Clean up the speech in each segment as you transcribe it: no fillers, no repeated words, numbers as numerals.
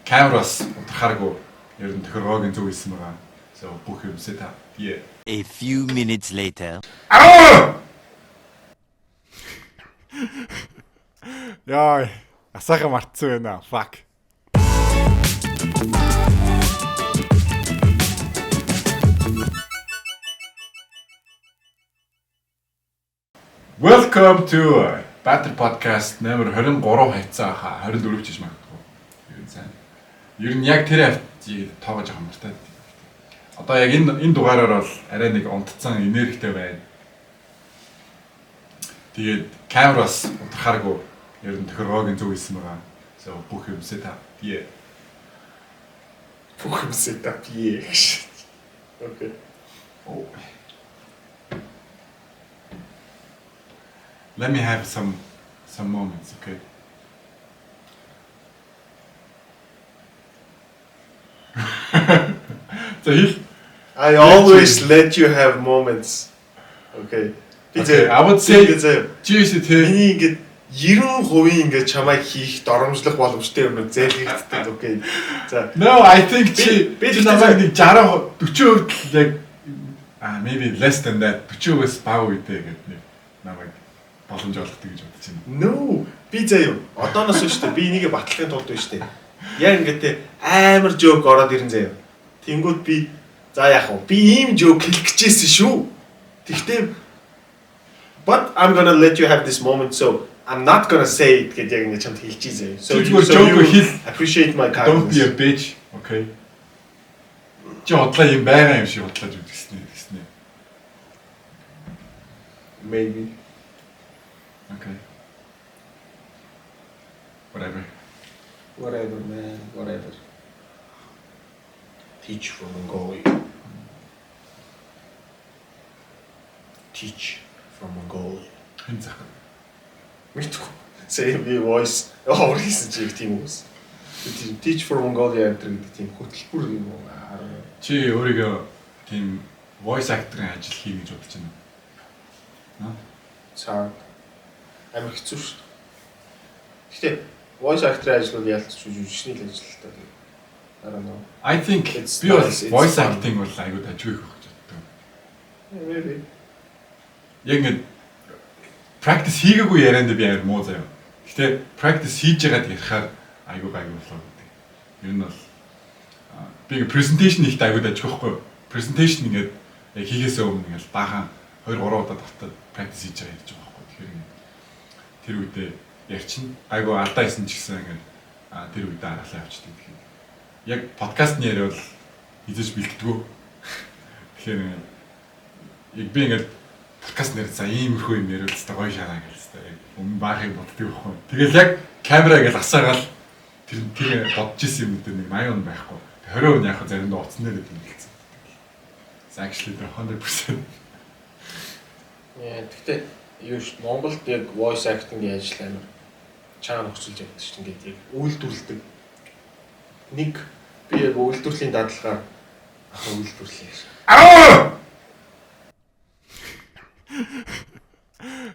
Камераас унтрахааргүй ер нь тохиргоог нь зөв хийсэн байгаа. So бүх юм set up. Yeah. A few minutes later. Яа, асаахан мартсан байна. Fuck. Welcome to Battle Podcast номер 23 хавцаа хаа 24 ч гэж магадгүй. Ер нь сайн. Ер нь яг тэр хавцыг тоогож авах мартаад. Одоо яг энэ дугаараар бол арай нэг унтцсан энергитэй байна. Тэгээд камераас унтрахааргүй ер нь тохиргоог нь зөв хийсэн байгаа. So бүх юм set up. Yeah. Бүх юм set up yeah. Okay. Oh. Let me have some moments, okay? За хэл. I always let you have moments. Okay. Би Okay, I would say би заяа. Чи юу те Миний ингээд 90% ингээд чамайг хийх доромжлох боломжтой юм зээлгэгддэг. Okay. За. No, I think чи би чи намайг нэг 60 40% л яг maybe less than that 40%-ээс бага үедээ гэдэг нэг намайг боломж олгодог гэж бодож байна. No. Би заяа. Одооноос шүү дээ. Би энийг батлахын тулд биш үү. Яг ингээд те амар joke ороод ирэн заяа. Тэнгүүд би за яах вэ? Би ийм joke хэлэх гэжсэн шүү. Тэгтээ but I'm gonna let you have this moment so I'm not gonna say it гэдэг яг ингээд чамд хэлчихье заяа. So Чи зүгээр joke хэл. Appreciate my Don't be a kindness. bitch, okay? Чи худлаа юм байгаа юм шиг худлааж үзгэснэ гэснэ. Maybe. Okay. Whatever. Whatever man, whatever. Teach for Mongolia. Teach from Mongolia. Хэн зах. Мэдгүй. Same би voice over хийсэн чи их тийм үгс. Тийм Teach for Mongolia энэ гэдэг тийм хөтөлбөр юм уу? I don't know. Чи өөрийгөө тийм voice actor-ын ажил хий гэж бодож байна уу? It's hard. Амар хэцүү шүү дээ. Гэтэ voice actor-ын ажил бол ялцч жүжигчний л ажил л та. I don't know. I think It's би бол nice, it's voice fun. acting бол айгүй дажгүй их байх гэж боддог. Maybe. Яг ингээд practice хийгээгүй ярианд би амар муу заяа. Гэтэ practice хийж байгаад ярихаар айгүй гайгүй болоо гэдэг. Ер нь бол би ингээд presentation хийхдээ айгүй дажгүй байхгүй юу? Presentation ингээд яг хийгээсээ өмнө ингээд баахан 2 3 удаа давтаад practice хийж байгаа ярьж байгаа байхгүй юу? Тэгэхээр ингээд тэр үедээ ярьчин айгүй алдаа хийсэн ч гэсэн ингээд тэр үедээ аргалаа явчихдаг. Тэгэхээр яг подкастны яриа бол хизээж бэлддэггүй. Тэгэхээр ингээд яг би ингээд подкаст нэр за иймэрхүү юм яриул хэвээр гоё шараа гэж хэвээр яг өмнө баахыг боддөг байхгүй. Тэгэл яг камера ингээл асаагаал тэр бодож исэн юм дээр нэг 80% байхгүй. 20% яг заримдаа утсан дээр юм хэлсэн. It's actually the 100%. Яа, гэхдээ юу ш Монголд яг voice acting-ийн ажил амар чанга нөхцөлж явдаг шүү дээ. Ингээд яг үйлдвэрлэдэг. Нэг би яг үйлдвэрлэлийн дадлагаар үйлдвэрлэе.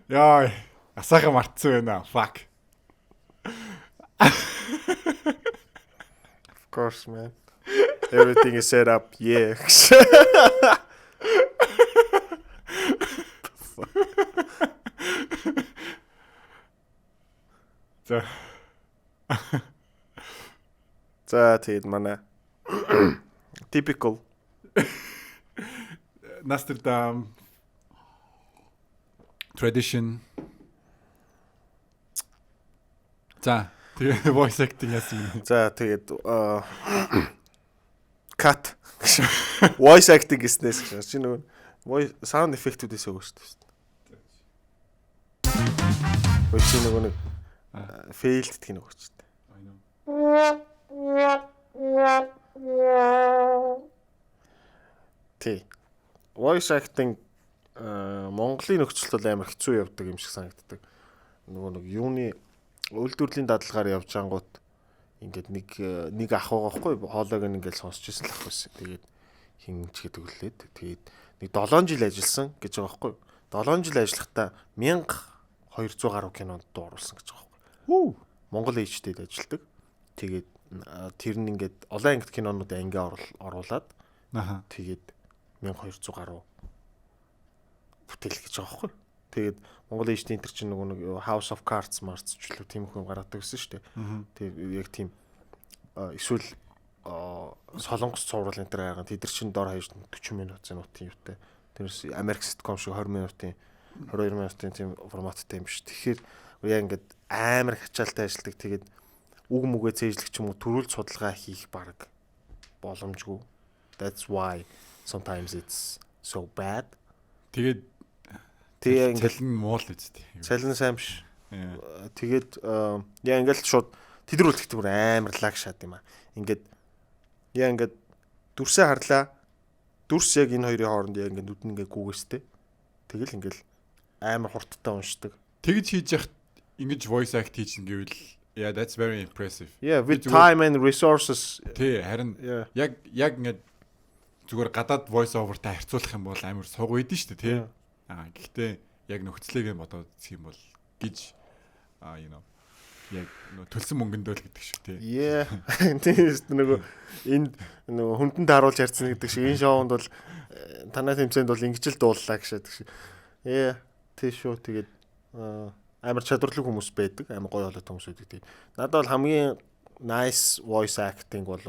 Яа, асаахан мартсан байна. Fuck. Of course, man. Everything is set up. Yeah. За. За тэгээд манай typical Настerdam tradition. За, тэгээ voice acting яасан юм. За тэгээд cut voice acting гэснээс гэж чи нөгөө voice sound effect-үүдээс өгөө шүү дээ. Ой чи нөгөө нэг failed гэдэг нь өгөөч дээ. I know. Тий. Voice acting Монголын нөхцөлд бол амар хэцүү явдаг юм шиг санагддаг. Нөгөө нэг юуны үйлдвэрлэлийн дадлагаар явж ангууд ингээд нэг ах байгаа байхгүй хоолойг нь ингээд сонсч ирсэн л ах байсан. Тэгээд хин ч гэдэг үлээд тэгээд нэг 7 жил ажилласан гэж байгаа байхгүй. 7 жил ажиллахдаа 1200 гаруй кинонд дуу оруулсан гэж байгаа байхгүй. Хүү. Монгол HD-д ажилладаг. Тэгээд Тэр нь ингээд олон ангит кинонууд анги оруулаад тэгээд 1200 гаруй бүтээл гэж байгаа байхгүй. Тэгээд Монгол HD энэ чинь нөгөө нэг House of Cards Marts ч лөө тийм хүн гаргадаг гэсэн шүү дээ. Тэгээд яг тийм эсвэл Солонгос цуврал энэ төр гарган тэд нар чинь дор хаяж 40 минут минутын юутай. Тэрс Америк sitcom шиг 20 минутын, 22 минутын тийм форматтай юм биш. Тэгэхээр яг ингээд амар хачаалтай ажилладаг. Тэгээд үг мүгээ цээжлэх ч юм уу, төрүүлж судалгаа хийх баг боломжгүй. That's why sometimes it's so bad. Тэгээд Тэгээ ингээд цалин муу л үсттэй. Цалин сайн биш. Тэгээд яа, ингээд шууд тэд нар үлдэхдээ бүр амар лаг шат юм аа. Ингээд яа, ингээд дүрсээ харлаа. Дүрс яг энэ хоёрын хооронд яг ингээд нүд нь ингээд гүгээстэй. Тэгэл ингээд амар хурдтай уншдаг. Тэгж хийж яхад, ингэж voice act хийж гэвэл, yeah, that's very impressive. Yeah, with time and resources. Тий, харин яг ингээд зүгээр гадаад voice over-тай харьцуулах юм бол амар суг үйдэн шүү дээ, тий. Аа, гэхдээ яг нөхцөлийг нь бодоод үзэх юм бол гэж яг төлсөн мөнгөндөө л гэдэг шиг, тий. Yeah. Тийм шүү дээ, нөгөө энд нөгөө хүндэнд харуулж ярьсан гэдэг шиг энэ шоунд бол танай тэмцээнд бол ингэж л дууллаа гэж гэдэг шиг. Yeah, тий шүү. Тэгээд амар чадварлаг хүмүүс байдаг. Амар гоё хоолойтой хүмүүс байдаг. Тэгээд надад бол хамгийн nice voice acting бол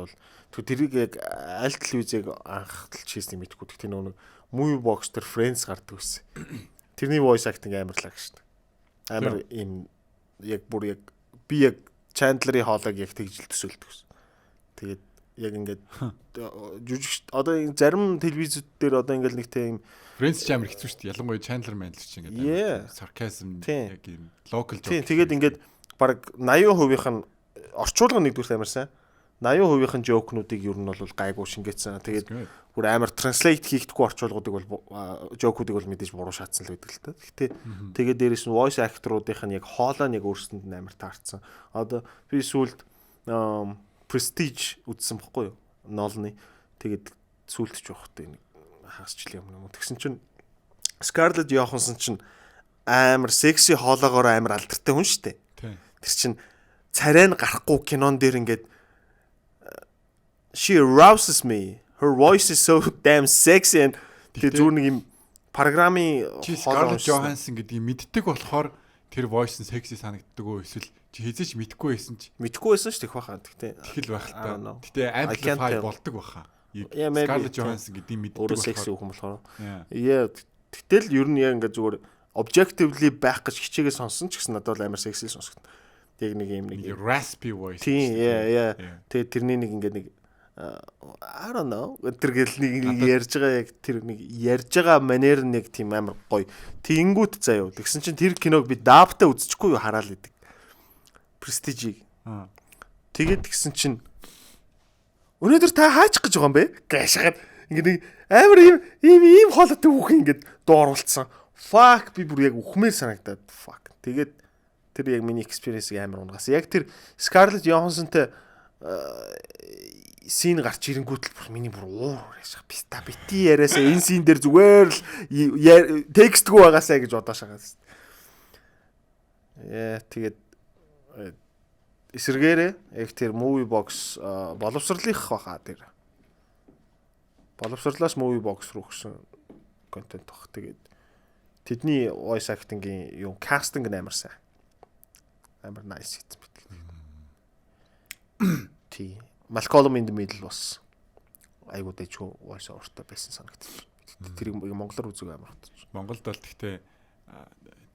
тэрийг яг аль телевизийг анхталж хийснийг мэдэхгүй. Тэр нөгөө movie box дээр Friends гардаг байсан. Тэрний voice acting амар лаг шүү дээ. Амар ийм яг бүр яг би яг Chandler-ийн хоолойг яг тэгж л төсөөлдөг гэсэн. Тэгээд яг ингээд жүжигч одоо зарим телевизүүд дээр одоо ингээд нэг тийм Friends ч амар хэцүү шүү дээ. Ялангуяа Chandler Mandler ч ингээд sarcasm, яг юм local joke. Тийм, тэгээд ингээд баг 80%-ийнх нь орчуулга нэгдүгээр амар сайн. 80%-ийнх нь joke-нуудыг ер нь бол гайгүй шингээсэн. Тэгээд бүр амар translate хийхдэггүй орчуулгуудыг бол, joke-уудыг бол мэдээж буруу шаацсан л байдаг л та. Гэхдээ тэгээд дээрэс нь voice actor-уудынх нь яг хоолой нь яг өөрсөнд нь амар таарсан. Одоо би сүүлд Prestige үзсэн бохгүй юу? Нолны. Тэгээд сүүлд ч явахтай нэг хагас жилийн өмнө юм. Тэгсэн чинь Scarlett Johansson чинь амар секси хоолоогоор амар алдартай хүн шүү дээ. Тэр чинь царай нь гарахгүй кинон дээр ингээд "She arouses me. Her voice is so damn sexy" and тэгээ зүгээр нэг юм програмын хоолой. Scarlett Johansson гэдгийг мэддэг болохоор тэр voice нь секси санагддаг уу, эсвэл чи хэзээ ч мэдэхгүй байсан ч Мэдэхгүй байсан ч тех баха. Тэгтээ Тэгэл байх л та. Гэтэ amplify болдог баха. Scarlett Johansson гэдгийг мэддэг болохоор өөрөө секси хүн болохоор. Yeah, гэтэл ер нь яг ингээд зүгээр objectively байх гэж хичээгээ сонсон ч гэсэн надад бол амар секси сонсогдно. Яг нэг юм нэг raspy voice. Тийм, yeah. Тэгээд тэрний нэг ингээд нэг, I don't know, тэр гэл нэг ярьж байгаа, яг тэр нэг ярьж байгаа манер нэг тийм амар гоё. Тэнгүүт заяа. Тэгсэн чинь тэр киног би dub тай үзчихгүй юу, хараал идэг. Prestige-ийг. Тэгээд тэгсэн чинь "Өнөөдөр та хаачих гэж байгаа юм бэ?" Гашгаад ингээд нэг амар ийм ийм ийм хоолойтой хүүхэн ингээд дуу оруулсан. Fuck, би бүр яг үхмээр санагдаад, fuck. Тэгээд тэр яг миний experience-ийг амар унгаас. Яг тэр Scarlett Johansson-тай scene гарч ирэнгүүт л бүр миний бүр уур яшаа, писта бити яриасаа, энэ scene дээр зүгээр л текстгүй байгаасаа гэж бодоо шагаад. Тэгээд эсэргээрээ яг тэр movie box боловсрлынх баха, тэр боловсрлоос movie box руу өгсөн контент баг. Тэгээд тэдний voice acting-ийн юу, casting нь амар сайн. Амар nice хийсэн байдаг. Тий. Malcolm in the Middle бас айгуу дэжгүй voice over-тай байсан санагдчих. Тэрийг монголоор үзэг амар хатчих. Монголд бол гэхдээ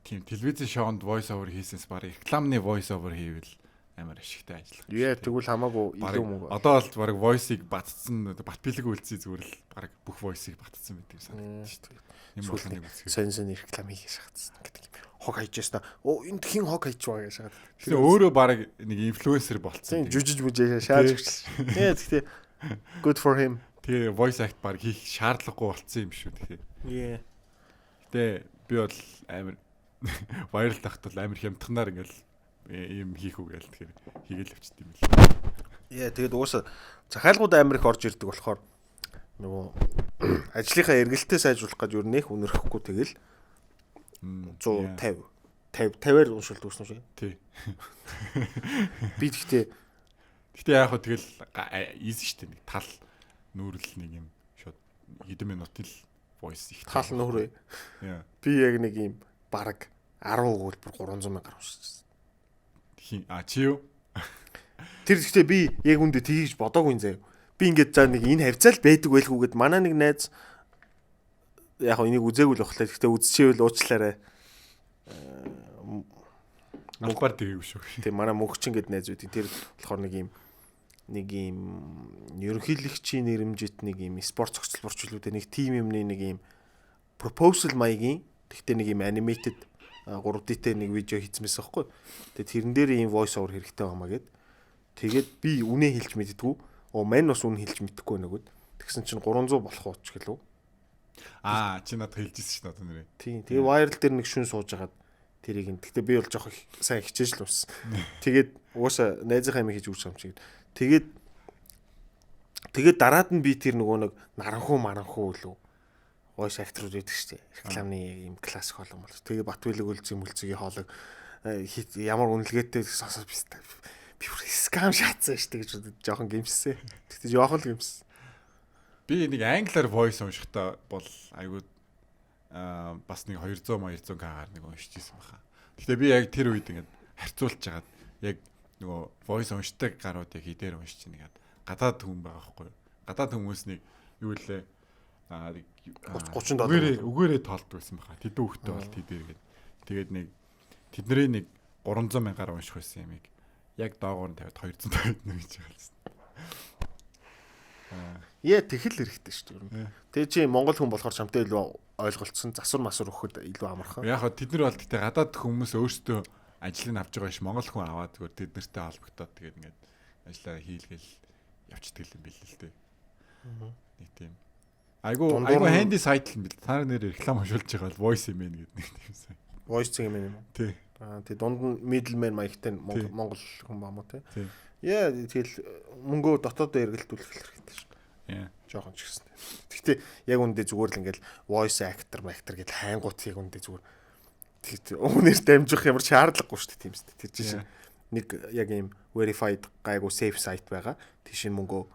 тийм телевизийн шоунд voice over хийсэнс баг рекламны voice over хийвэл амар ашигтай ажиллах. Yeah, тэгвэл хамаагүй илүү мөнгө. Одоо бол баг voice-ыг батцсан, бат бэлэг үлдсий, зүгээр л баг бүх voice-ыг батцсан байдаг санагдчих шүү дээ. Юм болгоныг үзэх. Сонь сонь реклам хийх шахацсан гэдэг юм. Хог хайж ясна. Оо, энд хин хог хайж байгаа гэж шахаад. Тэгээ өөрөө баг нэг инфлюенсер болцсон. Тийм, жүжиж мүжээ шааж өгчлээ. Тэгээ тэгтээ good for him. Тэгээ voice act баг хийх шаардлагагүй болцсон юм шүү тэгэхээр. Yeah. Гэтэ би бол амар viral тахт бол амар хямдханаар ингээл ийм хийх үг гээл тэгэхээр хийгээл явчихд юм бэл. Yeah, тэгээд угаасаа захиалгууд амар их орж ирдэг болохоор нөгөө ажлынхаа эргэлтээ сайжруулах гэж юу нэх үнэрхэхгүй, тэгэл 150 50 50-аар уншуулдаг гэсэн шиг. Тий. Би тэгтээ Гэтэ яг хөө тэгэл easy шүү дээ. Нэг тал нүүрэл нэг юм шууд хэдэн минутын л voice их. Тал нүүрээ. Яа. Би яг нэг юм бараг 10 өгүүлбэр 300 мянгаар уншчихсан. Хин а чи юу? Тэр гэхдээ би яг үндэ тгийж бодоогүй юм заяа. Би ингээд за нэг энэ хавцаа л байдаг байлгүй гэд манай нэг найз яг энийг үзээгүй л бахлаа. Гэхдээ үзчихэвэл уучлаарай. Албаар тэгээгүй шүү. Тийм манай мөнхчин гэд найз үүдийн тэр болохоор нэг юм ерөнхийлөгчийн нэрэмжит нэг юм спорт цогцлборч үлүүдээ нэг тим юмны нэг юм proposal маягийн тэгтээ нэг юм animated 3D-тэй нэг видео хийцмээс байхгүй. Тэгээ тэрэн дээр ийм voice over хэрэгтэй байгаамаа гэд. Тэгээд би үнэ хэлж мэддэггүй. Оо мань бас үнэ хэлж мэдэхгүй нөгөөд. Тэгсэн чинь 300 болох уу ч гэлүү. Аа чи надад хэлжсэн шүү дээ одоо нэрээ. Тийм. Тэгээ viral дээр нэг шүн сууж хагаад тэрийг нь. Гэтэ би бол жоох сайн хичээж л унсан. Тэгээд угаасаа найзынхаа юм хийж үүсэх юм шиг. Тэгээд дараад нь би тэр нөгөө нэг наранхуу маранхуу үлээ voice actor-ууд байдаг шүү дээ. Рекламны юм классик хоолой бол. Тэгээ Батбилэг үлзий мүлзигийн хоолой ямар үнэлгээтэй сонсоод би бүр scam шаацсан шүү дээ гэж бодож жоохон гэмссэн. Тэгтээ жоохон л гэмссэн. Би нэг англиар voice уншихдаа бол айгуу бас нэг 200 200 к-гаар нэг уншиж исэн баха. Гэтэ би яг тэр үед ингээд харьцуулж хагаад яг нөгөө voice уншдаг гарууд яг хэдээр уншиж чинь ингээд гадаад хүн байгаа байхгүй юу? Гадаад хүмүүс нэг юу лээ 37 үгээрээ тоолдог байсан баха. Тэдэн хүүхдтэй бол тэдээр гээд. Тэгээд нэг тэдний нэг 300 мянгаар унших байсан юмыг яг доогоор нь тавиад 250 гэж байгаа. Яа тэгэл хэрэгтэй шүү дээ. Тэгээ чи монгол хүн болохоор чамтай илүү ойлголцсон засвар масвар өгөхөд илүү амархан. Яг хаа тэд нар бол гэтээ гадаад хүмүүс өөрсдөө ажлыг авч байгаа ш монгол хүн аваад зүгээр тэд нартай холбогдоод тэгээд ингээд ажлаа хийлгээл явцдаг юм билээ л дээ. Нэг тийм. Айгу айгу handy site юм бил. Та нар нэр реклам уншуулж байгаа бол voice юм гэдэг нэг тийм сайт. Voice юм юм уу? Тий. Аа тий дунд нь middleman маягтай монгол хүн баа мó тий. Яа тэгэл мөнгөө дотоодоо эргэлдүүлэх хэрэгтэй шүү. Яа. Жохон ч гэсэн. Гэхдээ яг үндэ зүгээр л ингээл voice actor, actor гэж хайнгуут яг үндэ зүгээр үүнээр дамжих ямар шаардлагагүй шүү дээ тийм үст. Тэр чинь нэг яг ийм verified гайгүй safe site байгаа. Тийш мөнгөө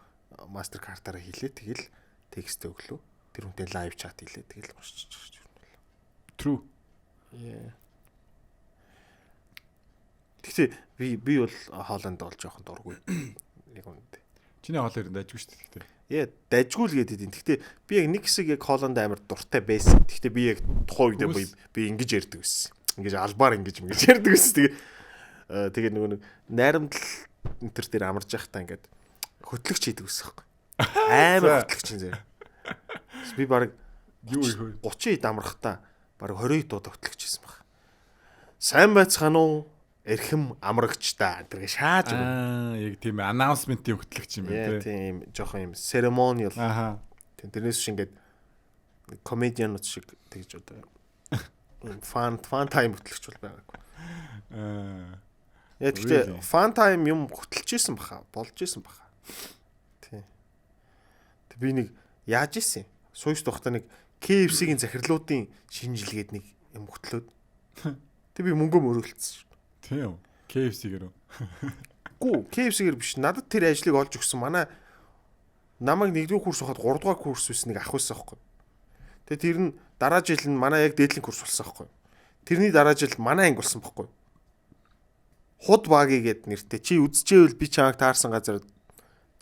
Mastercard-аараа хийлээ тэгэл текст өглөө. Тэр хүнтэй live chat хийлээ тэгэл уншиж байгаа юм. True. Yeah. Тэгтээ би бол хоолойнд бол жоохон дургүй. Яг үнэндээ. Чиний хоол ер нь дайжгүй шүү дээ тэгтээ. Яа, дайжгүй л гэдэг юм. Тэгтээ би яг нэг хэсэг яг хоолойнд амар дуртай байсан. Тэгтээ би яг тухайн үед би ингэж ярьдаг байсан. Ингэж албаар ингэж ингэж ярьдаг байсан. Тэгээ тэгээ нөгөө нэг найрамдал энэ төр дээр амарж явахдаа ингээд хөтлөгч хийдэг байсан байхгүй. Амар хөтлөгч юм заяа. Би баг юу их вэ? 30 хэд амрахтаа баг 20 хэд удаа хөтлөгч хийсэн баг. Сайн байцгаана уу? Эрхэм амрагч та энэ шааж өгнө. Аа яг тийм announcement-ийн хөтлөгч юм байна тий. Тийм жоохон юм ceremonial. Аа. Тийм тэрнээс биш ингээд комедианууд шиг тэгж одоо fun fun time хөтлөгч бол байгаагүй. Аа. Яг гэхдээ fun time юм хөтлөж исэн баха, болж исэн баха. Тийм. Тэг би нэг яаж исэн? Сууж тухтаа нэг KFC-ийн захирлуудын шинжилгээд нэг юм хөтлөөд. Тэг би мөнгө мөрөөлцсөн шүү. Тийм үү? KFC-гэр үү? Гүү, KFC-гэр биш. Надад тэр ажлыг олж өгсөн. Манай намайг 1-р курс байхад 3-р курс байсан нэг ах байсан байхгүй. Тэгээ тэр нь дараа жил нь манай яг дээдлийн курс болсон байхгүй. Тэрний дараа жил манай анги болсон байхгүй. Худ баги гэд нэртэй. Чи үзчихээвэл би чамайг таарсан газар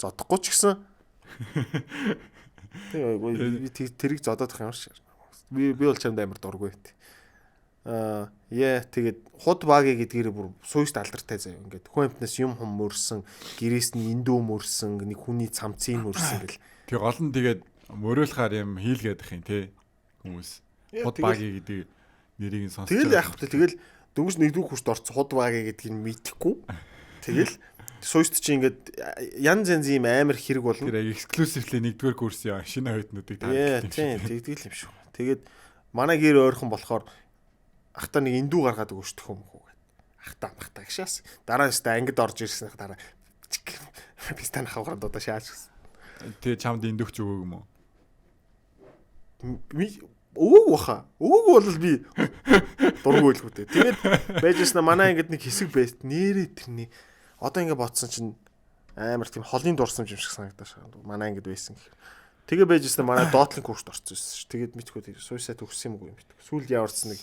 зодохгүй ч гэсэн. Тийм би тэрийг зодоодох юм шиг. Би бол чамд амар дургүй. Аа яа тэгээд худ баги гэдгээр бүр сууйст алдартай заяа. Ингээд хүн амтнаас юм хум мөрсөн, гэрээс нь эндүү мөрсөн, нэг хүний цамцыг мөрсөн гэл. Тэг гол нь тэгээд мөрөөлөхөр юм хийлгээд их юм те хүмүүс. Худ баги гэдэг нэрийг нь сонсч. Тэгэл яах вэ? Тэгэл дөнгөж нэгдүгээр курст орсон худ баги гэдгийг мэдэхгүй. Тэгэл сууйст чи ингээд янз янз юм амар хэрэг болно. Тэр exclusively нэгдүгээр курс яа шинэ оюутнуудыг таарлах юм шиг. Тийм тэгдэг юм шиг. Тэгээд манай гэр ойрхон болохоор ахта нэг эндүү гаргаад өгөшдөх юм уу гэд. Ахта махта гшаас. Дараа нь өстө ангид орж ирсэн дараа би танах авахад одоо шааж гисэн. Тэгээ чамд эндүүч өгөөг юм уу? Өгөөг баха. Өгөөг бол би дургүй байлгүй дээ. Тэгээд байж ирсэн манай ангид нэг хэсэг байст нэрээ тэрний одоо ингэ бодсон чинь Амар тийм холын дурсамж юм шиг санагдаж байгаа. Манай ангид байсан гэх. Тэгээ байжсэн, манай доотлын курст орсон байсан ш. Тэгээд мэдгүй, тэг suicide өгсөн юм уу юм мэдгүй. Сүүлд яварсан нэг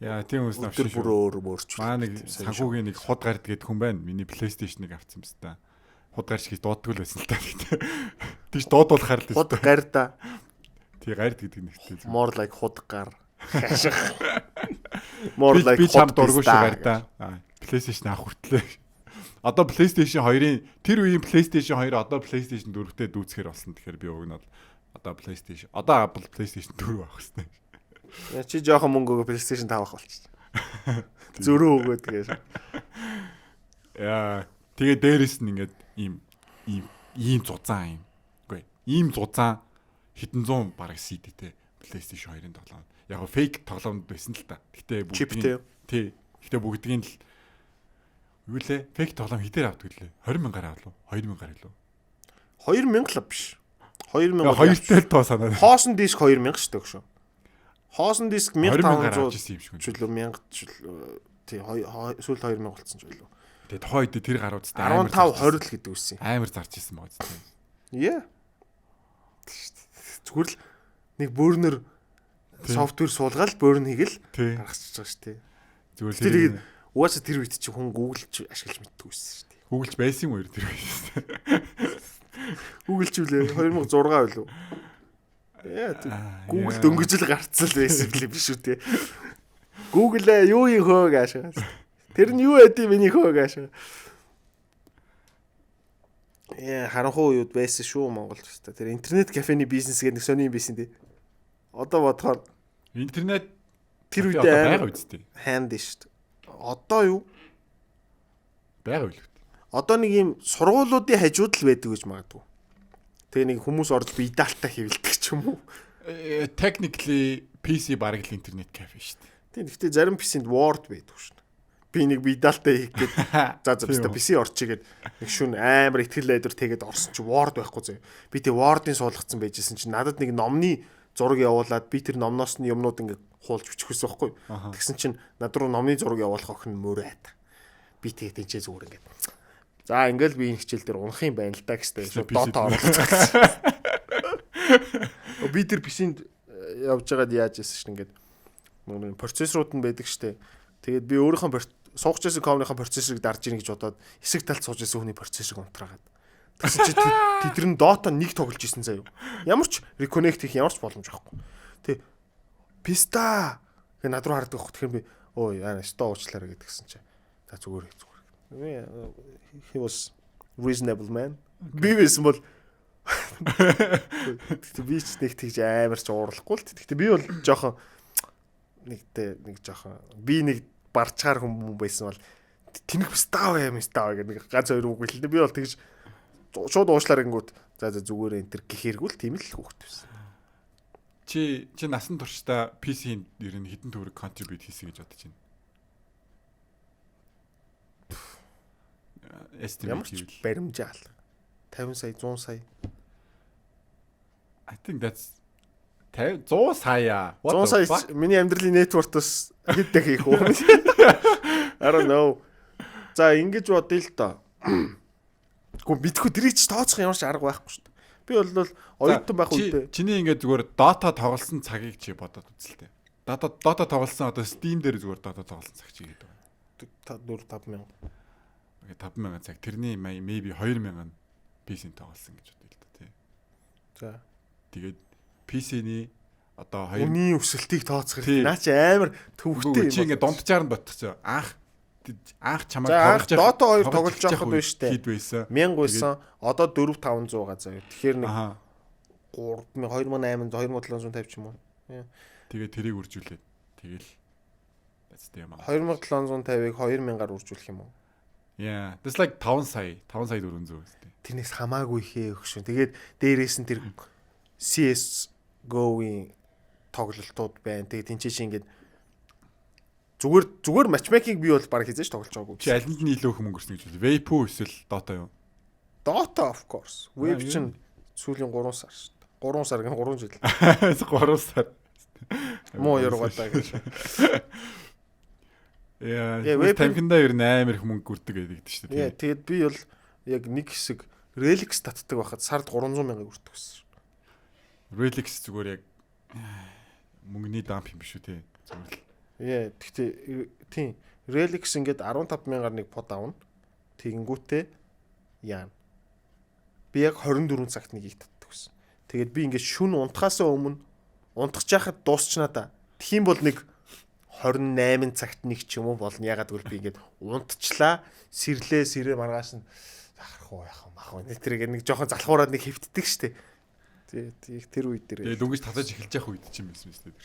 Яа, тийм үс өдөр бүр өөр өөрчлөлт. Маа нэг санхүүгийн нэг худ гард гэдэг хүн байна. Миний PlayStation-ыг авсан юм та. Худ гарч гэж дууддаг л байсан л та. Тэгж дуудуулахаар л Худ гарда. Тий, гард гэдэг нэгтэй. More like худ гар. More like би чам дургу шүү, гарда. PlayStation авах хүртлээ. Одоо PlayStation 2-ын, тэр үеийн PlayStation 2 одоо PlayStation 4-тэй дүүцэхэр болсон. Тэгэхээр би уг нь бол одоо PlayStation, одоо Apple PlayStation 4 авах хэрэгтэй. Чи жоохон мөнгө өгөө PlayStation 5 авах болчих. Зөрөө өгөөд гэж. Яа, тэгээ дээрэс нь ингээд ийм ийм ийм зузаан юм. Үгүй, ийм зузаан хэдэн зуун бараг CD-тэй PlayStation 2-ын тоглоом. Яг го fake тоглоомд байсан л та. Гэтэ бүгдийг, тий. Гэтэ бүгдгийг л юу лээ? Fake тоглоом хэдээр авдаг лээ? 20 мянгаар авлаа. 2 мянгаар илүү. 2000 л биш. 2000. Хоёртой л тоо санаа. Хоосон диск 2000 шүү дээ өгшөө. Хоосон диск 1500 авч ирсэн юм шиг. Чөлөө 1000 чөлөө, тий, сүүл 2000 болцсон ч байлуу. Тэгээ тухайн үед тэр гаруудтай 15 20 л гэдэг үсэн. Амар зарж исэн байгаа зү. Яа. Зүгээр л нэг бөөрнөр software суулгаал бөөрн хийгэл гаргачихж байгаа шүү дээ. Зүгээр л тэгээд угаасаа тэр үед чи хүн Google ч ашиглаж мэддэг байсан шүү дээ. Google ч байсан юм уу тэр үед? Google ч үлээ 2006 байлуу. Яа, Google дөнгөж л гарцсан л байсан юм биш үү те. Google юу юм хөө гаашаа. Тэр нь юу байд юм миний хөө гаашаа. Яа, харанхуй үеуд байсан шүү Монголд ч та. Тэр интернет кафений бизнес гэдэг нэг сони юм байсан тий. Одоо бодохоор интернет тэр үед байгаа үстэй. Ханд шүү дээ. Одоо юу? Байгаа үйл. Одоо нэг юм сургуулиудын хажууд л байдаг гэж магадгүй. Тэгээ нэг хүмүүс орж биедаалтай хэвлдэг ч юм уу. Technically PC бараг л интернет кафе шүү дээ. Тийм, гэхдээ зарим PC-нд Word байдаг шүү дээ. Би нэг биедаалтай хийх гээд за за бистэ PC орчих гээд нэг шүн амар ихтгэл найдвар тэгээд орсон чи Word байхгүй зөө. Би тэг Word-ын суулгацсан байжсэн чи надад нэг номны зураг явуулаад би тэр номноос нь юмнууд ингээд хуулж бичих байсан байхгүй. Тэгсэн чинь над руу номны зураг явуулах охин мөрөөд. Би тэгээд тэнцээ зүгээр ингээд. За ингээл би энэ хичээл дээр унах юм байна л да гэжтэй шууд Dota оруулах. Би тэр PC-нд явж байгаад яаж яасан шин ингээд нэг процессорууд нь байдаг штэ. Тэгээд би өөрийнхөө суугч байсан комныхоо процессорыг дарж ийн гэж бодоод хэсэг талд сууж байсан хүний процессорыг унтраагаад. Тэгсэн чи тэд нар Dota нэг тоглож исэн заяа. Ямар ч reconnect хийх ямар ч боломж байхгүй. Тэг писта гэ над руу хардаг байхгүй. Тэгэхээр би өө яа сто уучлаарай гэдгсэн чи. За зүгээр зүгээр. He was reasonable man. Би байсан бол тэгтээ би ч нэг тэгж амар ч уурлахгүй л. Тэгтээ би бол жоохон нэгтэй нэг жоохон би нэг барчгаар хүмүүс байсан бол тэнэх став юм став гэх нэг ганц хоёр үг хэлнэ. Би бол тэгж шууд уушлаар гингүүт за за зүгээр энэ төр гэхэргүй л тийм л хүүхэд байсан. Чи насан туршдаа PC-нд ер нь хэдэн төгрөг contribute хийсэн гэж бодож байна? Ямар ч баримжаал 50 сая 100 сая. I think that's 100 сая. 100 сая миний амьдралын net worth-ос хэд дахин их үү? I don't know. За ингэж бодъё л доо. Гэхдээ мэдхгүй тэрийг ч тооцох ямар ч арга байхгүй шүү дээ. Би бол оюутан байх үедээ чиний ингээд зүгээр Dota тоглосон цагийг чи бодоод үзэлтэй. Dota тоглосон одоо Steam дээр зүгээр Dota тоглосон цаг чи гэдэг. 4 5 мянга. Окей 5 мянга цаг. Тэрний maybe 2 мянга нь PC-н тоглосон гэж бодъё л да тий. За. Тэгээд PC-ний одоо 2 үнийн өсөлтийг тооцох хэрэгтэй. Наа чи амар төвхтэй юм. Чи ингээд дунджаар нь бодчих. Анх чамайг тоглож байгаа Dota 2 тоглож байхад байна шүү дээ. Хэд байсан? 1000 байсан. Одоо 4500 га заяа. Тэгэхээр нэг 3000 2800 2750 ч юм уу. Тэгээ тэрийг үржүүлээд тэгэл юм аа. 2750-ыг 2000-аар үржүүлэх юм уу? Yeah, that's like 5 сая, 5 сая 400 үстэй. Тэрнээс хамаагүй ихээ өгшөн. Тэгээд дээрээс нь тэр CS:GO-ийн тоглолтууд байна. Тэгээд тэнцээ чи ингээд зүгээр matchmaking би бол баг хизээж тоглож байгаагүй. Чи алинд нь илүү их мөнгө өрсөн гэж үү? Vape үү эсвэл Dota юу? Dota of course. Vape чинь сүүлийн 3 сар шүү дээ. 3 сар гэн 3 жил. 3 сар. Муу яргаадаа гэж. Яа, тамхиндаа ер нь амар их мөнгө үрдэг гэдэг шүү дээ. Тэгээд би бол Яг нэг хэсэг Relx татдаг байхад сард 300 мянгыг хүртдэг байсан. Relx зүгээр яг мөнгөний dump юм биш үү те. Зүгээр л. Яа, тэгтээ тийм Relx ингээд 15 мянгаар нэг под авна. Тэгэнгүүтээ яана. Би яг 24 цагт нэгийг татдаг байсан. Тэгээд би ингээд шүн унтахаасаа өмнө унтах жахад дуусчнаа да. Тэгэх юм бол нэг 28 цагт нэг ч юм уу болно. Ягаад гэвэл би ингээд унтчлаа, сэрлээ, сэрээ маргааш нь захарах уу яах юм ах вэ. Тэр нэг жоохон залхуураад нэг хэвтдэг штэ. Тий, тэр үед дээр. Тэгээд дөнгөж татаж эхэлж явах үед ч юм байсан биз дээ.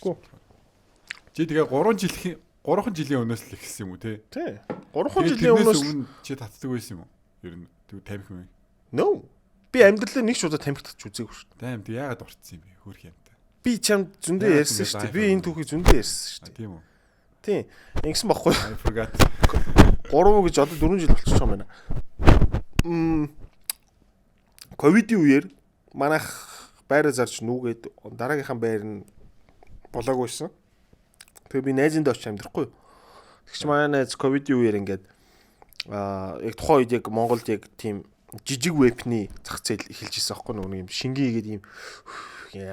Чи тэгээ 3 жилийн өмнөөс л эхэлсэн юм уу те? Тий. 3 жилийн өмнөөс өмнө чи татдаг байсан юм уу? Ер нь тэг тамхи юм. No. Би амьдралаа нэг ч удаа тамхи татч үзээгүй шүү дээ. Тайм тэг яагаад орцсон юм бэ? Хөөх юмтай. Би чамд зөндөө ярьсан шүү дээ. Би энэ түүхийг зөндөө ярьсан шүү дээ. Тийм үү? Тийм. Ингэсэн баггүй. I forgot. 3 гэж одоо 4 жил болчихсон юм байна. Ковидын үеэр манайх байраа зарж нүгээд дараагийнхаа байр нь болоогүй байсан. Тэгээ би найзынд очиж амьдрахгүй. Тэгч манай найз ковидын үеэр ингээд яг тухайн үед яг Монголд яг тийм жижиг vape ний зах зээл эхэлж исэн аахгүй нөгөө нэг юм шингэн хийгээд ийм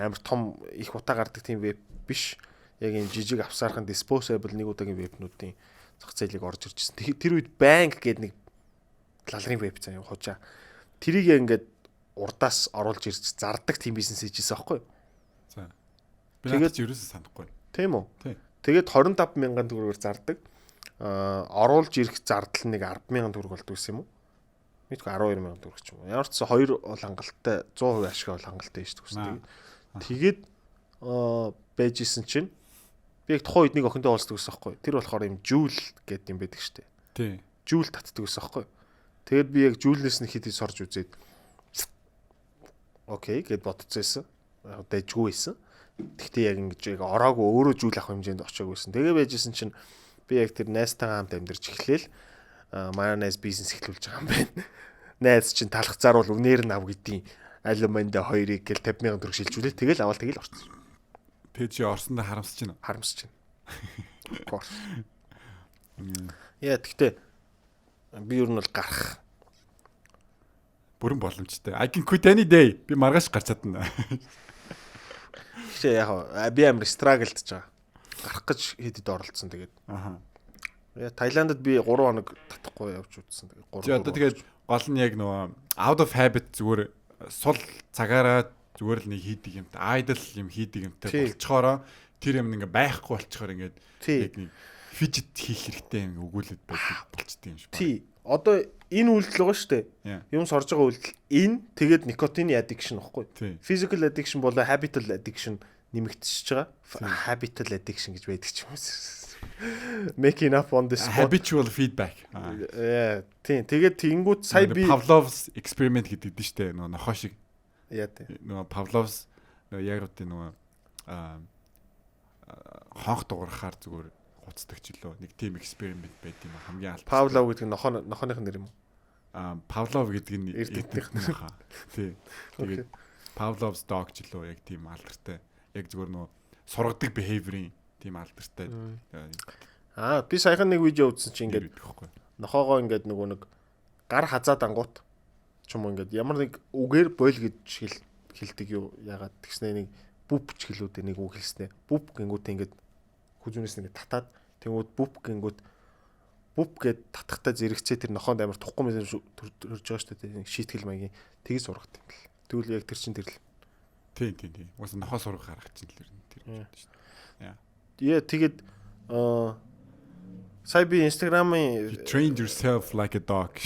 амар том их утаа гардаг тийм vape биш. Яг ийм жижиг авсаархан disposable нэг удаагийн vape нүүдийн зах зээлийг орж ирж ирсэн. Тэр үед Bang гэдэг нэг лалрын vape заа юм хужаа. Тэрийг ингээд урдаас оруулж ирж зардаг тийм бизнес хийж исэн аахгүй юу? За. Би тэгээд ерөөсөө санахгүй. Тийм үү? Тэгээд 25 мянган төгрөгөөр зардаг. Оруулж ирэх зардал нэг 10 мянган төгрөг болдог гэсэн юм уу? Мэдгүй 12 мянган төгрөг ч юм уу. Ямар ч сан хоёр бол хангалттай 100% ашиг бол хангалттай шүү дээ. Тэгээд байж исэн чинь би яг тухайн үед нэг охинтой уулздаг гэсэн байхгүй. Тэр болохоор юм Juul гэдэг юм байдаг шүү дээ. Тий. Juul татдаг гэсэн байхгүй. Тэгээд би яг Juul нээс нь хэд сорж үзээд okay гэд бодцсон. Яг дайжгүй байсан. Тэгтээ яг ингэж яг ороогүй өөрөө Juul авах хэмжээнд очиагүй байсан. Тэгээ байжсэн чинь би яг тэр найзтайгаа хамт амьдарч эхлээл манай найз бизнес эхлүүлж байгаа юм байна. Найз чинь талах заруул үнээр нь ав гэдیں۔ Алюминда хоёрыг гэл 50 сая төгрөг шилжүүлээ. Тэгэл аваад тэгэл орсон. Тэгээ чи орсондоо харамсаж байна уу? Харамсаж байна. Of course. Яа тэгтээ би ер нь бол гарах бүрэн боломжтой. I can quit any day. Би маргааш гарч чадна. Гэхдээ яг би амар struggle дж байгаа. Гарах гэж хэд хэд оролцсон тэгээд. Аха. Яа Таиландд би 3 хоног татахгүй явж үзсэн. Тэгээд 3. Чи одоо тэгээд гол нь яг нөгөө out of habit зүгээр сул цагаараа зүгээр л нэг хийдэг юмтай, idle юм хийдэг юмтай болчоороо тэр юм ингээ байхгүй болчоор ингээд яг нэг fidget хийх хэрэгтэй юм өгүүлээд байдаг болчтой юм шиг байна. Тий. Одоо энэ үйлдэл байгаа шүү дээ. Юм сорж байгаа үйлдэл энэ тэгээд никотины addiction баггүй. Physical addiction болоо habitual addiction нэмэгдчихэж байгаа. Habitual addiction гэж байдаг ч юм уу. Making up on the spot. Habitual feedback. Яа, тийм. Тэгээд тэгэнгүүт сая би Pavlov's experiment гэдэг дээ шүү дээ. Нөгөө нохоо шиг. Яа тийм. Нөгөө Pavlov's нөгөө яг үгүй нөгөө хонх дуурахаар зүгээр гуцдаг ч лөө. Нэг тийм experiment байд юм хамгийн алдартай. Павлов гэдэг нь нохооных нэр юм уу? Павлов гэдэг нь эрдэмтнийх нэр хаа. Тий. Тэгээд Pavlov's dog ч лөө яг тийм алдартай. Яг зүгээр нөгөө сургадаг behavior-ийн тийм алдартай. Би саяхан нэг видео үзсэн чинь ингээд нохоогоо ингээд нөгөө нэг гар хазаад ангуут ч юм уу ингээд ямар нэг үгээр бойл гэж хэлдэг юу ягаад тэгснэ нэг бүп ч гэлүүдээ нэг үг хэлснэ. Бүп гингүүтээ ингээд хүзүүнээс ингээд татаад тэнгууд бүп гингүүт бүп гэд татахтаа зэрэгцээ тэр нохоонд амар тухгүй мэт төрж байгаа шүү дээ. Шийтгэл маягийн тгий сургат юм бэл. Тэгвэл яг тэр чин тэр л. Тийм тийм тийм. Угаасаа нохоо сургах арга чинь л ер нь тэр юм шүү дээ. Яа. Яа тэгээд сая би Instagram-ын You trained yourself like a dog.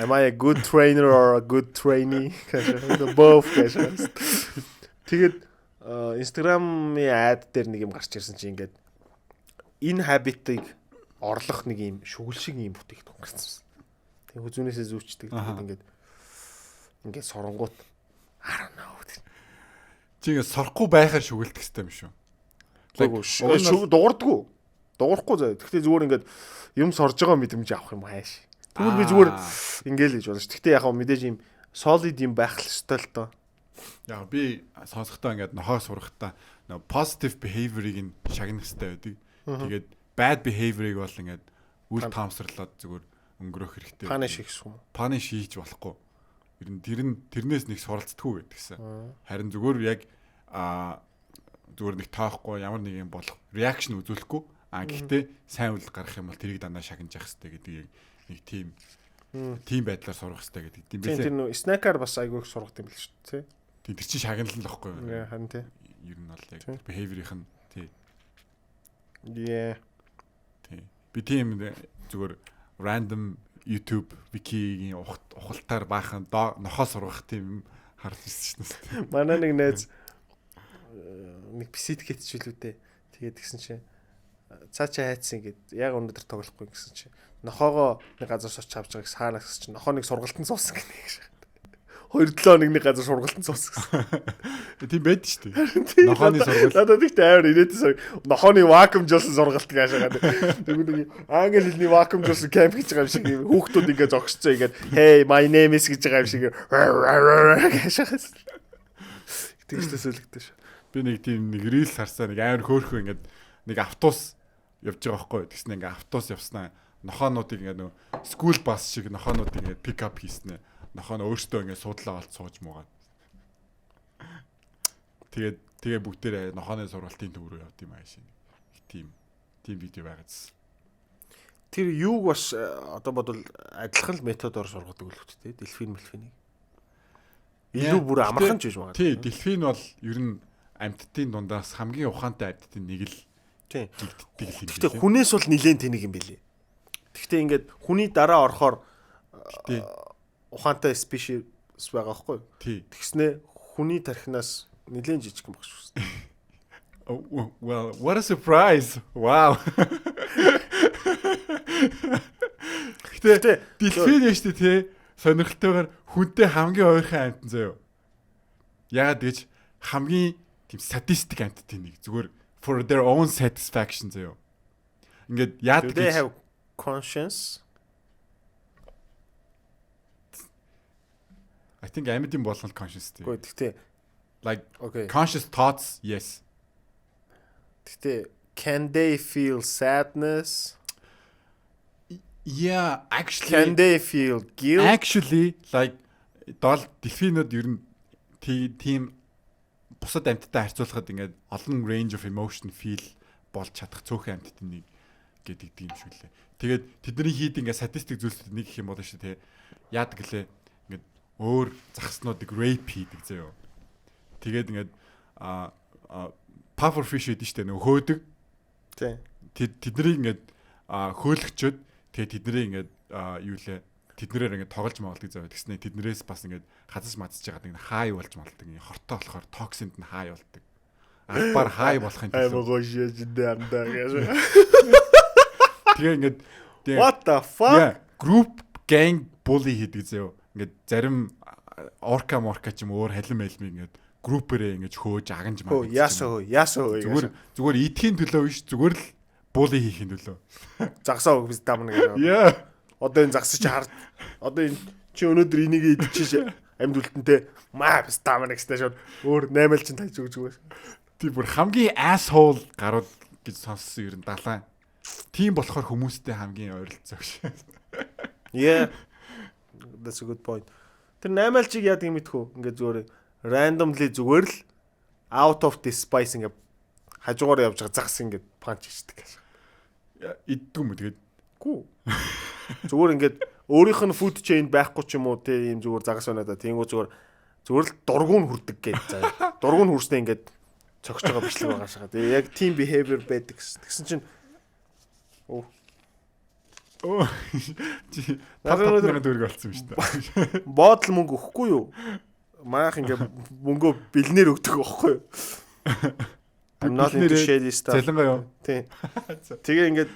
Am I a good trainer or a good trainee? Both гэж. Тэгээд Instagram-ын ad дээр нэг юм гарч ирсэн чинь ингээд энэ habit-ыг орлох нэг юм шүгэл шиг юм бүтээгдэхүүн гарсан. Тэг хүзүүнээсээ зүүчдэг. Тэгээд ингээд ингээд соронгууд I don't know. Чи ингээд сорохгүй байхаар шүгэлдэх хэрэгтэй юм шүү. Шүг дуурдгүү. Дуурахгүй заяа. Гэхдээ зүгээр ингээд юм сорж байгаа мэдрэмж авах юм хайш. Тэгвэл би зүгээр ингээл гэж болно ш. Гэхдээ яг мэдээж юм solid юм байх л ёстой л доо. Яг би сонсохдоо ингээд нохоо сурахтаа нөгөө positive behavior-ыг нь шагнах хэрэгтэй байдаг. Тэгээд bad behavior-ыг бол ингээд Үл таамсарлаад зүгээр өнгөрөөх хэрэгтэй. Punish хийх юм уу? Punish хийж болохгүй. Ер нь тэр нь тэрнээс нэг суралцдаггүй гэдгсэн. Харин зүгээр яг зүгээр нэг тоохгүй, ямар нэг юм болох reaction үзүүлэхгүй. Гэхдээ сайн үйл гарах юм бол тэрийг дандаа шагнаж явах хэрэгтэй гэдэг нэг тийм байдлаар сурах хэрэгтэй гэдэг юм билээ. Тэр нөө snake аар бас айгүй их сургах юм бэл шүү дээ. Тийм, тэр чинь шагнал л байхгүй юу? Харин тий. Ер нь бол яг behavior-ийнх нь тий. Yeah. Тий. Би тийм зүгээр random YouTube wiki-гийн ухалтаар баахан нохоо сургах тийм харж ирсэн шнэ. Манай нэг найз нэг писит гэтчихлүү дээ. Тэгээд тэгсэн чинь цаачаа хайцсан гэд яг өнөөдөр тоглохгүй гэсэн чинь нохоогоо нэг газар сууч авч байгааг саана гэсэн чинь нохоо нэг сургалтанд суусан гэнэ гэж. 2-7 хоног нэг газар сургалтанд суусан гэсэн. Тийм байд шүү дээ. Нохооны сургалт. Надад ихтэй амар ирээдсэн. Нохооны вакуумжуулсан сургалт гэж шагаад. Тэгвэл нэг англи хэлний вакуумжуулсан camp гэж байгаа юм шиг хүүхдүүд ингээ зогсцоо ингээд "Hey, my name is" гэж байгаа юм шиг гэж шагаад. Тэгж төсөөлөгдөж шүү. Би нэг тийм нэг reel харсаа, нэг амар хөөрхөн ингээд нэг автобус явж байгаа байхгүй. Тэгснэ ингээ автобус явснаа нохоонуудыг ингээ нөө school bus шиг нохоонуудыг ингээ pick up хийснэ. Нохоо нь өөртөө ингээ суудлаа олд сууж муугаад. Тэгээд бүгдээрээ нохооны сургалтын төв рүү явд юм аашиг. Тийм видео байгаадсэн. Тэр юуг бас одоо бодвол адилхан л методоор сургадаг л үү те, дельфин мэлфинийг. Илүү бүр амархан ч биш магадгүй. Тий, дельфин бол ер нь амьтдын дундаас хамгийн ухаантай амьтдын нэг л гэгддэг юм. Гэхдээ хүнээс бол нилээн тэнэг юм бэлээ. Гэхдээ ингээд хүний дараа орохоор ухаантай species байгаа байхгүй юу? Тэгснэ хүний тархинаас нилээн жижиг юм баг шүү. Well, what a surprise. Wow. Гэтэ дельфин ээ шүү дээ, тий. Сонирхолтойгоор хүнтэй хамгийн ойрхон амьтан заяо. Яагаад гэж хамгийн тийм sadistic амьтдын нэг, зүгээр for their own satisfaction заяо. Ингээд яадаг гэж. They have conscience? I think амьтын болгон conscious тий. Үгүй гэхдээ like okay. Conscious thoughts, yes. Гэхдээ can they feel sadness? Yeah, actually. Can they feel guilt? Actually, like дол дельфинүүд ер нь тийм бусад амьттай харьцуулахад ингээд олон range of emotion feel болж чадах цөөхөн амьтдын нэг гэдэг юм шиг лээ. Тэгээд тэдний хийд ингээд sadistic зүйлсүүд нэг их юм болно шүү дээ. Яадаг гэлээ ингээд өөр загснуудыг rape хийдэг заяо. Тэгээд ингээд puffer fish гэдэг шүү дээ, нөгөө хөөдөг. Тий. Тэднийг ингээд хөөлгчөөд тэгээд тэднийг ингээд юу лээ тэднэрээр ингээд тоглож магалдаг заяа. Тэгснэ тэднэрээс бас ингээд хазаж мазаж байгаа нэг хай болж малдаг. Ингээд хортой болохоор токсинд нь хай болдог. Албаар хай болохын төлөө. Аймаг гош андаа гэж. Тэгээ ингээд what the fuck? Group gang bully хийдэг заяа. Ингээд зарим орка морка ч юм өөр халим мэлмиг ингээд группэрээ ингээд хөөж агнж маа. Яасаа хөө, яасаа хөө. Зүгээр идэхийн төлөө биш, зүгээр л bully хийхин төлөө. Загсаа өг біз дамна гэж. Yeah. Одоо энэ загсаж хар. Одоо энэ чи өнөөдөр энийг идчихэж амьд үлдэнтэй маа біз дамна гэстэй шууд өөр 8 л чин таж өгч өгөөс. Тийм бүр хамгийн asshole гарууд гэж сонссон ер нь далайн. Тийм болохоор хүмүүстэй хамгийн ойролцоо гэж. Yeah. That's a good point. Тэр 8 алчиг яадаг юм мэдхүү. Ингээд зүгээр randomly зүгээр л out of this spice ингээд хажуугаар явж байгаа загас ингээд панч хийдэг гэж. Иддэг юм уу тэгээд? Гүү. Зүгээр ингээд өөрийнх нь food chain байхгүй ч юм уу те, ийм зүгээр загас байна да. Тэнгүү зүгээр л дургуун нь хүрдэг гэж заяа. Дургуун нь хүрснээ ингээд цогч байгаа бичлэг байгаа шага. Тэгээ яг team behavior байдаг гэсэн. Тэгсэн чинь оо чи 5 мянган төгрөг олцсон юм шүү дээ. Боодол мөнгө өгөхгүй юу? Манайх ингээ мөнгөө бэлнээр өгдөг байхгүй юу? I'm not into shady stuff. Цалингаа юу? Тийм. Тэгээ ингээд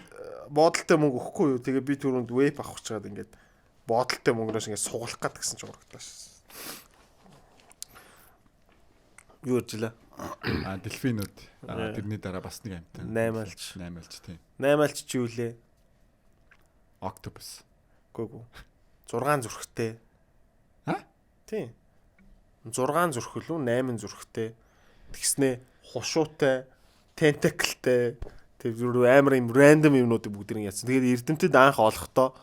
боодолтой мөнгө өгөхгүй юу? Тэгээ би түрүүнд vape авах гэж чад ингээд боодолтой мөнгнөөс ингээд сугалах гад гэсэн чинь урагдлаа шээ. Юу ярьжлаа? Дельфинүүд тэрний дараа бас нэг амьтан. 8 алч. 8 алч тийм. 8 алч чи юу лээ? Octopus. Үгүй. 6 зүрхтэй. Аа? Тийм. 6 зүрх лүү 8 зүрхтэй. Тэгснээ хушуутай, тентаклтэй. Тэр зүгээр амар юм random юмнуудыг бүгдийг яатсан. Тэгээд эрдэмтэд анх олохдоо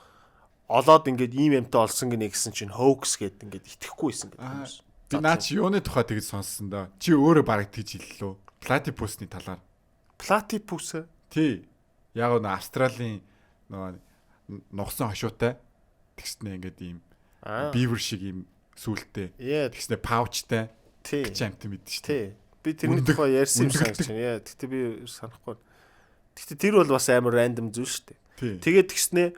олоод ингээд ийм юмтай олсон гинэ гэсэн чинь hoax гэдэг ингээд итгэхгүй байсан гэдэг юм байна. Би наа чи юуны тухай тэгж сонссон доо. Чи өөрөө бараг тэгж хэллээ. Platypus-ны талаар. Platypus. Тий. Яг нөө Австралийн нөгөө нугсан хошуутай тэгснэ ингээд ийм beaver шиг ийм сүултээ. Тэгснэ pouch тай. Тий. Гэж амт мэдэн шүү дээ. Тий. Би тэрний тухай ярьсан юм санагдаж байна. Яа, гэтээ би санахгүй. Гэтээ тэр бол бас амар random зүйл шүү дээ. Тэгээд тэгснэ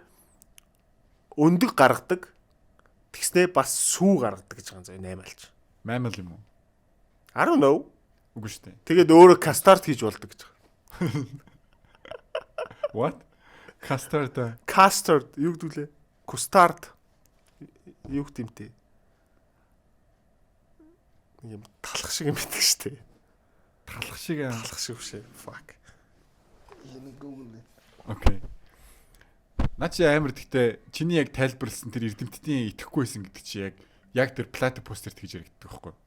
өндөг гаргадаг. Тэгснэ бас сүү гаргадаг гэж байгаа юм заа 8 алж. Mammal юм уу? I don't know. Үгүй шүү дээ. Тэгээд өөрөө custard хийж болдог гэж байгаа. What? Custard. Custard юу гэдэг лээ? Custard юу гэдэг юм те? Нэг юм талах шиг юм байдаг шүү дээ. Талах шиг. Талах шиг биш. Fuck. Let me google it. Okay. Наа чи амар гэхдээ чиний яг тайлбарласан тэр эрдэмтдийн итгэхгүй байсан гэдэг чи яг тэр platypus тэр тэгж яригддаг байхгүй юу?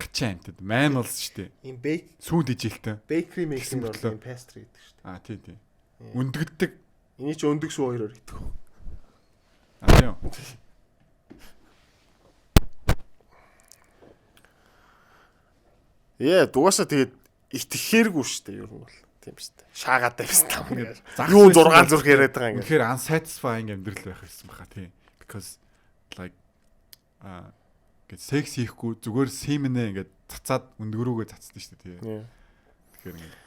Гачин амьтад mammals шүү дээ. Ийм bake сүүнд ижээлтэй. Bakery making бол ийм pastry гэдэг шүү дээ. Аа тий тий. Өндөгддөг. Эний чи өндөг сүү хоёроор идэх. Аа тийм. Яа, дугаасаа тэгээд итгэхээргүй шүү дээ ер нь бол. Тийм шүү дээ. Шаагаад тавьсан там ингээд. Юу 6 зүрх яриад байгаа ингээд. Үнэхээр unsatisfying амьдрал байх гэсэн баха тий. Because like ингээд секс хийхгүй зүгээр semen ээ ингээд цацаад өндгөрүүгээ цацдаг шүү дээ тий. Тэгэхээр ингээд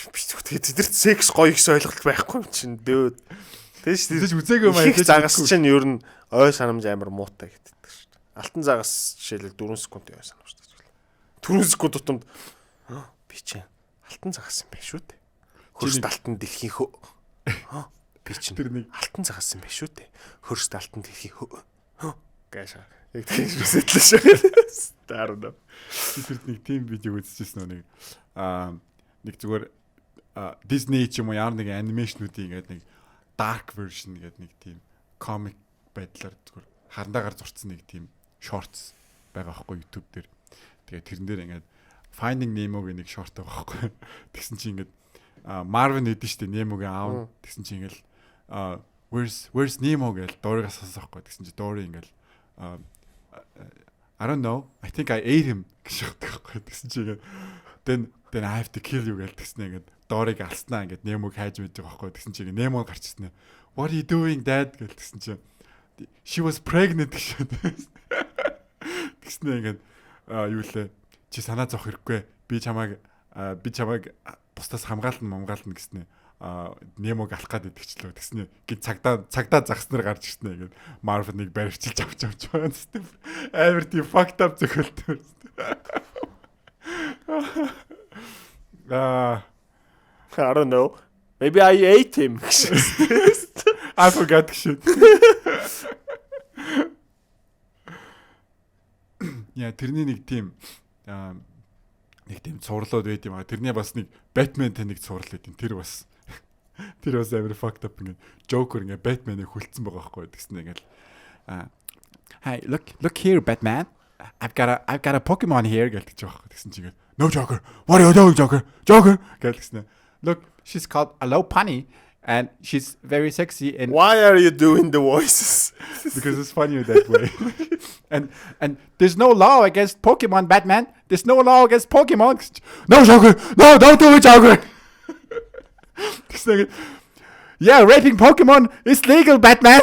бицүү тэгээд тэдэрт секс гоё гэсэн ойлголт байхгүй юм чинь дөө. Тийм шүү дээ. Үзээгүй юм аа. Загас чинь ер нь ой санамж амар муутай гэдэг шүү дээ. Алтан загас жишээлбэл 4 секундын ой санамжтай. 4 секунд тутамд би чинь алтан загас юм байна шүү дээ. Хөрст алтан дэлхийн хөө. Би чинь алтан загас юм байна шүү дээ. Хөрст алтан дэлхийн хөө. Гээшаа. Яг тийм сэтлээ шүү. Дарна. Тэр нэг тийм видео үзчихсэн нэг нэг зүгээр Disney ч юм уу ямар нэгэн анимашнуудын ингээд нэг dark version гэдэг нэг тийм комик байдлаар зүгээр харандаагаар зурцсан нэг тийм shorts байгаа байхгүй YouTube дээр. Тэгээ тэрэн дээр ингээд Finding Nemo-гийн нэг short байгаа байхгүй. Тэгсэн чинь ингээд Marvin эдэн штэ Nemo-гийн аав нь. Тэгсэн чинь ингээд where's Nemo гэж Dory-гаас асуусан байхгүй. Тэгсэн чинь Dory ингээд I don't know. I think I ate him гэж боддог байхгүй. Тэгсэн чинь ингээд then I have to kill you гэж тэгснэ ингээд Dory-г алснаа ингээд Nemo-г хайж мэдэж байгаа байхгүй. Тэгсэн чинь Nemo гарч ирсэн. What are you doing dad гэж тэгсэн чинь she was pregnant гэж. Тэгснэ ингээд юу лээ чи санаа зовх хэрэггүй. Би чамайг бусдаас хамгаална гэснэ. Немо-г алах гад идэгчлээ. Тэгснэ гин цагдаа загснаар гарч ирснэ ингээд Marvin-ыг барьчилж авч байгаа юм. Амар тийм fucked up зөхөлтөө. I don't know. Maybe I ate him. I forgot shit. Яа, тэрний нэг тийм нэг тийм цувралууд байд юм а. Тэрний бас нэг Batman-тэй нэг цуврал байд юм. Тэр бас амар fucked up ингээд Joker ингээд Batman-ыг хүлцэн байгаа байхгүй. Тэгсэн ингээд Hi, look here Batman. I've got a Pokemon here гэж хэлж байгаа байхгүй. Тэгсэн чинь ингээд No Joker. What are you doing Joker? Joker гэж хэлсэн. Look, she's called a low punny and she's very sexy and why are you doing the voices? Because it's funnier that way. And there's no law against Pokemon, Batman. There's no law against Pokemon. No Joker. No, don't do it, Joker. Yeah, raping Pokemon is legal, Batman.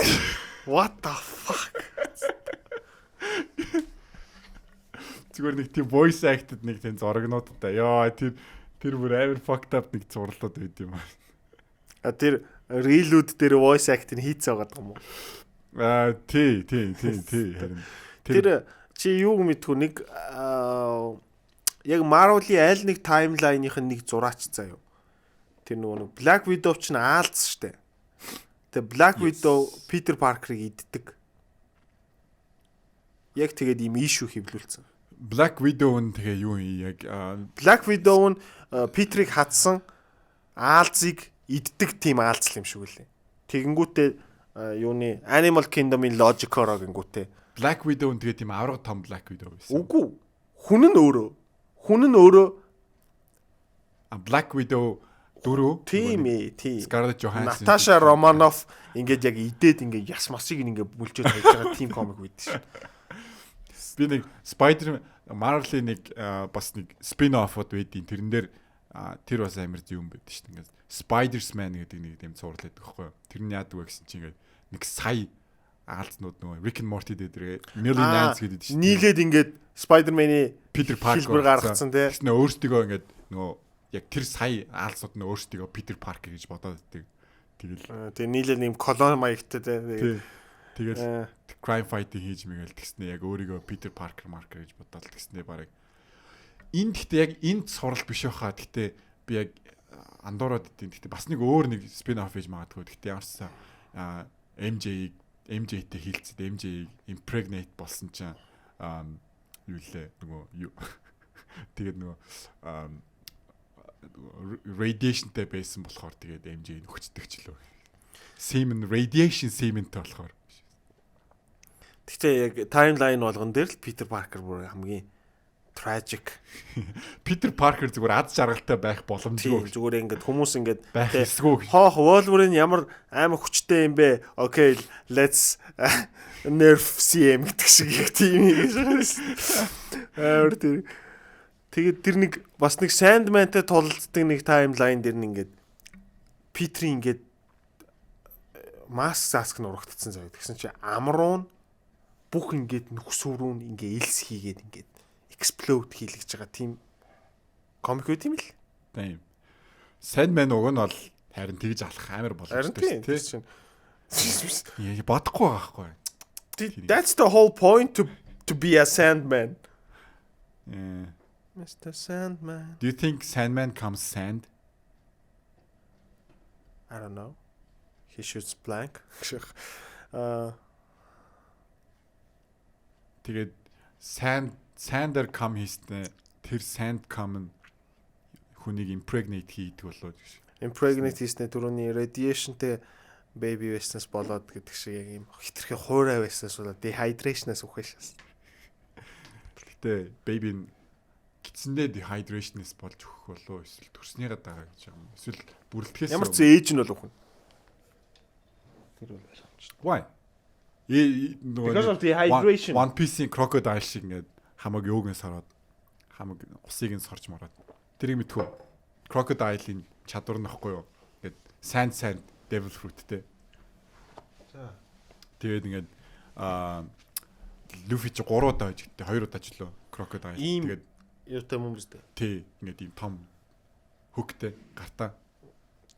What the fuck? Зүгээр нэг тийм voice acted нэг тийм зурагнуудтай. Йоо, тэр бүр амар fucked up нэг зурлууд байд юм аа. А тэр reel-үүд дээр voice acting хийцээ байгаа юм уу? Аа, тий. Харин тэр чи юуг мэдхүү нэг яг Marvel-ийн аль нэг timeline-ийнх нь нэг зураач заа юу. Тэр нөгөө нэг Black Widow ч н аалз штэ. Тэгээ Black Widow Peter Parker-ыг иддэг. Яг тэгээд ийм issue хэвлүүлсэн. Black Widow нь тэгээ юу юм яг Black Widow нь Peter-ыг хатсан аалзыг иддэг тийм аалзл юм шиг үлээ. Тэгэнгүүтээ юуны Animal Kingdom-ийн logic-ороо гингүүтээ Black Widow нь тэгээ тийм авраг том Black Widow байсан. Үгүй. Хүн нь өөрөө. Хүн нь өөрөө Black Widow дөрөв. Тийм ээ, тийм. Scarlett Johansson. Наташа Романов ингээд яг идээд ингээд яс масыг ингээд бүлжээд хайж байгаа тийм комик байдаг шүү. Би нэг Spider Marvel-ийн нэг бас нэг spin-off-ууд байдیں۔ Тэрэн дээр тэр бас амар зөв юм байдаг шүү дээ. Ингээд Spider-Man гэдэг нэг тийм цуврал байдаг байхгүй юу? Тэр нь яадаг вэ гэсэн чинь ингээд нэг сая аалзнууд нөгөө Rick and Morty дээр Millie Nance гэдэг шүү дээ. Нийлээд ингээд Spider-Man-ы Peter Parker хэлбэр гаргацсан тий. Тэгснэ өөрсдийгөө ингээд нөгөө яг тэр сая аалзнууд нь өөрсдийгөө Peter Parker гэж бодоод байдаг. Тэгэл Тэгээ нийлээд нэм clone маягтай тий. Тэгэл crime fighting хийж мэгэл тэгснэ яг өөрийгөө Peter Parker Marker гэж бодоод тэгснэ баг. Энэ гэхдээ яг энэ цуврал биш байхаа. Гэхдээ би яг андуураад идэв. Гэхдээ бас нэг өөр нэг spin off хийж магадгүй. Гэхдээ ямар ч сан MJ-ийг MJ-тэй хилцээд MJ-ийг impregnate болсон чинь юу лээ нөгөө юу тэгээд нөгөө radiation-тэй байсан болохоор тэгээд MJ нөхцдөг ч лөө. Semen radiation semen-тэй болохоор. Гэхдээ яг timeline болгон дээр л Питер Паркер бүр хамгийн tragic. Питер Паркер зүгээр аз жаргалтай байх боломжгүй. Зүгээр ингээд хүмүүс ингээд байх эсгүй. Хоох Wolverine ямар амар хүчтэй юм бэ? Okay, let's nerf CM гэдэг шиг яг тийм юм гэж. Амар тэр. Тэгээд тэр нэг бас нэг Sandman-тай тулалддаг нэг timeline дээр нь ингээд Питерийн ингээд маск заск нь урагдсан заяа. Тэгсэн чи амруу нь бүх ингээд нөхсөрүүн ингээ элс хийгээд ингээд explode хийлгэж байгаа тийм комик үү тийм л. Тийм. Sandman уг нь бол харин тэгж алах амар боломжтой шүү дээ. Тийм. Бодохгүй байгаа байхгүй. That's the whole point to be a Sandman. Yeah. Mr. Sandman. Do you think Sandman comes sand? I don't know. He shoots blank. Тэгээд sand дээр cum хийснэ тэр sand cum нь хүнийг impregnate хийдэг болоо гэж. Impregnate хийснэ түрүүний radiation-тэй baby байснаас болоод гэдэг шиг яг юм хитрхи хуурай байснаас болоод dehydration-аас үхэж шээс. Гэтэ baby нь гидсэндээ dehydration-ээс болж өгөх болоо эсвэл төрснийгаа дагаа гэж юм. Эсвэл бүрэлдэхээс Ямар ч ээж нь бол үхэн. Тэр бол ойлгомжтой. Why? Нөгөө Because of dehydration. One Piece-ийн crocodile шиг ингээд хамаг юуг нь сороод хамаг усыг нь сорж мороод. Тэрийг мэдхүү. Crocodile-ийн чадвар нь ихгүй юу? Ингээд sand devil fruit те. За. Тэгээд ингээд Luffy чи 3 удаа байж гэтээ 2 удаа ч лөө crocodile. Тэгээд юутай юм бэ? Тий, ингээд ийм том хөгтэй гартаа.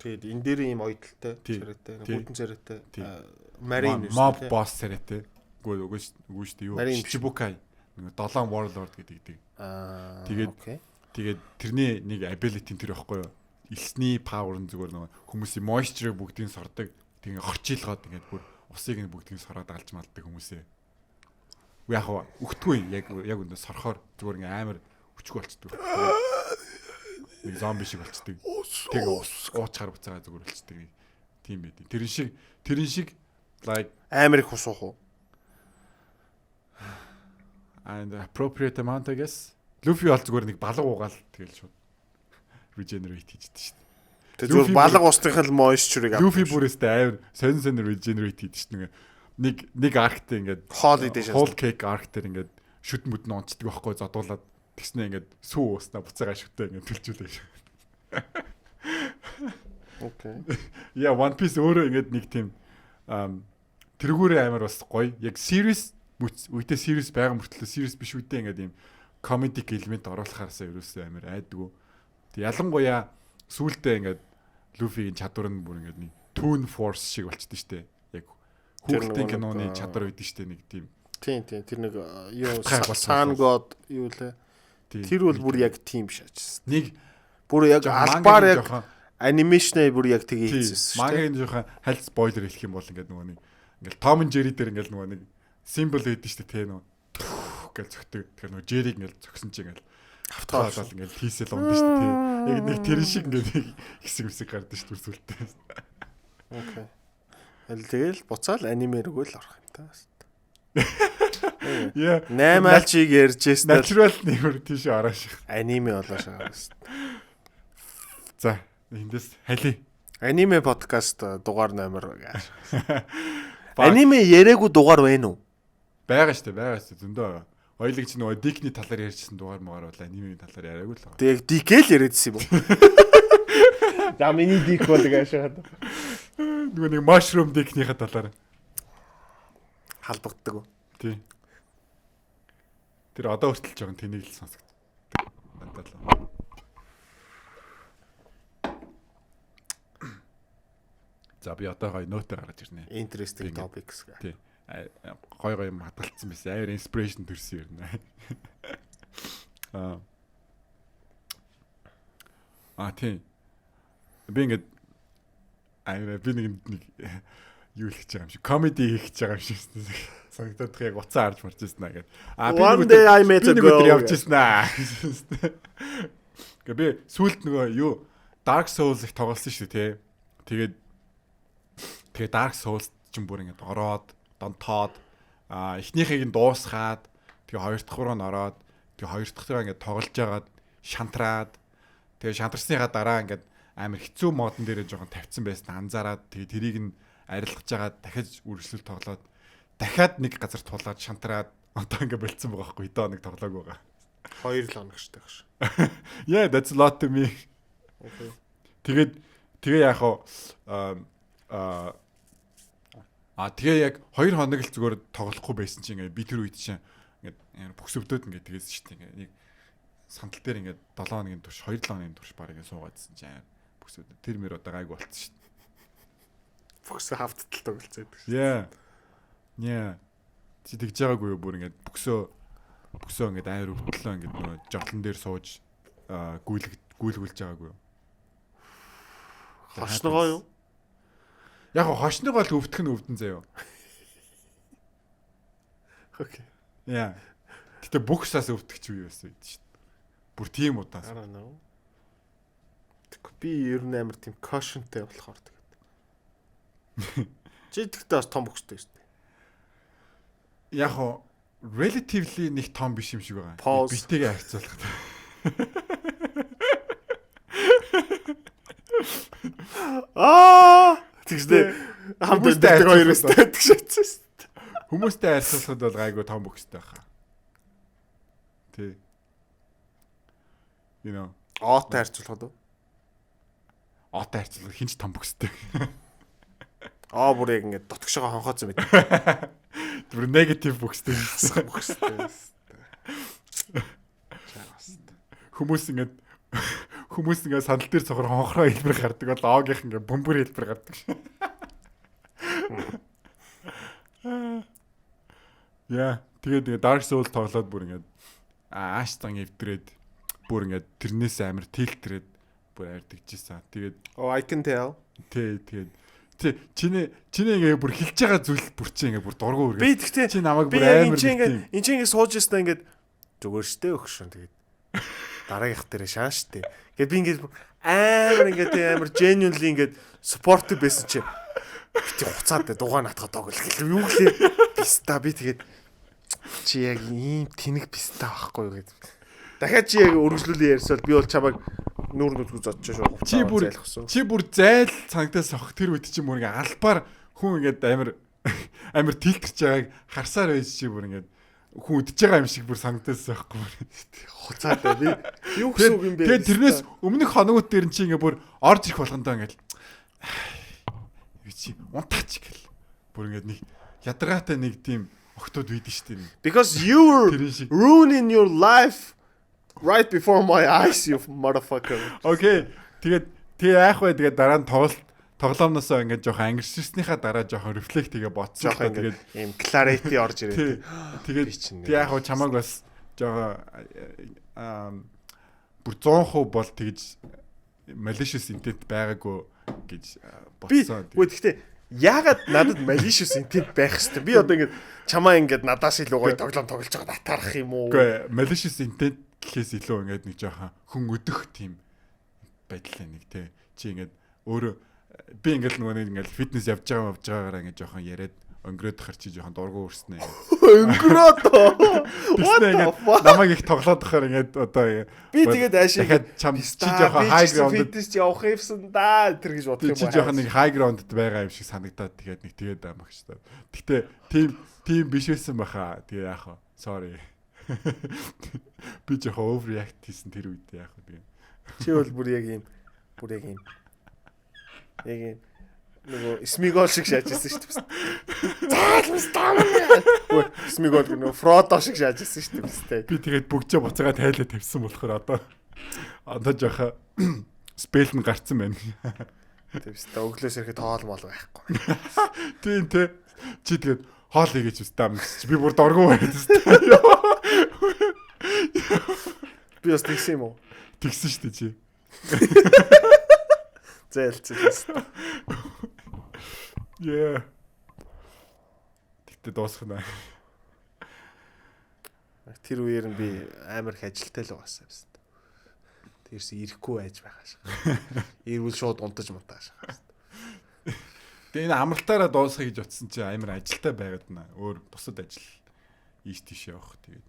Тэгээд энэ дээр ийм ойдолтой царайтай, гүтэн царайтай, Marine mob boss царайтай. Үгүй үгүй үгүй шүү дээ юу. Shichibukai нэг 7 warlord гэдэг дэг. Тэгээд тэгээд тэрний нэг ability тэр байхгүй юу? Элсний power нь зүгээр нэг хүмүүсийн moisture бүгдийг сордог. Тэгээд хорчилгоод ингээд бүр усыг нь бүгдийг сороод алж малдаг хүмүүсээ. Яг өгтгүй яг яг үндэ сорхоор зүгээр ингээ амар хүчгүй болцдог. Нэг зомби шиг болцдог. Тэг уучаар буцаага зүгээр болцдог. Тийм байд. Тэр шиг like амар их ус уух уу? And appropriate amount, I guess. Luffy бол зүгээр нэг балга уугаал тэгэл шууд regenerate хийждэг шүү дээ. Тэг зүгээр балга усных л moisture-ыг авах. Luffy бүрээстэй амар сонин сонин regenerate хийдэг шүү дээ. Нэг arc тэй ингээд хоол идэж whole cake arc дээр ингээд шүд мүд нь унцдаг байхгүй зодуулаад тэгснэ ингээд сүү ууснаа буцаага шүтээ ингээд төлжүүлээ. Okay. Yeah, One Piece өөрөө ингээд нэг тийм тэргүүрээ амар бас гоё. Яг series үедээ series байгаа мөртлөө series биш үедээ ингээд ийм comedic element оруулахаасаа ерөөсөө амар айдгүй. Тэг ялангуяа сүүлдээ ингээд Luffy-гийн чадвар нь бүр ингээд нэг Toon Force шиг болчихдээ штэ. Яг хүүхдийн киноны чадвар байдаг штэ нэг тийм. Тийм, тэр нэг юу Sun God юу лээ. Тэр бол бүр яг тийм шаажсан. Нэг бүр яг албаар яг animation ээ бүр яг тгээ хийсэн шүү дээ. Мангагийн жоохон хальт spoiler хэлэх юм бол ингээд нөгөө нэг ингээд Tom and Jerry дээр ингээд нөгөө нэг symbol өгдөн шүү дээ тэ нөгөө гэж зөгтөг. Тэгэхээр нөгөө Jerry ингээд зөгсөн чинь ингээд хавтгаалал ингээд хийсэл ундаа шүү дээ. Яг нэг тэр шиг ингээд хэсэг хэсэг гардаг шүү дээ сүлтээ. Okay. Тэгэл буцаал аниме рүү л орох юм та. Yeah. 8 альчиг ярьж байсан. Natural нэмэр тийш арааш. Аниме болоо шагаа. За, эндээс хали. Аниме подкаст дугаар номер. Аниме яриаггүй дугаар байна уу? Байгаа штэ, байгаа штэ, зөндөө байгаа. Хоёулыг чи нөгөө dick ний талаар ярьжсэн дугаар муугаар бол анимеийн талаар яриаггүй л байгаа. Тэг яг dick л яриадсэн юм уу? За, миний dick бол гэж. Нөгөө нэг mushroom dick нийхээ талаар. Халбагддаг уу? Тий. Тэр одоо хүртэл жоохон тэнийг л сонсогддог. Надад л. За, би одоо гоё note гаргаж ирнэ. Interesting topics. Тий. Гой гой юм хадгалцсан байсан. Амар inspiration төрсөн юм. Аа. А, тий. Би ингээд амар би нэг юу хийж байгаа юм шиг, comedy хийх гэж байгаа юм шиг санагдаад яг уцаа харж марж ирсэн аа гэд. А, би нэг өдөр I met a girl. Явж ирсэн аа. Гэ би сүулт нөгөө юу Dark Souls их тоглосон шүү дээ, тий. Тэгээд Dark Souls ч бүр ингээд ороод донтоод, эхнийхийг нь дуусгаад, тэгээ хоёр дахь руу нь ороод, тэгээ хоёр дахь руу ингээд тоглож жагаад шантраад, тэгээ шантарсныхаа дараа ингээд амар хэцүү mode он дээрээ жоохон тавьсан байсан анзаараад, тэгээ тэрийг нь арилгаж жагаад дахиж үргэлжлэл тоглоод, дахиад нэг газар тулаад шантраад, одоо ингээд болцсон байгаа байхгүй, хэдэн хоног тоглоагүй байгаа. 2 л хоног штэ гэж. Yeah, that's a lot to me. Okay. Тэгээд яг хаа тэгээ яг 2 хоног л зүгээр тоглохгүй байсан чинь ингээд би тэр үед чинь ингээд бүксөвдөд ингээд тэгээс шүү дээ, ингээд нэг сандал дээр ингээд 7 хоногийн турш, 2 7 хоногийн турш баг ингээд суугаадсэн чинь амар бүксөвдөд тэр мөр одоо гайгүй болцсон шүү дээ. Бүксөө хавттал тоглолцоод гэж. Yeah. Yeah. Чи тэгж байгаагүй юу, бүр ингээд бүксөө ингээд амар өвдлөө ингээд нөгөө жоглон дээр сууж гүйлэг гүйлгүүлж байгаагүй юу? Хошногоо юу? Яг хошногоо л өвдөх нь өвдөн заяо. Okay. Яа. Гэтэ бүх сас өвдөх чи үе байсан гэдэг шүү дээ. Бүр тийм удаан. I don't know. Би ер нь амар тийм caution тай болохоор тэгээд. Чи тэгтээ бас том бөхстэй шүү дээ. Яг хоо relatively нэг том биш юм шиг байгаа. Pause. Битэйгээ харьцуулахад. Аа, тэгснэ хамт Хүмүүстэй амьдардаг хоёр харьцуулахад өстэй тэгшээсэн шүү дээ. Хүмүүстэй харьцуулахад бол гайгүй том бөхстэй байхаа. Тий. You know, Оотой харьцуулахад уу? Оотой харьцуулахад хинч том бөхстэй. Аа, бүр яг ингээд дотгошогоо хонхооцсон мэт. Бүр negative бөхстэй. Бөхстэй. Хүмүүс ингээд сандал дээр цохор хонхроо хэлбэр гардаг бол оогийнх ингээд бөмбөр хэлбэр гардаг. Яа, тэгээд Dark Souls тоглоод бүр ингээд ааш зан эвдрээд, бүр ингээд тэрнээс амар тэлтрээд бүр амар тэгжсэн. Тэгээд Oh, I can tell. Тий, тэгээд тий, чиний ингээд бүр хэлж байгаа зүйл бүр чи ингээд бүр дургу үргээ. Би тэгтээ Чи намайг би бүр яг амар энэ чинь нэг тийм ингээд энэ чинь ингээд сууж ирсэн, ингээд зүгээр штэ өгшөн, тэгээд дараагийнх дээр шаан штэ. Гэт би ингээд амар ингээд тийм амар genuinely ингээд supportive байсан чи бити хуцаад дугаа натгаа тоглол гэл юу гэлээ. Писта би тэгээд чи яг ийм тэнэг писта байхгүй юу гэд. Дахиад чи яг өргөжлүүлээ ярьсвал би бол чамайг нүүр нүдгүй зодчих шүү. Чи бүр чи бүр зайл цангтаас сох тэр үед чи бүр ингээ албаар хүн ингээд амар амар тэлтэрч байгааг харсаар байж чи бүр ингээд хүн үдэж байгаа юм шиг бүр санагдсан байхгүй. Хуцаад би юу гэсэн үг юм бэ? Тэгээд тэрнээс өмнөх хоногуд дээр нь чи ингээ бүр орж ирэх болгондоо ингээд юу чи унтаач гэл. Бүр ингээд нэг ядаргаатай нэг тийм октод үйдэн штэ. Because you were Тэр шиг. ruining your life right before my eyes, you motherfucker. Okay. Тэгээд тэгээ яах вэ? Тэгээд дараа нь тоглолт тоглоомноосоо ингээд жоохон ангирчсныхаа дараа жоохон reflect хийгээ бодсон. Жохон Тэгээд ингээд ийм clarity орж тий. ирээд. Тэгээд Би чинь тэг яг хав чамааг бас жоохон бүр 100% бол тэгж malicious intent байгаагүй гэж Би бодсон. үгүй, гэхдээ яагаад надад malicious intent байх хэвээр? Би одоо ингээд чамаа ингээд надаас илүү гоё тоглоом тоглож байгаа татарах юм уу? Үгүй, malicious intent гэхээс илүү ингээд нэг жоохон хүн өдөх тийм байдлаа нэг тий. Чи ингээд өөрөө би ингээд нөгөө нэг ингээд фитнес явж байгаагаараа ингээд жоохон яриад Өнгөрөөд хар чи жоохон дургу өрснө. Өнгөрөөд. What the fuck? Намайг их тоглоод тахаар ингээд одоо би тэгээд аашиг дахиад чам чи жоохон high ground fitness явах юмсан да тэр гэж бодох юм чи жоохон нэг high ground-д байгаа юм шиг санагдаад тэгээд нэг тэгээд аамах шүү дээ. Гэтэ тийм биш байсан баха. Тэгээ яах вэ? Sorry. Би жоохон overreact хийсэн тэр үед яах вэ тэгээ. Чи бол бүр яг юм бүр яг юм яг юм нөгөө Смигол шиг шааж ирсэн шүү дээ. Заалмстан. Үгүй Смигол нөгөө Фродо шиг шааж ирсэн шүү дээ. Би тэгээд бүгжээ буцаага тайлаа тавьсан болохоор одоо жоохон spell нь гарцсан байна. Тийм өстой өглөөс ирэхэд хоол мол байхгүй. Тийм те. Чи тэгээд хоол хийгээч өстой юм чи би бүр дургу байд өстой. Би бас тэгсэн юм уу? Тэгсэн шүү дээ чи. Зээлцсэн. Yeah. Тэгтээ дуусах наа. Тэр үеэр нь би амар их ажилтай л байгаасан юм. Тэрс ирэхгүй байж байгаа шиг. Ирвэл шууд унтаж мунтааш. Тэгээ энэ амралтаараа дуусгая гэж утсан чи амар ажилтай байгаад наа. Өөр бусад ажил ийш тийш явах. Тэгээд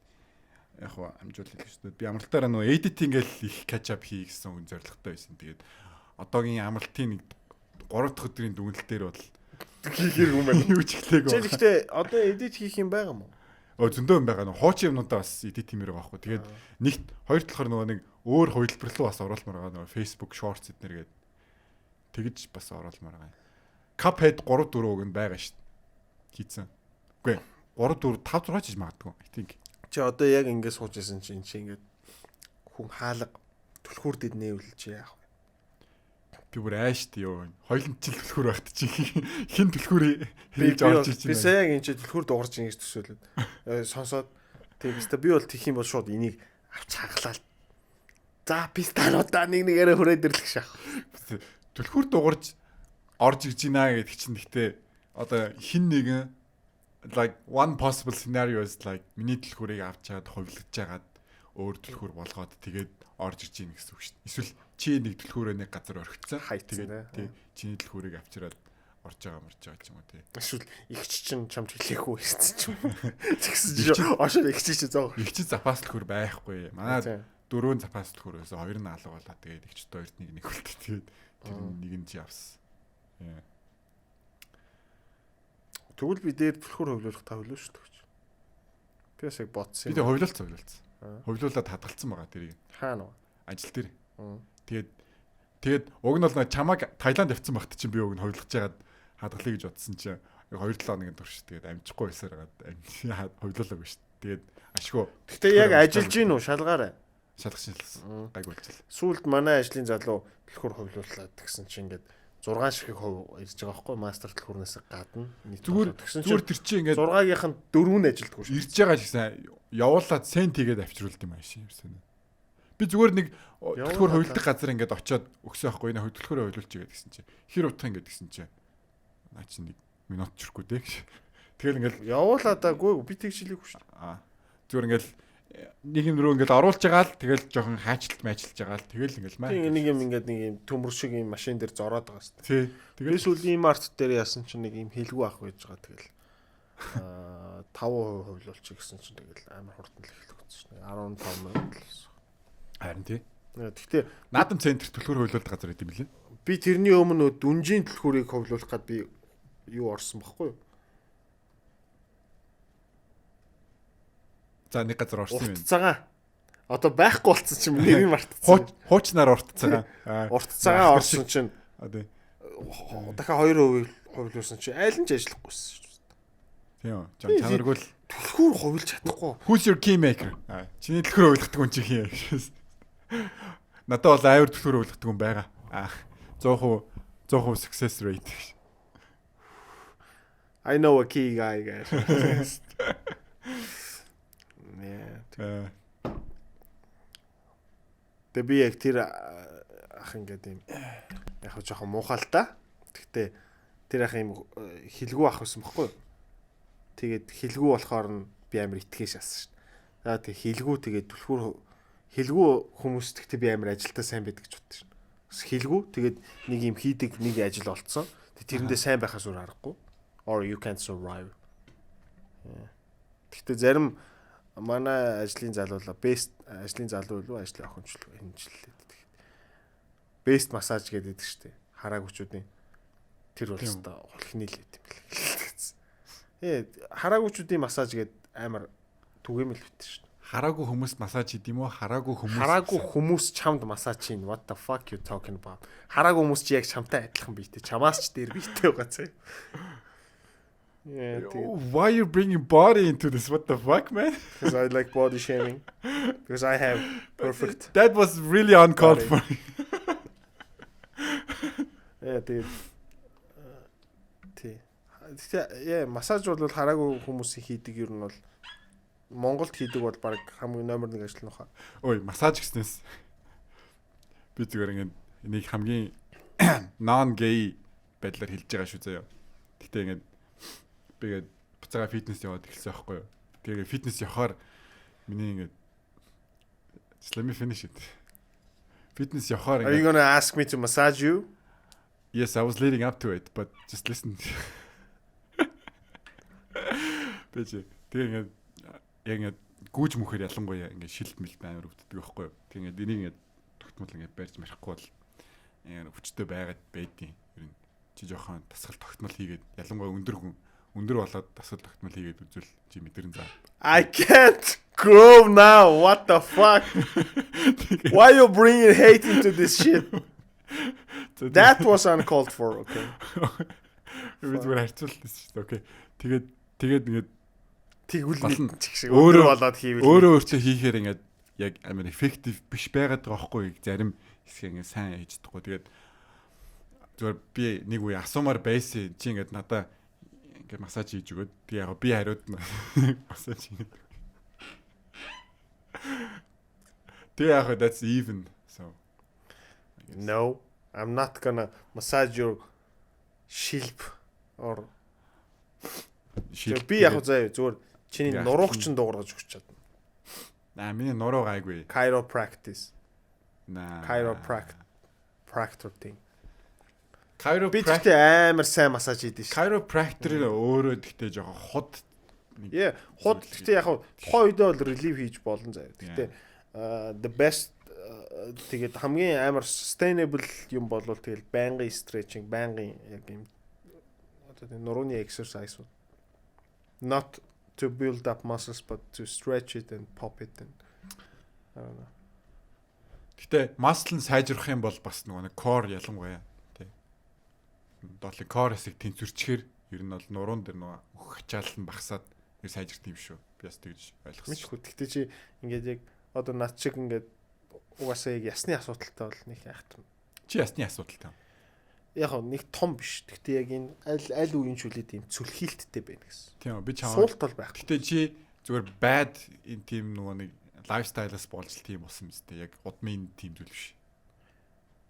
яг хуу амжуулах гэж. Би амралтаараа нөгөө editing л их catch up хий гэсэн үн зорилготой байсан. Тэгээд одоогийн амралтын нэг 3 дахь өдрийн дүгнэлт дээр бол хийх юм байна. Юу ч эхлэегүй. Чи гэхдээ одоо edit хийх юм байгаа юм уу? Өө зөндөө юм байгаа. Нөгөө хуучин юмнуудаа бас edit хиймээр байгаа байхгүй. Тэгээд нэгт хоёр талахаар нөгөө нэг өөр хувилбар руу бас оруулмаар байгаа. Нөгөө Facebook Shorts эднэр гээд тэгж бас оруулмаар байгаа. Cuphead 3 4 үг нь байгаа шүү дээ. Хийцэн. Үгүй 3 4 5 6 ч хийж магадгүй. I think. Чи одоо яг ингэ сууж исэн чинь чи ингээд хүн хаалга түлхүүр дэд нээвэл чи яах вэ? Би бүр аашт ёо. Хоёлын чил түлхүүр байхад чи хин түлхүүр хэрэгж орж ич. Би сая яг энэ чи түлхүүр дуурж ин гэж төсөөлөд сонсоод тийм биз би бол тэх юм бол шууд энийг авч хаглаад за пистануудаа нэг нэгээрээ хүрээд ирлэх шах. Түлхүүр дуурж орж иж гинэ гэдэг чинь гэхдээ одоо хин нэгэн like one possible scenario is like миний түлхүүрийг авч чаад хувилгаж жагаад өөр түлхүүр болгоод тэгээд орж иж гин гэсэн үг шүү дээ. Эсвэл чи нэг түлхүүрээ нэг газар орхицсан. Тэгээд тий чиний түлхүүрийг авчираад орж байгаа морж байгаа ч юм уу тий. Эсвэл игч чинь чамд хэлээгүй байсан ч юм уу. Тэгсэн чи ошоо игч чи зоо. Игч запас түлхүүр байхгүй. Манай дөрвөн запас түлхүүр байсан. Хоёр нь алга болоо. Тэгээд игчд хоёрт нэг нэг үлдээ. Тэгээд тэр нэг нь чи авсан. Тэгвэл би дээр түлхүүр хувилуулах та хувилуу шүү дээ. Би бас яг бодсон юм. Би тэг хувилуулсан. Хувилуулаад хадгалсан байгаа тэрийг. Хаана вэ? Ажил дээр. Тэгээд уг нь бол чамайг Таиланд явцсан багт чинь би уг нь хувилгаж яагаад хадгалъя гэж бодсон чинь 2-7 хоногийн турш тэгээд амжихгүй байсаар хагаад хувилуулаагүй шүү дээ. Тэгээд ашгүй. Гэтэ яг ажиллаж гин үү шалгаарай. Шалгах шалгасан. Гайг болчихлоо. Сүүлд манай ажлын залуу түлхүүр хувилуулаад тэгсэн чинь ингээд 6 шиг хувь ирж байгаа байхгүй мастер түлхүүрнээс гадна зүгээр тэгсэн чинь тэр чинь ингээд 6-гийнх нь 4 нь ажилдаггүй шүү. Ирж байгаа ч гэсэн явуулаад сент хийгээд авчруулд юм ааш юм санаа. Би зүгээр нэг түлхүүр хувилдаг газар ингээд очиод өгсөн байхгүй энэ түлхүүрээ хувилуулчих гээд гэсэн чинь хэр утах ингээд гэсэн чинь наа чинь нэг минут чөрөхгүй дээ гэж. Тэгэл ингээд явуулаадаагүй би тэгж хэлээгүй шүү. Аа зүгээр ингээд нэг юм рүү ингээд оруулж байгаа л тэгэл жоохон хаачлалт майчилж байгаа л тэгэл ингээд маа. Тийм нэг юм ингээд нэг юм төмөр шиг юм машин дээр зороод байгаа шүү. Тий. Тэгэл сүүлийн март дээр яасан чинь нэг юм хэлгүй ах байж байгаа тэгэл 5% хувилуулчих гэсэн чинь тэгэл амар хурдан л эхлэх гэсэн чинь 15 минут л гэсэн. Харин тий. Гэхдээ Наадам центр түлхүүр хувилуулдаг газар байт юм лээ. Би тэрний өмнө дүнжийн түлхүүрийг хувилуулах гад би юу орсон бохгүй юу? За нэг газар орсон юм. Урт цагаан. Одоо байхгүй болсон чинь нэрийг мартчихсан. Хуучнаар урт цагаан. Урт цагаан орсон чинь дахиад 2% хувилуулсан чинь аль нь ч ажиллахгүйсэн шүү дээ. Тийм үү. Жан чанаргүй л түлхүүр хувилж чадахгүй. Who's your key maker? Чиний түлхүүр хувилгадаг хүн чи хин юм. Надад бол аюур түлхүүр хувилгадаг хүн байгаа. 100% success rate. I know a key guy guys. Нэ. Тэгээ би яг тэр ах ингээд юм яг жоохон муухай л та. Тэгтээ тэр ах юм хилгүү ах байсан бохгүй юу? Тэгээд хилгүү болохоор нь би амар итгэж шаасан шүү дээ. За тэг хилгүү тэгээд түлхүүр хилгүү хүмүүс тэгтээ би амар ажилдаа сайн байдаг гэж бодсон шин. Бас хилгүү тэгээд нэг юм хийдэг нэг ажил олцсон. Тэг тэрэндээ сайн байхаас өөр аргагүй. Or you can't survive. Гэхдээ зарим манай ажлын залуулаа best ажлын залуу илүү ажлын охинчлоо хинжлээ. Тэгэхээр best massage гэдэг шүү дээ. Хараагүйчүүдийн тэр бол өстой хулхны л байт юм бэл. Хараагүйчүүдийн массаж гэдэг амар түгээмэл байт шүү дээ. Хараагүй хүмүүс массаж хийд юм уу? Хараагүй хүмүүс Хараагүй хүмүүс чамд массаж хийн. What the fuck you talking about? Хараагүй хүмүүс чи яг чамтай адилхан биетэй. Чамаас ч дээр биетэй байгаа зэ. Yeah, Why you bringing body into this? What the fuck, man? Because I like body shaming. Because I have perfect. That was really uncalled for. Yeah, тэгээд тий. Гэхдээ яа, массаж бол хараагүй хүмүүсийн хийдэг ер нь бол Монголд хийдэг бол баг хамгийн номер 1 ажил нөхөө. Ой, массаж гэснээс би зүгээр ингээд энийг хамгийн non gay байдлаар хэлж байгаа шүү заяа. Гэхдээ ингээд би ингээд буцаага фитнес яваад эхэлсэн байхгүй юу. Тэгээ фитнес явахаар миний ингээд, just let me finish it. Фитнес явахаар Are you going to ask me to massage you? Yes, I was leading up to it, but just listen. Тэжээ. Тэгээ ингээд яг ингээд гүүж мөхөр ялангуяа ингээд шилт мэлт амар өвддөг байхгүй юу. Тэгээ ингээд энийг ингээд тогтмол ингээд барьж марихгүй бол ингээд хүчтэй байгаад байдیں۔ Ер нь чи жоохон дасгал тогтмол хийгээд, ялангуяа өндөр хүн өндөр болоод дасгал тогтмол хийгээд үзвэл чи мэдэрэн заа. I can't grow now. What the fuck? Why you bringing hate into this shit? That was uncalled for, okay. Би зүгээр харьцуулсан шүү дээ. Okay. Тэгээд ингээд Тэгвэл нэг чих шиг өөрөө болоод хийвэл өөрөө өөртөө хийхээр ингээд яг амар effective биш байгаад байгаа байхгүй, зарим хэсэг ингээд сайн хийж чадахгүй. Тэгээд зүгээр би нэг үе асуумаар байсан. Чи ингээд надаа ингээд массаж хийж өгөөд, тэгээ яг би хариуд массаж хийгээд. Тэгээ яг that's even, so No, I'm not gonna massage your шилб or би яг заяа зүгээр чиний нурууг чинь дуугаргаж өгч чадна. Аа, миний нуруу гайгүй. Chiropractic. Наа. Chiropractor thing. Chiropractor би тэгтээ амар сайн массаж хийдэж шээ. Chiropractor өөрөө тэгтээ жоохон худ. Yeah, худ тэгтээ яг тухайн үедээ бол relief хийж болно заяа. Тэгтээ the best, тэгээд хамгийн амар sustainable юм бол тэгэл байнгын stretching, байнгын яг юм одоо тийм нурууны exercise. Not to build up muscles, but to stretch it and pop it and I don't know. Гэтэ muscle нь сайжрах юм бол бас нөгөө нэг core, ялангуяа тий. Доотлын core хэсэг тэнцвэрчээр ер нь бол нуруун дээр нөгөө өөх ачаал нь багасаад ер сайжирт юм шүү. Би бас тэгж ойлгосон. Мэдгүй. Гэтэ чи ингээд яг одоо над шиг ингээд угаасаа яг ясны асуудалтай бол нэг яхад. Чи ясны асуудалтай. Яг нэг том биш. Гэтэ яг энэ аль аль үеийн чөлөөд ийм цөлхийлттэй байна гэсэн. Тийм, би чамаа суулт бол байхгүй. Гэтэ чи зүгээр bad энэ тийм нөгөө нэг lifestyle-аас болж л тийм болсон мэт. Яг удмын тийм зүйл биш.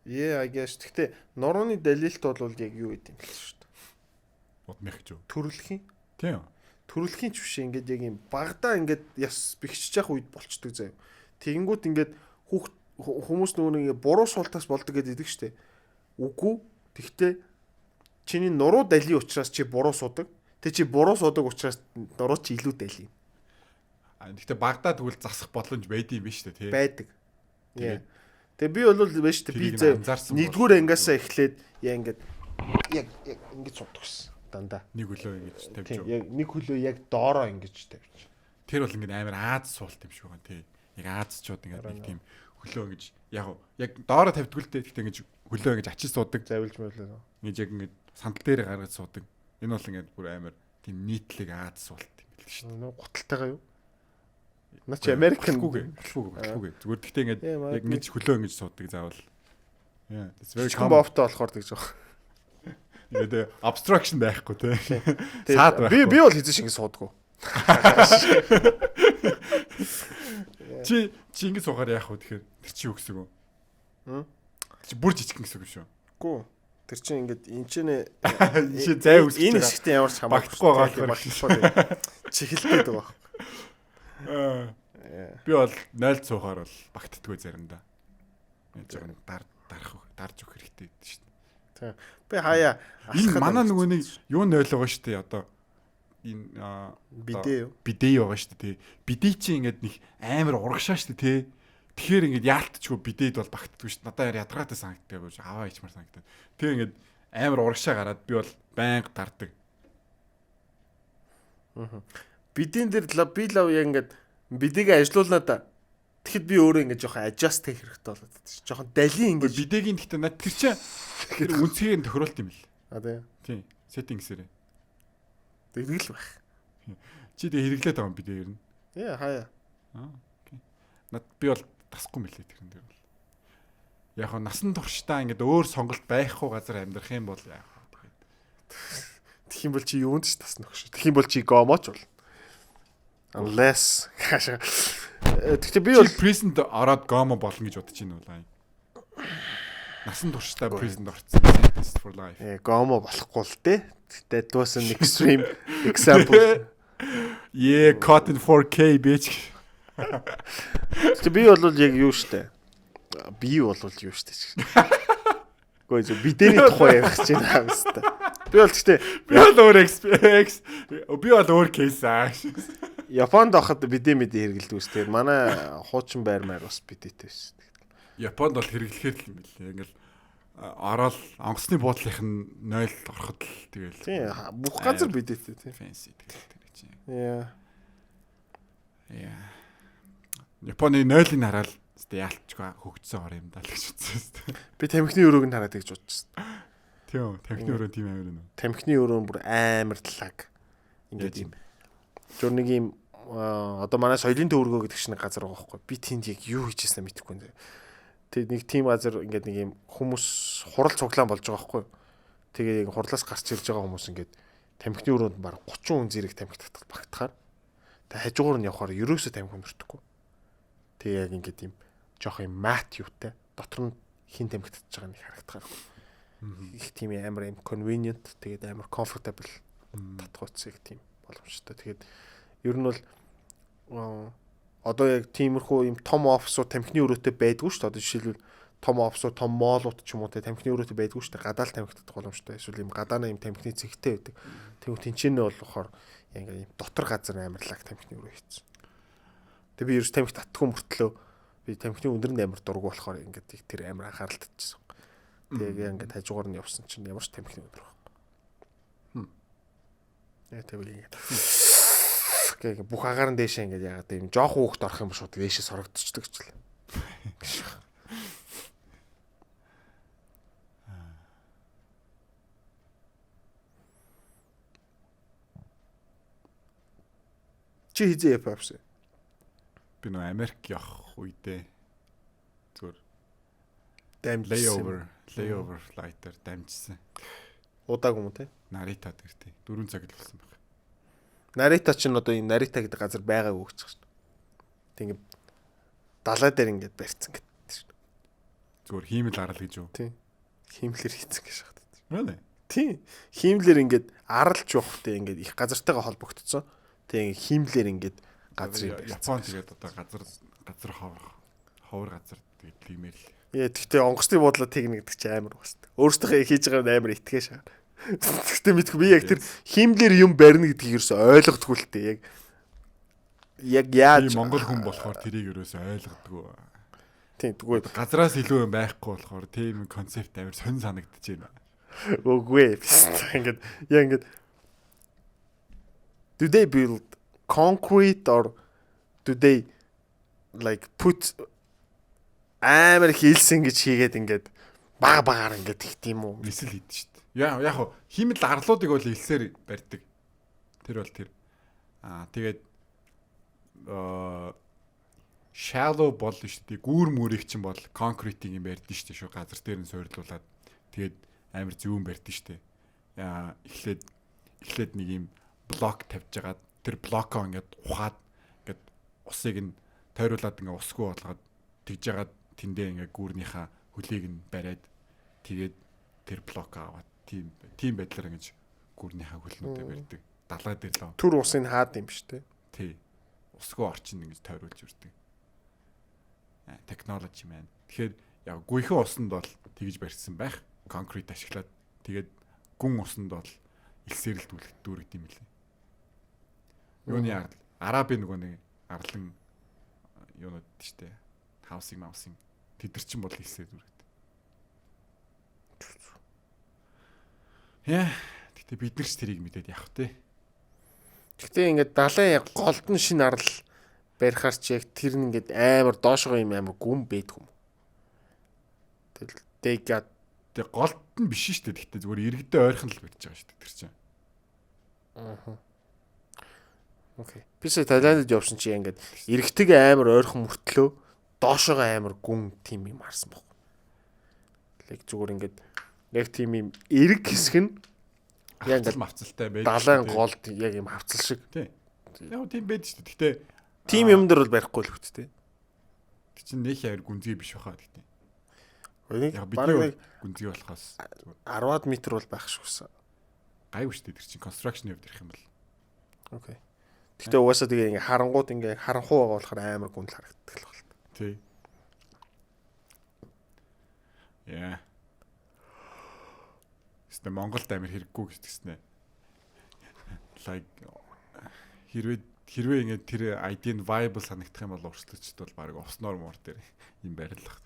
Yeah, I guess. Гэтэ нурууны далилт бол яг юу гэдэм бэл шүү дээ. Удмынх гэж юу? Төрөлхийн. Тийм. Төрөлхийн ч биш, ингээд яг юм багада ингээд яс бэхжиж явах үед болчдөг заяа. Тэгэнгүүт ингээд хүүхд хүмүүс нөгөө нэг буруу суултаас болдог гэдэг идэг штэ. Үгүй. Тэгтээ чиний нуруу дали учраас чи буруу суудаг. Тэг чи буруу суудаг учраас нуруу чи илүү дали. Гэхдээ багадаа тэгвэл засах боломж байд юм биш үү тий? Байдаг. Тэгээ би бол байж штэ, би зэ нэгдүгээр ангиасаа эхлээд яа ингээд яг яг ингэж суудаг гэсэн. Дандаа. Нэг хөлөө ингэж тавьж. Яг нэг хөлөө яг доороо ингэж тавьж. Тэр бол ингэж амар Аз суулт юм шиг байна тий. Яг Азчууд ингээд нэг тийм хөлөө ингэж яг яг доороо тавьдгүй л дээ. Гэхдээ ингэж хөлөө ингэж ачиж суудаг. Завилж мэлээ. Ингэж яг ингэж сандал дээр гаргаж суудаг. Энэ бол ингээд бүр амар тийм нийтлэг Аз суулт юм бэл шүү дээ. Нөө гуталтайгаа юу? Наа чи Америкэн гүгэлгүй. Зүгээр гэхдээ ингээд яг ингэж хөлөө ингэж суудаг заавал. Yeah, it's very common. Бовтой болохоор тэгж байгаа. Тэгээд obstruction байхгүй тий. Саад байхгүй. Би бол хэзээ шиг суудаггүй. Чи ингэж суухаар яах вэ тэгэхээр тэр чи юу гэсэн үг вэ? Чи бүр жижигхэн гэсэн үг шүү. Үгүй. Тэр чинь ингээд энэ ч нэ чи зай үсгэж энэ хэсэгтээ ямар ч хамаагүй байгаа болохоор чихэлтэй байгаа байхгүй. Би бол 0 суухаар бол багтдаггүй заримдаа. Энэ жоохон дарж өгөх хэрэгтэй гэдэг шүү дээ. Тийм. Би хаяа Энэ манай нөгөө нэг юу 0 байгаа шүү дээ одоо энэ бидээ юу? Бидээ байгаа шүү дээ тий. Бидээ чи ингээд нэг амар урагшаа шүү дээ тий. Тэгэхээр ингээд яалтчгүй бидээд бол багтдаггүй шүү дээ. Надад ядаргаатай санагддаг гэж аваа ичмар санагдаад. Тэгээ ингээд амар урагшаа гараад би бол байнга дардаг. Аа. Бидийн дээр би лав яг ингээд бидэгээ ажилуулнаа да. Тэгэхэд би өөрөө ингээд жоохон adjust хийх хэрэгтэй болоод байдаг ш. Жоохон далийн ингээд бидэгийн гэхдээ над тэр чинь тэр үнцгийг нь тохируулт юм бэл. А тийм. Тийм. Settings-ээрээ. Тэгдэг л байх. Чи тэг хэрэглээд байгаа юм бидээ ер нь. Яа хаяа. Аа окей. Над би бол тасахгүй юм билээ тэрэн дээр бол. Яг хоо насан туршдаа ингээд өөр сонголт байхгүй газар амьдрах юм бол яг хоо тэгээд. Тэгэх юм бол чи юунд ч тасна өгш. Тэгэх юм бол чи гомоч бол. Unless Гэхдээ би бол prison ороод гомо болно гэж бодож байна уу лаа. Насан туршдаа prison орсон. Sentence for life. Гомо болохгүй л дээ. That was an extreme example. Yeah, caught in 4K bitch. Гэхдээ би бол яг юу штэ. Би бол юу штэ. Гэхдээ зөв бидэний тухай ярих гэж байна юм штэ. Би бол гэхдээ би бол өөр X би бол өөр case аа. Японд байхад бидээ мэдээ хэрэгэлдэг ус. Тэгээд манай хуучин байр маяр бас бидэтэй байсан. Японд бол хэрэглэхээр л юм билээ. Ингээл ороод онгоцны буудлынх нь 0 ороход л тэгэл. Тийм бүх газар бидэтэй тийм. Fancy тэгэл тэр чинь. Яа. Яа. Японы 0-ыг хараад хэвээ яалтчгүй хөгжсөн ор юм даа л гэж бодсон. Би тамхины өрөөг нь хараад гэж бодчихсон. Тийм үү, тамхины өрөө тийм амар юм. Тамхины өрөө бүр амар лаг. Ингээд юм. Зүр нэг юм одоо манай соёлын төвөргөө гэдэг чинь газар байгаа байхгүй. Би тэнд яг юу хийжсэн мэдэхгүй юм. Тэгээд нэг тийм газар ингээд нэг юм хүмүүс хурал цуглаан болж байгаа байхгүй. Тэгээ яг хурлаас гарч ирж байгаа хүмүүс ингээд тамхины өрөөнд баг 30 хүн зэрэг тамхи татах багтахаар. Тэгээ хажуугаар нь явхаар ерөөсөө тамхи өнөртөхгүй. Тэгээ яг ингээд юм жоох юм мат юутай дотор нь хин тамхи татж байгаа нэг харагдахаар. Их тийм амар юм convenient тэгээд амар comfortable татах утсыг тийм боломжтой. Тэгээд ер нь бол одоо яг тиймэрхүү юм том офисууд тамхины өрөөтэй байдгүй шүү дээ. Одоо жишээлбэл том офисууд, том молууд ч юм уу те тамхины өрөөтэй байдгүй шүү дээ. Гадаа л тамхи татах боломжтой. Эсвэл юм гадаана юм тамхины цэгтэй байдаг. Тэгвэл тэнцэнэ бол болохоор ингээ юм дотор газар амар лаг тамхины өрөө хийсэн. Тэгээ би ерөөс тамхи татдаггүй мөртлөө би тамхины өндөр нь амар дургу болохоор ингээд тэр амар анхаарал татчихсан. Тэгээ ингээд хажуугаар нь явсан чинь ямар ч тамхины өндөр байхгүй. Яа тэгвэл ингээд гэх бүх агаар нь дээшээ ингээд яагаад юм жоох хүүхд орох юм шууд дээшээ сорогдчихдаг ч л. Чи хизээ яп авсан? Би нөө Америк явах үедээ зүгээр дамжсан layover flight-аар дамжсан. Удаагүй юм те? Нарита дээр тий. 4 цаг л болсон байх. Нарита чинь одоо энэ Нарита гэдэг газар байгаагүй гэж байна. Тэг ингээд далай дээр ингээд барьцсан гэдэг шин. Зүгээр хиймэл арал гэж юу? Тийм. Хиймлэр хийцэн гэж байна. Really? Тийм. Хиймлэр ингээд аралж явахтай ингээд их газартайгаа холбогдсон. Тэг ингээд хиймлэр ингээд газрыг барьцсан. Япон тэгээд одоо газар ховор газар тэгээд тиймэр л. Яа тэгтээ онгоцны буудлаа тэгнэ гэдэг чинь амар бас. Өөрсдийнхээ хийж байгаа нь амар итгээ шаа. Тэгтээ мэдгүй би яг тэр хиймлэр юм барина гэдгийг ерөөсөй ойлгодгүй л дээ. Яг яаж Монгол хүн болохоор тэрийг ерөөсөй ойлгодгүй. Тийм тэгвэл газраас илүү юм байхгүй болохоор тийм концепт амар сонь санагдаж байна. Үгүй ээ. Ингээд яа ингээд do they build concrete or do they like put амар их илсэн гэж хийгээд ингээд баг багаар ингээд ихт юм уу? Нисэл хийдэж шүү дээ. Яа яг хөө хиймэл арлуудыг бол илсээр барьдаг. Тэр бол тэр. Аа тэгээд shallow бол шүү дээ. Гүүр мөрийг чинь бол concrete-ийг юм барьдсан шүү дээ. Шүү газар дээр нь суурлуулад тэгээд амар зөвүүн барьдсан шүү дээ. Аа эхлээд нэг юм блок тавьж агаад тэр блокоо ингээд ухаад ингээд усыг нь тойруулаад ингээд усгүй болгоод тэгж жагаад тэндээ ингээд гүүрнийхаа хөлийг нь бариад тэгээд тэр блок аваад тийм байдлаар ингэж гүүрнийхаа хөлнүүдээ барьдаг. Далай дээр л төр усыг хаад юм биш үү? Тий. Усгүй орчин ингэж тойруулж ирдэг. Технологи маань. Тэгэхээр яг гүйхэн усанд бол тэгж барьсан байх. Concrete ашиглаад, тэгээд гүн усанд бол элсээр л дүүрэгд юм лээ. Юуны арал, Арабын нөгөө нэг арлан юунууд штэ. Housing mousing тэд нар чинь бол элсээр дүүрэгд. Яа, гэтээ бид нар ч тэрийг мэдээд явах те. Гэтэ ингээд далайн голд нь шинэ арал барихаар чи яг тэр нь ингээд амар доошгоо юм амар гүн байдаг юм. Тэгэл they got Тэгээ голд нь биш шүү дээ. Гэтэ зүгээр иргэдээ ойрхон л барьж байгаа шүү дээ тэр чинь. Аа. Okay. Би сая Таиландд явсан чи ингээд иргэтэйгээ амар ойрхон мөртлөө доошогоо амар гүн тим юм харсан баг. Лэг зүгээр ингээд яг тийм юм эрг хэсэг нь яг ингээд мавцалтай байж далайн голд яг юм хавцал шиг. Тийм. Яг тийм байдаг шүү дээ. Гэтэ тийм юм дээр бол барихгүй л хөт тээ. Тэр чинь нөх амар гүнзгий биш баха гэтэ. Нэг Яг бараг бидний нэг гүнзгий болохоос зүгээр 10-аад метр бол байх шиг байсан. гайгүй шүү дээ. Тэр чинь construction явд ирэх юм бол. Okay. Гэтэ угаасаа тэгээ ингээ харангууд ингээ харанхуу байгаа болохоор амар гүн л харагддаг л байна. Тий. Яа. Тэстэ Монголд амар хэрэггүй гэж тэгснэ. Like хэрвээ ингээд тэр idea нь viable санагдах юм бол урслагчд бол баг овсноор муур дээр юм барилах.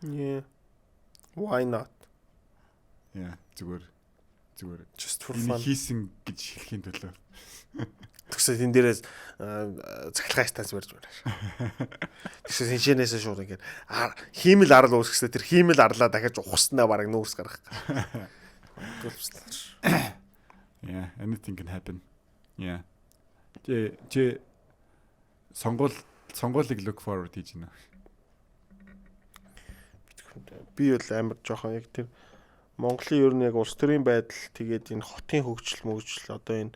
Yeah. Why not? Яа, зүгээр Just for энэ fun. хийсэн гэж хэлэхийн төлөө. Тэгсэн тэн дээрээс цахилгаан станц барьж байна. Тэгсэн тэнчэнээсээ шууд ингээд хиймэл арал үүсгэсээ тэр хиймэл арлаа дахиж ухаснаа бараг нүүрс гаргах. Yeah, anything can happen. Yeah. Чи сонгуулийг look forward хийж байна. Би бол амар жоохон яг тэр Монголын ер нь яг улс төрийн байдал, тэгээд энэ хотын хөгжил мөгжил, одоо энэ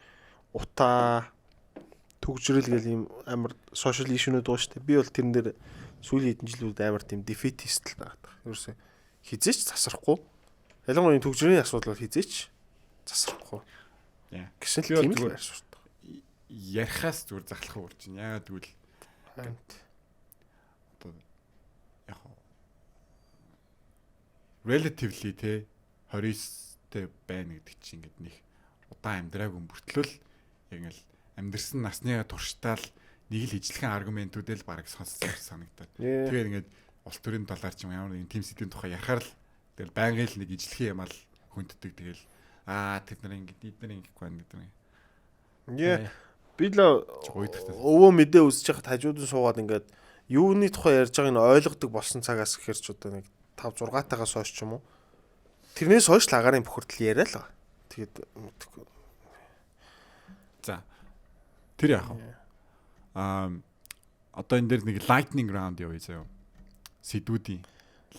утаа түгжрэл гэл ийм амар social issue-нүүд байгаа шүү дээ. Би бол тэрэн дээр сүүлийн хэдэн жилүүд амар тийм defeatist л байгаад байгаа. Ерөөсөө хизээч засрахгүй. Ялангуяа энэ түгжрийн асуудал бол хизээч засрахгүй. Yeah. Гэсэн Би л бол тийм л зүгээр байр суурьтай. Ярихаас зүгээр захлах урж байна. Яагаад гэвэл одоо яг хоо relatively те 29-тэй байна гэдэг чинь ингээд нэг удаан амьдраагүй мөртлөө л яг ингээл амьдрсан насныгаа турштаал нэг л ижлэхэн аргументуудыг л бараг сонссон юм санагдаад. Тэгээд ингээд улс төрийн талаар ч юм ямар нэгэн тим сэдвийн тухай ярихаар л тэгэл байнгын л нэг ижлэхэн юм ал хүнддэг. Тэгэл тэд нар ингээд, эд нар ингэхгүй байна гэдэг нэг. Yeah. Би л Гуйдахтай. өвөө мэдээ үзэж байхад хажууд нь суугаад ингээд юуны тухай ярьж байгааг нь ойлгодог болсон цагаас гэхэр ч одоо нэг 5 6 тагаас хойш ч юм уу. Тэрнээс хойш л агарын бохирдол яриа л байгаа. Тэгээд мэдэхгүй. За. Тэр яах вэ? Одоо энэ дээр нэг lightning round явъя заяа. Сэдвүүдийн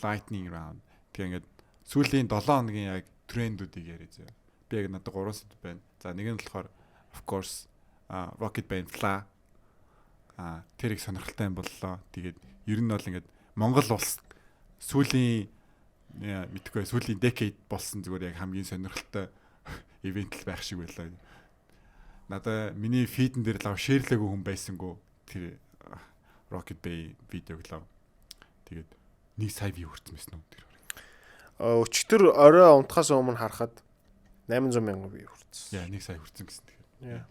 lightning round. Тэгээ ингээд сүүлийн 7 хоногийн яг трендүүдийг яриа заяа. Би яг надад 3 сэдв байна. За, нэг нь болохоор of course Rocket Band Fla тэр их сонирхолтой юм боллоо. Тэгээд ер нь бол ингээд Монгол улс сүүлийн мэдгүй сүүлийн decade болсон зүгээр яг хамгийн сонирхолтой event л байх шиг байлаа. Надаа миний feed-эн дээр лав share-лээгүй хүн байсангүй тэр Rocket Bay видеог лав. Тэгээд 1 сая view хүрсэн байсан уу тэр. Өчигдөр орой унтахаас өмнө харахад 800 мянган view хүрсэн. Яа, 1 сая хүрсэн гэсэн тэгэхээр. Яа.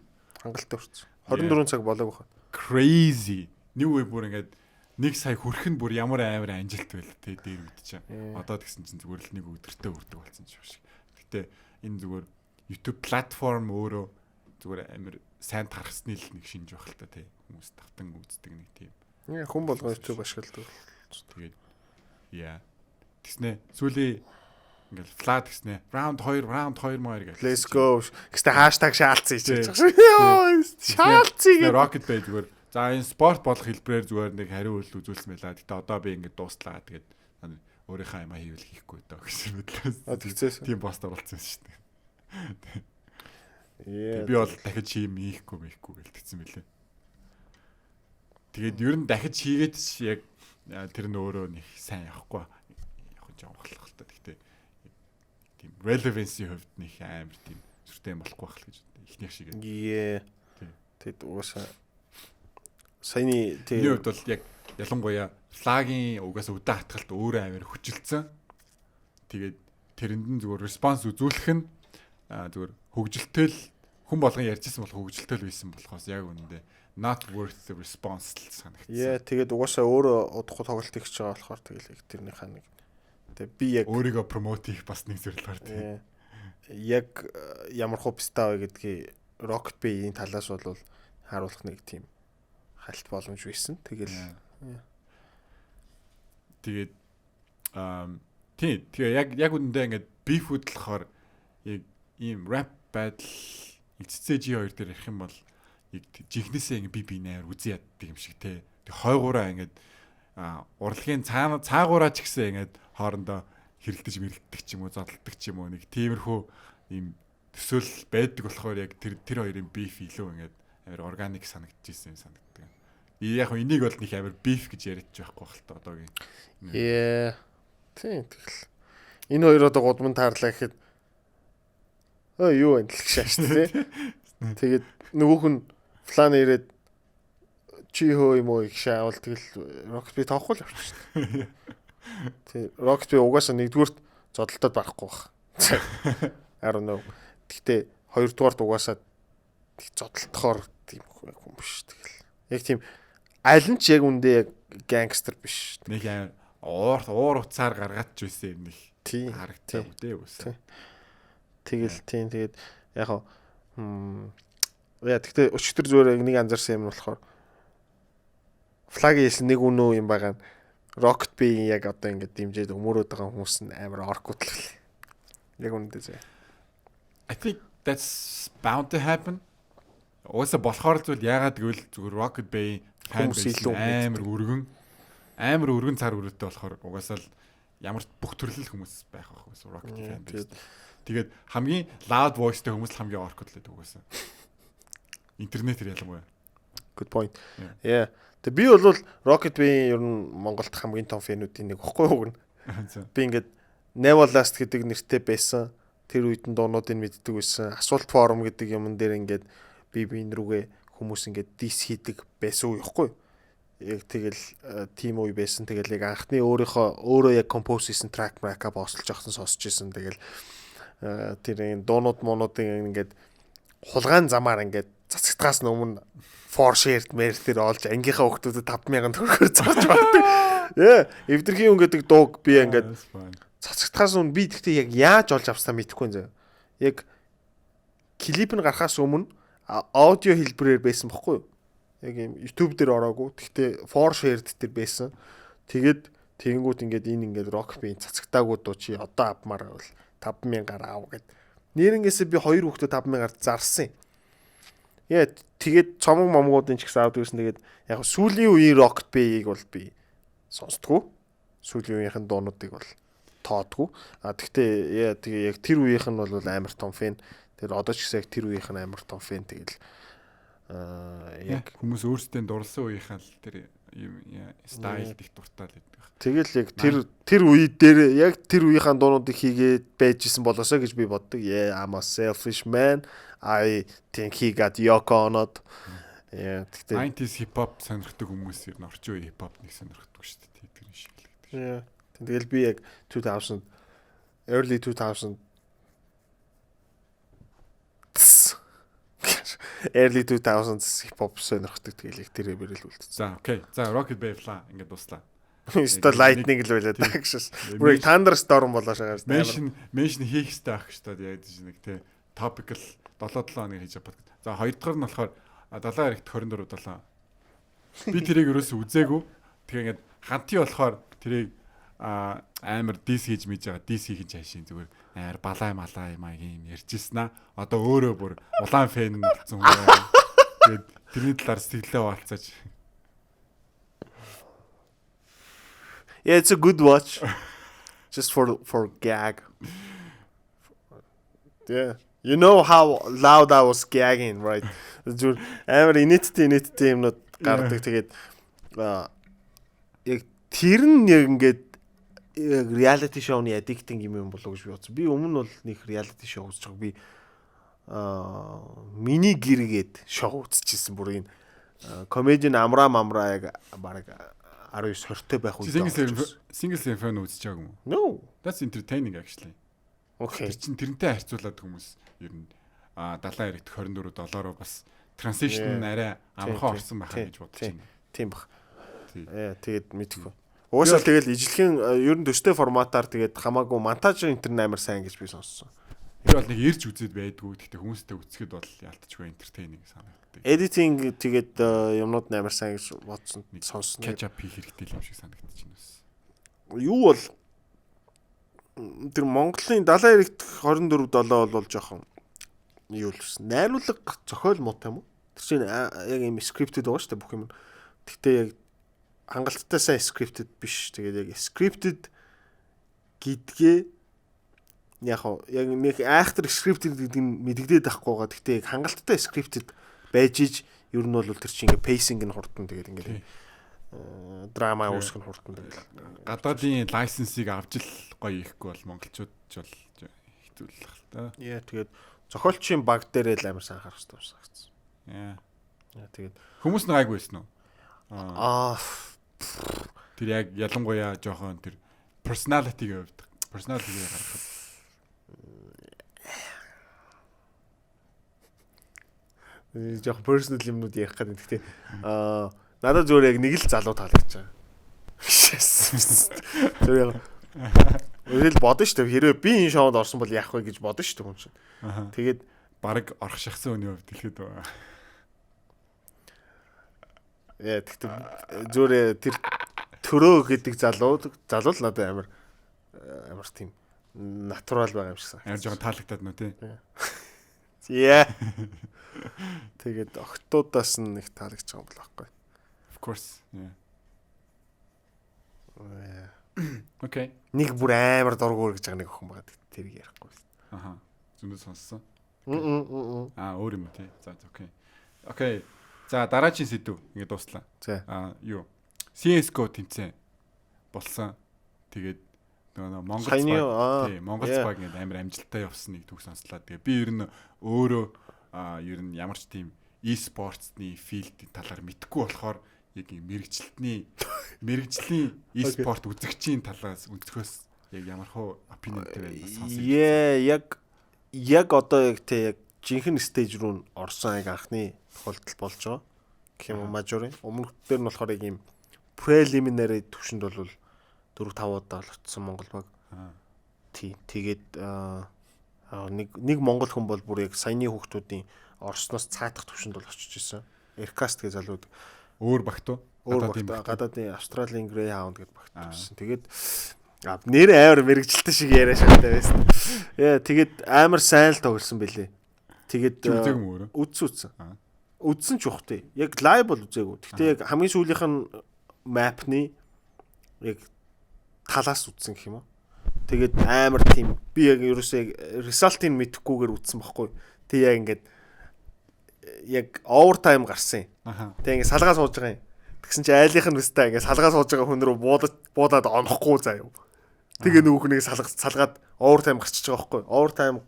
Хангалттай хүрсэн. 24 цаг болоог баха. Crazy. Нэг үе бүр ингээд 1 сая хүрэх нь бүр ямар амар амжилт байл те дээр үед чинь. Одоо тэгсэн чинь зүгээр л нэг өдөртөө хүрдэг болсон юм шиг. Гэтэ энэ зүгээр YouTube платформ өөрөө зүгээр амар сайн тархсны л нэг шинж байх л та те. Хүмүүс тавтан үздэг нэг тийм. Яа, хүн болгон YouTube ашигладаг. Тэгээд яа. Тэгснэ сүүлийн ингээл фла тэгснэ round 2, round 2 маяг гэх. Let's go. Гэтэ hashtag шаалцъя гэж байгаа шиг. Йоо, шаалцъя гэх. Rocket Bay зүгээр за энэ спорт болох хэлбэрээр зүгээр нэг хариу үйлдэл үзүүлсэн байлаа. Гэтэ одоо би ингээд дуслаа. Тэгээд өөрийнхөө юмаа хийвэл хийхгүй дөө гэсэн мэтлээс. А, тэгцээс. Тийм пост оруулсан шүү дээ. Яа. Би бол дахиж хийм хийхгүй мэйхгүй гэл тэгсэн мэлээ. Тэгээд ер нь дахиж хийгээд ч яг тэр нь өөрөө нэг сайн явахгүй. Яг нь жоох л та. Гэтэ тийм relevancy хувьд нэг амар тийм сүртэй юм болохгүй байх л гэж эхнийх шиг. Яа. Тийм. Тэгэд угаасаа саяны Миний тий хувьд бол яг ялангуяа флагийн угаасаа удаан хатгалт өөрөө амар хүчилсэн. Тэгээд тэрэнд нь зүгээр response үзүүлэх нь зүгээр хөгжилтэй л, хүн болгон ярьжсэн бол хөгжилтэй л байсан болохоос яг үнэндээ not worth the response л санагдсан. Yeah, тэгээд угаасаа өөрөө удахгүй тоглолт хийж байгаа болохоор тэгэл яг тэрнийхээ нэг тэгээ би яг өөрийгөө promote хийх бас нэг зорилгоор, тийм. Яг ямар хуу писта вэ гэдгийг Rocket Bay-ийн талаас бол харуулах нэг тийм хальт боломж байсан. Тэгэл Тэгээд тий, тэгээ яг үнэндээ ингээд beef үүд болохоор яг ийм rap battle LCG 2 дээр ярих юм бол яг жинхнээсээ ингээд би бинээр үзэн яддаг юм шиг те. Тэг хойгоороо ингээд урлагийн цаана цаагаараа ч гэсэн ингээд хоорондоо хэрэлдэж мэрэлддэг ч юм уу, зодолдог ч юм уу, нэг тиймэрхүү ийм төсөөл байдаг болохоор яг тэр хоёрын beef илүү ингээд амар органик санагдчихсэн юм санагддаг. Яг энийг бол нэг амар beef гэж яриад ч байхгүй бах л та одоогийн. Yeah. Тийм, тэгэл. Энэ хоёр одоо гудман таарлаа гэхэд юу вэ гэх шааш тий. Тэгээд нөгөөх нь флан ирээд чи хөө юм уу их шаавал тэгэл Rocket би тоохгүй л явчих шүү дээ. Тий, Rocket би угаасаа нэгдүгüрт зодолтод барахгүй бах. I don't know. Гэхдээ хоёрдугаарт угаасаа зодолтохоор тийм хүн биш, тэгэл. Яг тийм аль нь ч яг үндэ яг гангстер биш. Нэг амар уур уцаар гаргаад ч байсан юм нэг харагдсан үү үгүй. Тэгэл тийм, тэгээд яг яа, тэгтээ өчтөр зүгээр нэг анзаарсан юм болохоор флаг хийсэн нэг үнөө юм байгаа нь Rocket B-ийн яг одоо ингээд дэмжиж өмөрөөд байгаа хүмүүс нь амар оркутлал. Яг үнэндээ зэ. I think that's bound to happen. Угаасаа болохоор зүйл, яагаад гэвэл зүгээр Rocket Bay fan base амар өргөн цар өрөөтэй болохоор угаасаа л ямар бүх төрөл хүмүүс байх байх угаасаа Rocket fan base. Тэгээд хамгийн loud voice-тэй хүмүүс л хамгийн оркод л байдаг угаасаа. Интернетээр ялангуяа. Good point. Yeah. Тэгээ би бол Rocket Bay ер нь Монголд хамгийн том fan үүдийн нэг баггүй юу гэнэ. Би ингээд Neverlast гэдэг нэртэй байсан. Тэр үед нь дуунуудыг мэддэг байсан. Асуулт форум гэдэг юмн дээр ингээд би биен рүүгээ хүмүүс ингээд diss хийдэг байсан үе ихгүй. Яг тэгэл тийм үе байсан. Тэгэл яг анхны өөрийнхөө өөрөө яг compose хийсэн track мрака бослож авсан сонсч ирсэн. Тэгэл тэр энэ дуунууд муунуудын ингээд хулгайн замаар ингээд цацагдгаас өмнө 4shared мэр тэр олж ангийнхаа хүүхдүүдэд 5000 төгрөгөөр зарж багдаг. Яа, эвдэрхийн хүн гэдэг дууг би ингээд цацагдхаас өмнө би тэгтээ яг яаж олж авснаа мэдэхгүй юм заяа. Яг клип нь гарахаас өмнө аудио хэлбэрээр байсан бохгүй юу? Яг юм YouTube дээр ороогүй. Тэгтээ 4shared дээр байсан. Тэгээд тэгэнгүүт ингээд энэ ингээд Rock би цацагтаагүй дуу чи одоо авмаар байвал 5000-аар ав гэд. Нэрнгээсээ би хоёр хүүхдээ 5000-аар зарсан юм. Яа, тэгээд цомог момгуудын ч гэсэн авдаг гэсэн. Тэгээд яг сүүлийн үеийн Rocket Bay-ийг бол би сонсдгоо. Сүүлийн үеийнхэн дуунуудыг бол тоодгүй. А тэгтээ яа, тэгээ яг тэр үеийнх нь бол амар том fan. Тэр одоо ч гэсэн яг тэр үеийнх нь амар том fan, тэгэл аа яг хүмүүс өөрсдөө дурлсан үеийнхаа л тэр юм style д их дуртай л байдаг. Тэгэл яг тэр үе дээр яг тэр үеийнхаа дуунуудыг хийгээд байж исэн болоосоо гэж би боддог. Yeah, I'm a selfish man. I think he got Yoko on it. Yeah, тэгтээ 90s hip hop сонирхдаг хүмүүс ер нь орчин үеийн hip hop нэг сонирхдаг шүү дээ. Тэр шиг л гэдэг. Yeah. Тэгэл би яг 2000, early 2000, early 2000s hip hop сонирхдаг. Тэгэл яг тэр хэвээр л үлдсэн. За, okay. За, Rocket Bay Fla ингээд дуслаа. Өстой lightning л байлаа да гэшээс. Бүр thunderstorm болоо шагаа. Mention хийх хэрэгтэй байх шүү дээ. Яг нэг тий topical 7 7 хоног хийж байгаа подкаст. За, хоёр дахь нь болохоор 7 яригт 24 7. Би тэрийг ерөөсөө үзээгүй. Тэгээ ингээд ханти болохоор тэрийг амар diss хийж мэж байгаа. Diss хийх нь цаашийн зүгээр амар балай малай маягийн юм ярьжсэн аа. Одоо өөрөө бүр улаан fan нь болсон хүн байна. Тэгээд тэрний талаар сэтгэлээ хуваалцаач. Yeah, it's a good watch. Just for gag. Yeah. You know how loud I was gagging, right? Зүгээр амар инээдтэй юмнууд гардаг. Тэгээд яг тэр нь яг ингээд яг reality show-ны addicting юм болоо гэж би бодсон. Би өмнө нь бол нэг reality show үзэж байгаа. Би миний гэргээд шоу үзчихсэн бүр энэ комедиан Амра Мамра яг бараг 19 20-той байх үед. Singles Inferno үзэж байгааг юм уу? No. That's entertaining, actually. Okay. Тэр чин тэрнтэй харьцуулаад хүмүүс ер нь далайн эрэгт 24 доллароо бас transition нь арай амархан орсон байхаа гэж бодож байна. Тийм бах. Тэгээд мэдэхгүй. Угаасаа тэгэл ижлэхэн ер нь төстэй форматаар тэгээд хамаагүй монтаж интернет амар сайн гэж би сонссон. Би бол нэг ирж үзээд байдгүй. Гэхдээ хүмүүстэй үзэхэд бол яалтчгүй entertaining санагддаг. Editing тэгээд юмнууд амар сайн гэж бодсон, сонссон. Catch up хийх хэрэгтэй юм шиг санагдаж байна бас. Юу бол тэр Монголын далайн эрэгт 24 7 бол жоохон юу л гэсэн. Найруулга, зохиол муутай юм уу? Тэр чинь яг юм scripted байгаа шүү дээ бүх юм. Гэхдээ яг хангалттай сайн scripted биш. Тэгээд яг scripted гэдгээ яг яг нэг айхтар scripted гэдэг нь мэдэгдээд байхгүй байгаа. Гэхдээ яг хангалттай scripted байж иж ер нь бол тэр чинь ингээ pacing нь хурдан, тэгээд ингээ драма үүсгэх нь хурдан, тэгэл. Гадаадын license ыг авч л гоё ихгүй бол монголчууд ч бол хэцүү л л та. Яа, тэгээд зохиолчийн баг дээрээ л амар сайн анхаарах хэрэгтэй юм санагдсан. Яа. Яа, тэгээд хүмүүс нь гайгүй байсан уу? Аа. Тэр яг ялангуяа жоохон тэр personality-гийн хувьд, personality-г гаргахад. Жоох personal юмнууд ярих гэдэг. Гэхдээ надад зүгээр яг нэг л залуу таалагдж байгаа. Зүгээр яг Тэгэл бодно шүү дээ. Хэрвээ би энэ шоунд орсон бол яах вэ гэж бодно шүү дээ хүн чинь. Тэгээд бараг орох шахсан хүний хувьд хэлэхэд байгаа. Яа, тэгтээ зүгээр тэр төрөө гэдэг залуу залуу л надад амар амар тийм natural байгаа юм шиг санагдав. Амар жоохон таалагдаад нөө тий. Яа. Тэгээд охтуудаас нь нэг таалагдж байгаа юм бол байхгүй. Of course. Yeah. Okay. Нэг бүр амар дургуур гэж байгаа нэг охин байгаа. Тэрийг ярихгүй. Аха. Зөндөө сонссон. Аа өөр юм тий. За, okay. Okay. За, дараагийн сэдв ингэ дууслаа. Аа юу? CS:GO тэмцээн болсон. Тэгээд нөгөө Монгол баг, тий, Монгол баг ингэ амар амжилттай явсан нэг түүх сонслоо. Тэгээ би ер нь өөрөө ер нь ямар ч тийм e-sports-ны field талаар мэдэхгүй болохоор яг мэрэгчлэлтний мэрэгжлийн e-sport үзэгчийн талаас өнцгөөс яг ямар хуу opinion тэй байна бас сонсъё. Яа, яг одоо яг тий яг жинхэнэ stage рүү орсон яг анхны тохиолдол болж байгаа. Гэх юм уу, major ын. Өмнөх дээр нь болохоор яг ийм preliminary түвшинд бол 4 5 удаа л очсон Монгол баг. Тий. Тэгээд нэг монгол хүн бол бүр яг саяны хүүхдүүдийн орсноос цаадах түвшинд бол очиж исэн. Aircast гэж залууд. Өөр багт уу? Өөр багт, гадаадын Австралийн Greyhound гэдэг багт байсан. Тэгээд нэр амар мэрэгжилтэй шиг яриа шаттай байсан. Яа, тэгээд амар сайн л тоглосон бэлээ. Тэгээд үзсэн үзсэн. Үзсэн ч ухтай. Яг live бол үзээгүй. Гэхдээ яг хамгийн сүүлийнх нь map-ны яг талаас үзсэн гэх юм уу. Тэгээд амар тийм би яг ерөөсөө яг result-ыг мэдэхгүйгээр үзсэн байхгүй. Тэг яг ингээд яг overtime гарсан юм. Тэг ингээд салгаа сууж байгаа юм. Тэгсэн чи айлынх нь өстэй ингээд салгаа сууж байгаа хүн рүү буудаад онохгүй заа юу. Тэгээ нөгөө хүнийг салгаад overtime гарчиж байгаа байхгүй. Overtime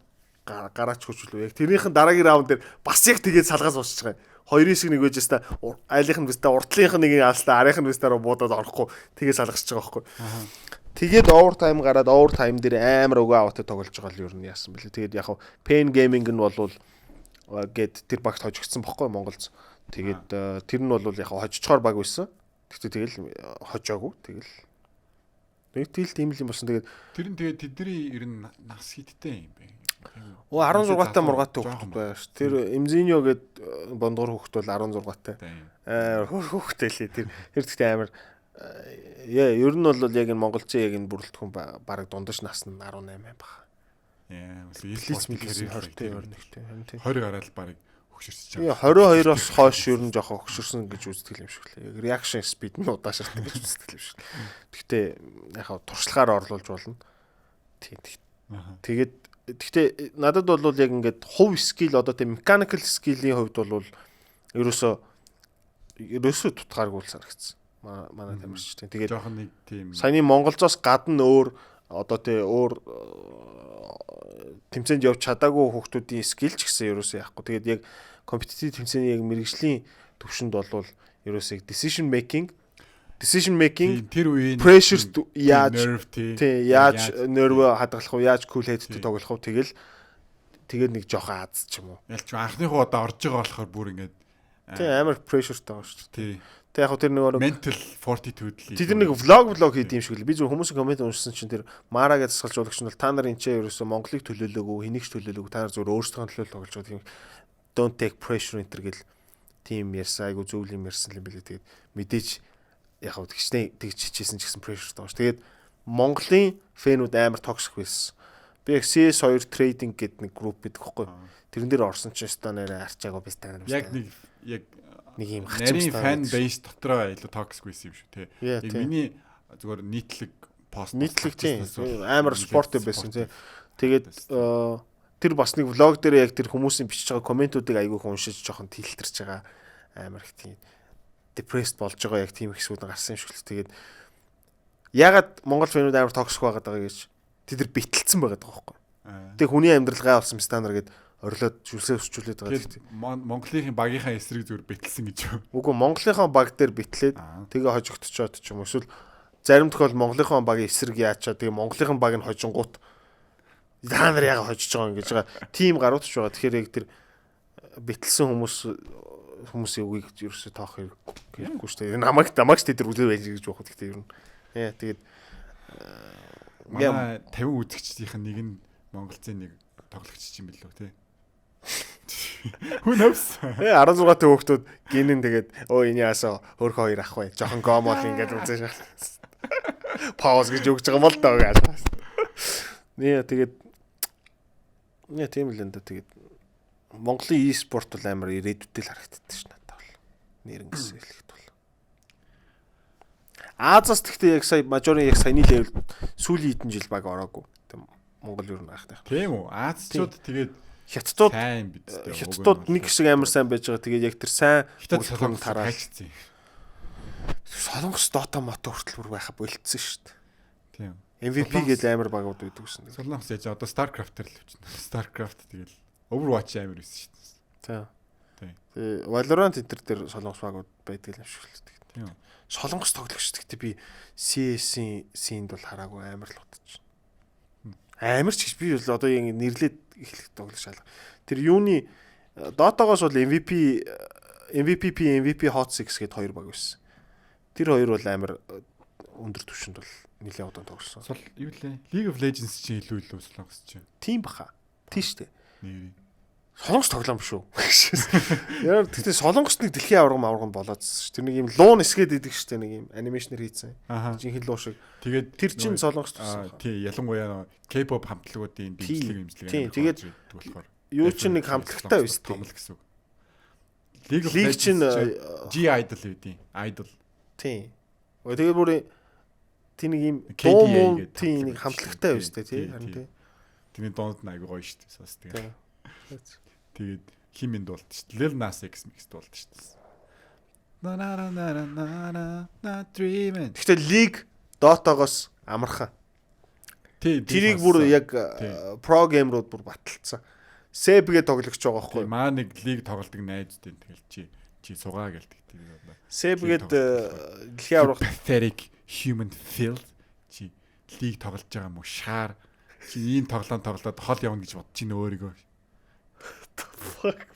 гараач хүчлүү. Яг тэрнийх нь дараагийн раунд дээр бас яг тэгээд салгаа суучиж байгаа юм. 2-9 1 байж та айлынх нь өстэй уртлынх нь нэг алстаа арийнх нь өстэй рүү буудаад орохгүй тэгээд салгасч байгаа байхгүй. Тэгээд overtime гараад overtime дээр амар өгөө аваатай тоглож байгаа л ер нь яасан бэлээ. Тэгээд яг Pain Gaming нь болвол гээд тэр багт хожигдсан бохгүй Монголд. Тэгээд тэр нь бол яг хожичхоор баг байсан. Тэгтээ тэгэл хожоогүй. Тэгэл нэг тэгэл тийм л юм болсон. Тэгээд тэр нь тэгээд тэдний ер нь нас хиттэй юм бэ? Оо 16 та мургаатай хүүхэд байна ш. Тэр Эмзиньо гээд бондгор хүүхэд бол 16 тай. Аа хүүхдээ лээ. Тэр тэгтээ амар яа, ер нь бол яг энэ монголчийн яг энэ бүрэлдэхүүн бараг дундаж нас нь 18 байх. Яа, e-sport career 20 21-тэй. 20 гараад бараг хөгшөрч байгаа. 22-оос хойш ер нь жоохон хөгшөрсөн гэж үздэг юм шиг лээ. Яг reaction speed нь удаашрдаг гэж үздэг юм шиг. Гэхдээ яг туршлагаар орлуулж болно. Тийм. Тэгээд гэхдээ надад бол яг ингээд хувь skill одоо тийм mechanical skill-ийн хувьд бол ерөөсөө тутгааргүй л санагдсан. Манай тамирч тийм. Тэгээд жоохон нэг тийм саяны монголзоос гадна өөр одоо тий өөр тэмцээнд явж чадаагүй хүүхдүүдийн skill ч гэсэн ерөөсөө яахгүй. Тэгээд яг competitive тэмцээний яг мэрэгжлийн төвшөнд бол ерөөсөө decision making Decision making, тэр үеийн pressure яаж тий яаж nerve хадгалах уу, яаж cool head тоглох уу, тэгэл тэгээд нэг жоохон аз ч юм уу. Ялч анхныхоо удаа орж байгаа болохоор бүр ингээд тий амар pressure тай байгаа шүү дээ. Тэг яг тэр нэг mental fortitude л. Тэр нэг vlog хийд юм шиг л. Би зөв хүмүүсийн comment уншсан чинь тэр Мара гэж засгалжуулагч нь бол та нар энэ ч ерөөсө Монголыг төлөөлөөгүй, хэнийг ч төлөөлөөгүй. Та нар зөв өөрсдийнхөө төлөө тоглож байгаа тийм don't take pressure энэ гэл тийм ярьсан, айгу зөв юм ярьсан юм билээ. Тэгээд мэдээж яг хав тэгчнээ тэгж хичээсэн ч гэсэн pressure байгаа ш. Тэгээд Монголын fan үүд амар toxic байсан. Би яг CS2 trading гэдэг нэг групп гэдэг хэвхэв. Тэрэн дээр орсон чинь өстой нэрэ арчаагүй би та нар. Яг нэг яг нэг юм хачин fan base дотроо илүү toxic байсан юм шүү те. Яг миний зүгээр нийтлэг пост нийтлэг тийм амар supportive байсан тий. Тэгээд тэр бас нэг vlog дээр яг тэр хүмүүсийн бичиж байгаа comment үүдийг айгүйх уншиж жоохон тэлтэрч байгаа амар их тийм depressed болж байгаа яг тийм хэсгүүд гарсан юм шиг л. Тэгээд ягаад Монгол fan үүд амар toxic байгаад байгаа гэж тэд нар бэтэлцэн байгаад байгаа байхгүй. Тэгээ хүний амьдрал гай болсон стандар гээд орилоод зүлсээ өсчүүлээд байгаа гэдэг. Монголын багийнхаа эсрэг зүгээр бэтэлсэн гэж юу? Үгүй, Монголынхаа баг дээр бэтлээд тэгээ хожигдчиход ч юм уу. Эсвэл зарим тохиол Монголынхаа багийн эсрэг яачаа тэгээ Монголынхаа баг нь хожингууд та нар яга хожиж байгаа юм гэж байгаа. Тим гарууд ч байгаа. Тэгэхээр яг тэр бэтэлсэн хүмүүсийн үгийг ерөөсөө тоох хэрэггүй шүү дээ. Намайг ч тэд нар үлээ байж гэж бодох. Гэхдээ ер нь. Яа тэгээд манай 50 үзэгчдийнх нь нэг нь Монголцын нэг тоглогч юм билүү те. Who knows? 16 та хүүхдүүд гинэн тэгээд өө энэ яасаа хөөрхөн хоёр ах бай. Жохон гомол ингээд үзэж шээ. Pause гэж өгч байгаа юм л доо гэж. Нэ тэгээд нэ тийм л энэ да тэгээд Монголын e-sport бол амар ирээдүйдээ л харагддаг ш надад бол. Нэрнгэс хэлэхэд бол. Азаас тэгтээ яг сая major ын яг саяны level сүүлийн хэдэн жил баг ороогүй. Монгол юу нэг ахтай. Тийм үү? Азчууд тэгээд хятадууд сайн биз дээ. Хятадууд нэг хэсэг амар сайн байж байгаа. Тэгээд яг тэр сайн хятад солонгос тараа хайчсан. Солонгос Dota мото хүртэл бүр байха болцсон шүү дээ. Тийм. MVP гэдэг амар багууд байдаг гэсэн. Солонгос яаж одоо StarCraft-ээр л явчихна. StarCraft тэгэл Overwatch амар байсан шүү дээ. Тийм. Тэгээ Valorant энэ төр солонгос багууд байдаг юм шиг л дээ. Тийм. Солонгос тоглогч гэхдээ би CS-ийн scene д бол хараагүй амар л удаж. Амар ч гэж би бол одоо яг нэрлээд эхлэх тоглогч шалга. Тэр юуны Dota-гоос бол MVP MVPP MVP Hot 6 гээд хоёр баг байсан. Тэр хоёр бол амар өндөр түвшинд бол нэлээд удаан тоглосон. Сул юу лээ? League of Legends чинь илүү солонгос чинь. Тийм баха. Тийм шүү дээ. Нэр. Солонгос тоглоом биш үү? Яа тэгтээ солонгост нэг дэлхийн аварга аварга болоодсэн шүү. Тэр нэг юм луун эсгээд идэг шүү дээ, нэг юм animation ээр хийцэн. Жинхэнэ луу шиг. Тэгээд тэр чинь солонгост тусан. Тий, ялангуяа K-pop хамтлагуудын дэмжлэг имжлэг амар. Тэгээд болохоор юу чинь нэг хамтлагтай байсан тийм л гэсэн үг. League of Legends чинь G Idol үүдийн Idol. Тий. Тэгээд бүр тий нэг юм дуу муу тий нэг хамтлагтай байсан тий харин тий. Тэрний дуунд нь айгуу гоё шүү дээ. Сас тэгээ. Тэгээд хин минь дуулд шүү дээ. Lil Nas X mix дуулд шүү дээ. На на на на на на на dreaming. Гэхдээ League Dota-гоос амархан. Тий, тэрийг бүр яг pro gamer ууд бүр баталцсан. Seb-гээ тоглогч байгаа байхгүй юу? Маа нэг League тоглодог найзтай тэгэл чи суугаа гэлдэг тэрийг одоо. Seb-гээд дэлхийн аварга pathetic human filth чи League тоглож байгаа юм уу? Шаар чи ийм тоглоом тоглоод хол явна гэж бодож чинь өөрийгөө. Fuck.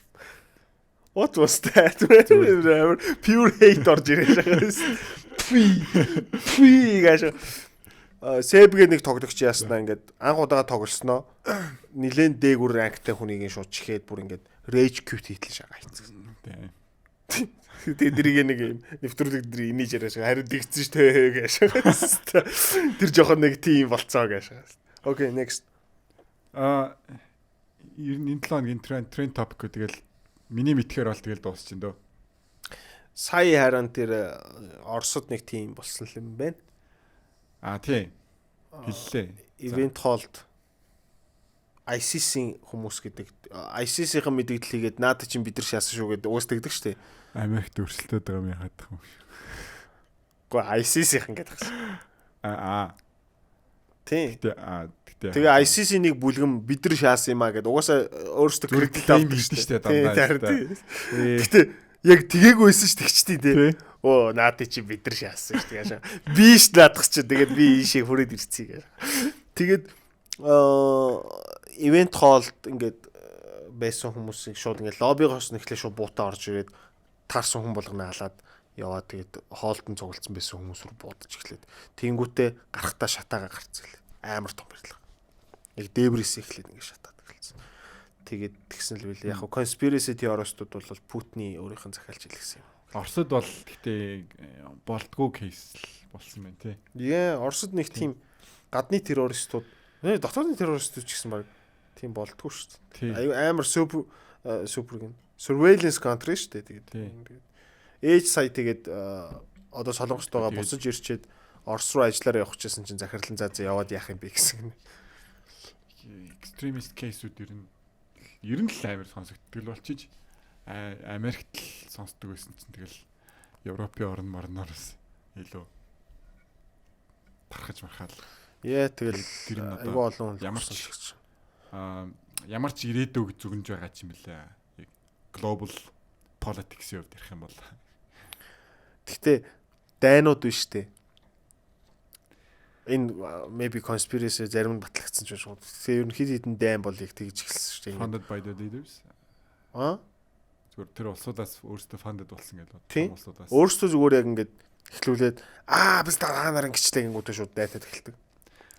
What was that? Амар pure hate орж ирэж байгаа юм. Пи. Пи гэж. Seb-гээ нэг тоглогч яаснаа ингээд анх удаага тоглосноо нилээн дээгүр rank тай хүнийг шууд чихээд бүр ингээд rage quit хийтэл шагаа хийцэн. Тэгээ тэрийг нэг юм нэвтрүүлэг дээр инээж яриаш харин дэгцэн ш тэ гэж. Тэр жоохон нэг тийм болцоо гэж. Okay, next. Ер нь энэ 7 хоногийн trend topic тэгэл миний мэдхээр бол тэгэл дуусчин дөө. Сая харин тэр Оросд нэг тийм болсон юм байна. А тий. Хэллээ. Event hall-д ISIS-ийн хүмүүс гэдэг ISIS-ийн мэдээлэл хийгээд наад чинь бид нар шаасан шүү гэдэг уус тэгдэг штэ. Америкт өрсөлдөд байгаа юм яагаад юм шиг. Гэхдээ ISIS-ийн гэдэг шээ. Аа. Тийм. Гэтэ Тэгээ ISIS-ийн нэг бүлгэн бид нар шаасан юм а гэдэг угаасаа өөрсдөө кредит авдаг штэ дандаа. Гэтэ Яг тгээгүй байсан ш тэгчтэй те. Оо, наадыг чи бид нар шаасан ш тэгээ. Би ш наадах чи тэгээд би ийшээ хүрээд ирцгийг гэж. Тэгээд event hall д ингээд байсан хүмүүсийг шууд ингээд лоббигоос нэхлээ шууд буутаа орж ирээд таарсан хүн болгоно алаад яваад, тэгээд хоолд нь цуглдсан байсан хүмүүс рүү буудаж эхлээд, тэнгүүтээ гарахтаа шатаага гарцсан лээ. Амар том барилга. Яг дээврээс эхлээд ингээд шатаад эхэлсэн. Тэгээд тэгсэн л билээ. Яг conspiracy theorist ууд бол Путиний өөрийнх нь захиалж хэлсэн юм. Оросд бол гэхдээ болдгоо case л болсон байна тий. Яа, Оросд нэг тийм гадны террористууд, дотоодын террористууд ч гэсэн баг тийм болдгоо шүү дээ. Аюу амар супер супер гин surveillance country шүү дээ. Тэгээд ээж сая тэгээд одоо Солонгост байгаа, буцаж ирчээд Орос руу ажиллаараа явах гэжсэн чинь захирлан за за яваад яах юм бэ гэсэн. Extremist case үүд ер нь л амар сонсогддог л болчиж, Америкт л сонсдог байсан чинь тэгэл Европын орн морноор бас илүү тархаж мархаал. Яа, тэгэл тэр нь одоо айгүй олон хүн ямар ч ямар ч ирээдүг зүгнж байгаа ч юм бэлээ. Global politics-ийн хувьд ярих юм бол. Гэхдээ дайнууд биш үү? Энэ maybe conspiracy, зарим нь батлагдсан ч байх. Тэгэхээр ер нь хэд хэдэн дайн бол яг тэгж эхэлсэн шүү дээ. Funded by the leaders. Аа? Зүгээр тэр улсуудаас өөрсдөө funded болсон гэж бод. Улсуудаас. Өөрсдөө зүгээр яг ингээд эхлүүлээд аа біз та нар ингэчлээ гингүүтээ шууд дайтаад эхэлдэг.